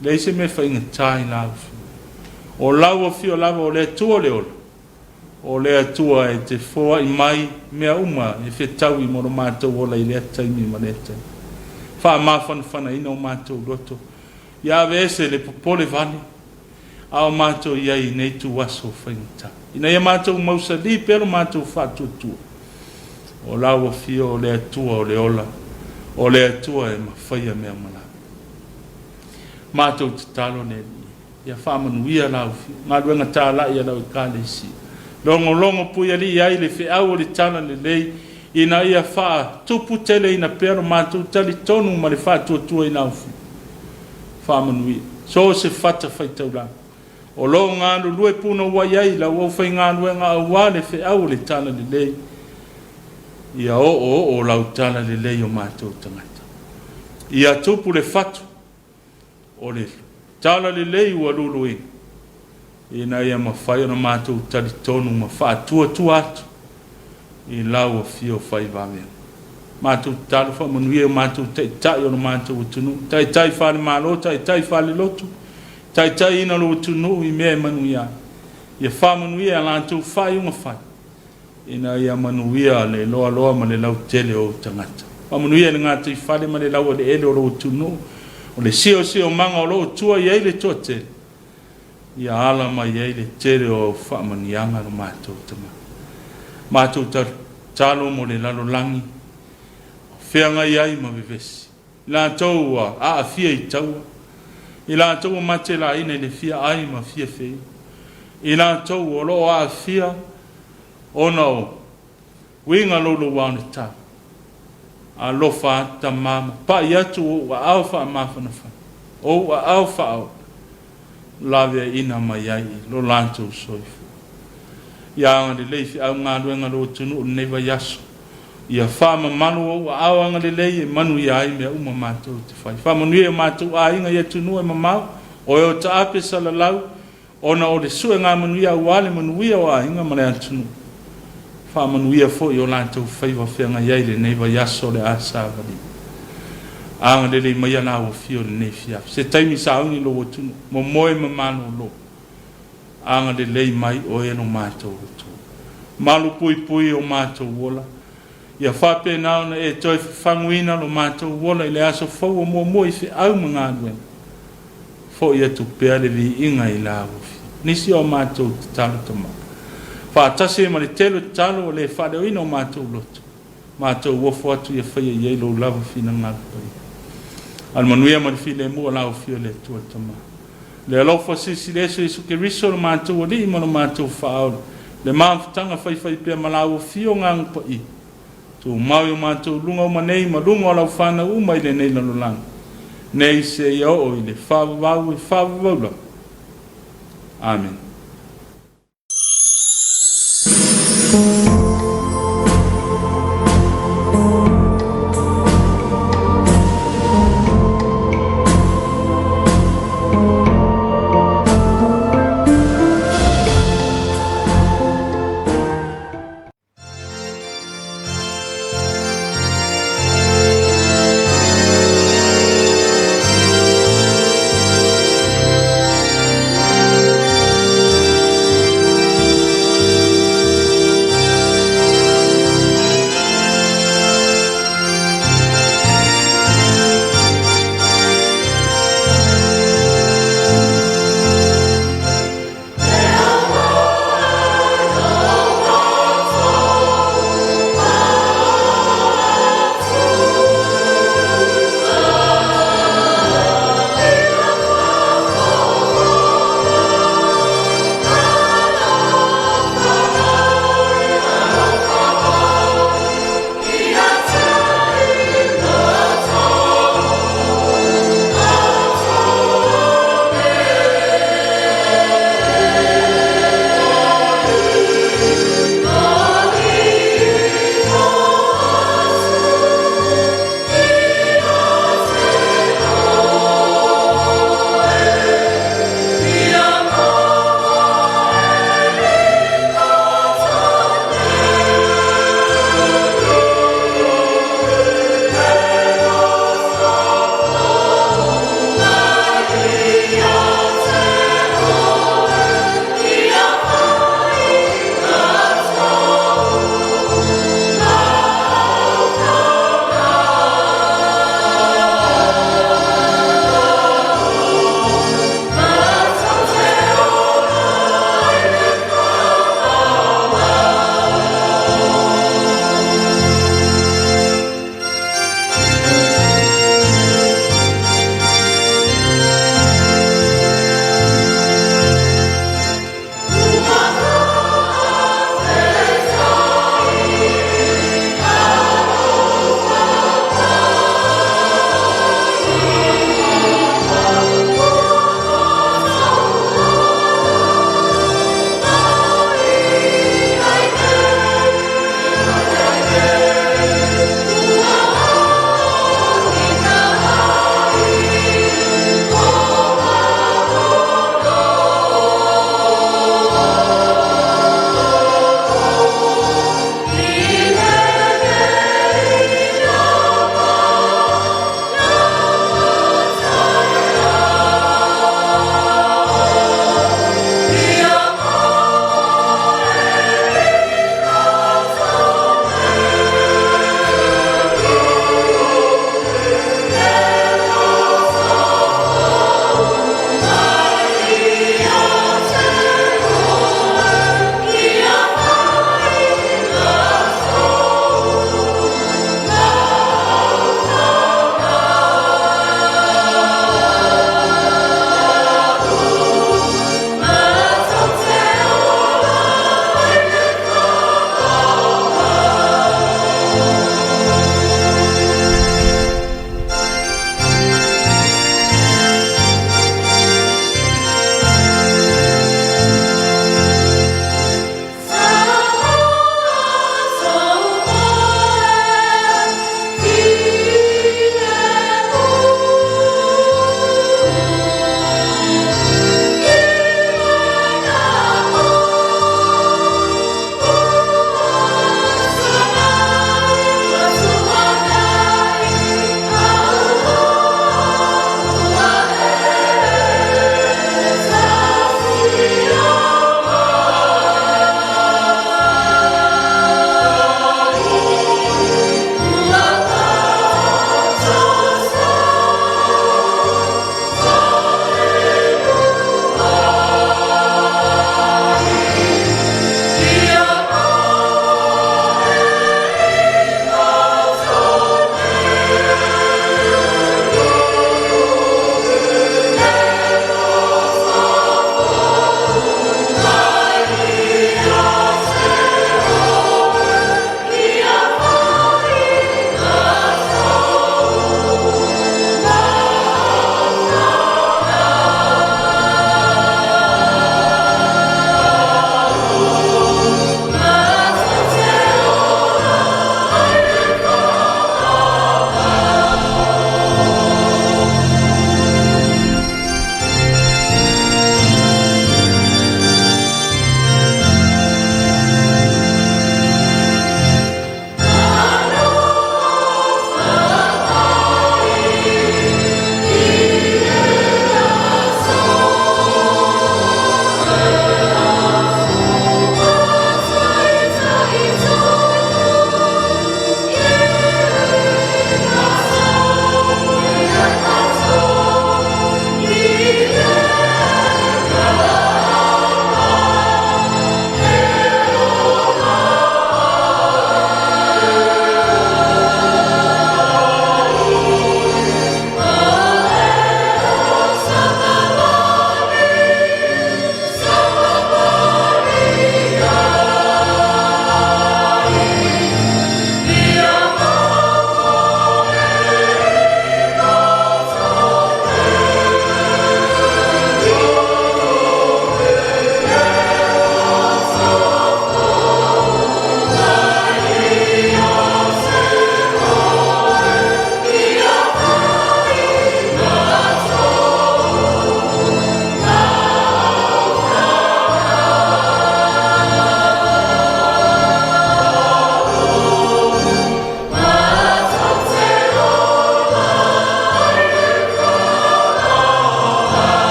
e leai se mea faigata i lau afio. O lau afio lava o le Atua o le ola, o le Atua e te foai mai mea uma e fetaui mo lo matou ola i lea taimi ma lea taimi. Faamafanafanaina o matou loto, ia aveese le popole vale, a o matou i ai i nei ituaso faigata, ina ia matou mausali pea lo matou faatuatua, o lau afio o le Atua o le ola, o le Atua e mafaia mea uma lava. Matou tatalo le Alii, ia faamanuia lau galuega talai a lau Ekalesia. Logologo puialii ai le feau o le tala lelei, ina ia faatuputeleina pea lo matou talitonu ma le faatuatua i lau afio. Faamanuia so o se fata faitaulaga o lo o galulue punouai ai lau aufaigaluega aua le feau o le tala lelei, ia oooo lau tala lelei o matou tagata. Ia tupu le fatu o le tala lelei ua luluina, ina ia mafai ona matou talitonu ma faatuatua atu i lau afio fai vavega. Matou tatalo faamanuia i o matou taitai o lo matou atunuu, taitai faale-Malo, taitai faale-lotu, taitaiina lou atunuu i mea e manuia ai. Ia faamanuia a latou faaiuga fai, ina ia manuia le loaloa ma le lautele o ou tagata. Faamanuia i le gataifale ma le laueleele o lou atunuu, o le siosiomaga o lo o tua i ai le toatele, ia ala mai ai le tele o au faamanuiaga lo matou Tama. Matou tatalo mo le lalolagi, o feagai ai ma vevesi, i latou ua aafia i taua, i latou ua matelaina i le fia ai ma fia feinu, i latou o lo o aafia ona o uiga louloua o le tau. Alofa atu Tama ma pai atu ou aao faamafanafana, ou aao faaola, laveaiina mai ai i lo latou soifua. Ia agalelei feau galuega a lou atunuu i lenei vaiaso. Ia faamamalu ou aao agalelei e manuia ai mea uma matou te fai. Faamanuia i o matou aiga i atunuu e mamao, o e o taape salalau, ona o le suega manuia aua le manuia o aiga ma le atunuu. Faamanuia foi o latou faiva feagai ai lenei vaiaso o le a savali. Agalelei maia lau afio i lenei fiafi. Se taimi sauni lou atunuu, momoe ma malolo. Agalelei mai oe lo matou Atua. Malu puipui o matou ola. Ia faapena ona e toe fafaguina lo matou ola i le aso fou o muamua i feau ma galuega. Foi atu pea le viiga i lau afio. Nisi o matou tatalo Tama. Faatasi ai ma le tele o tatalo ua le faaleoina o matou loto. Matou ofo atu ia faia i ai lou lava finagalo paia. A le manuia ma le filemu o lau afio le Atua le Tama. Le alofa silisili ese o Iesu Keriso lo matou Alii ma lo matou Faaola, le mafutaga faifaipea ma lau afio Agaga Paia, tumau i o matou luga uma nei ma luga o lau fanau uma i lenei lalolagi, nei seia oo i le faavavau e faavavau lava. Amene.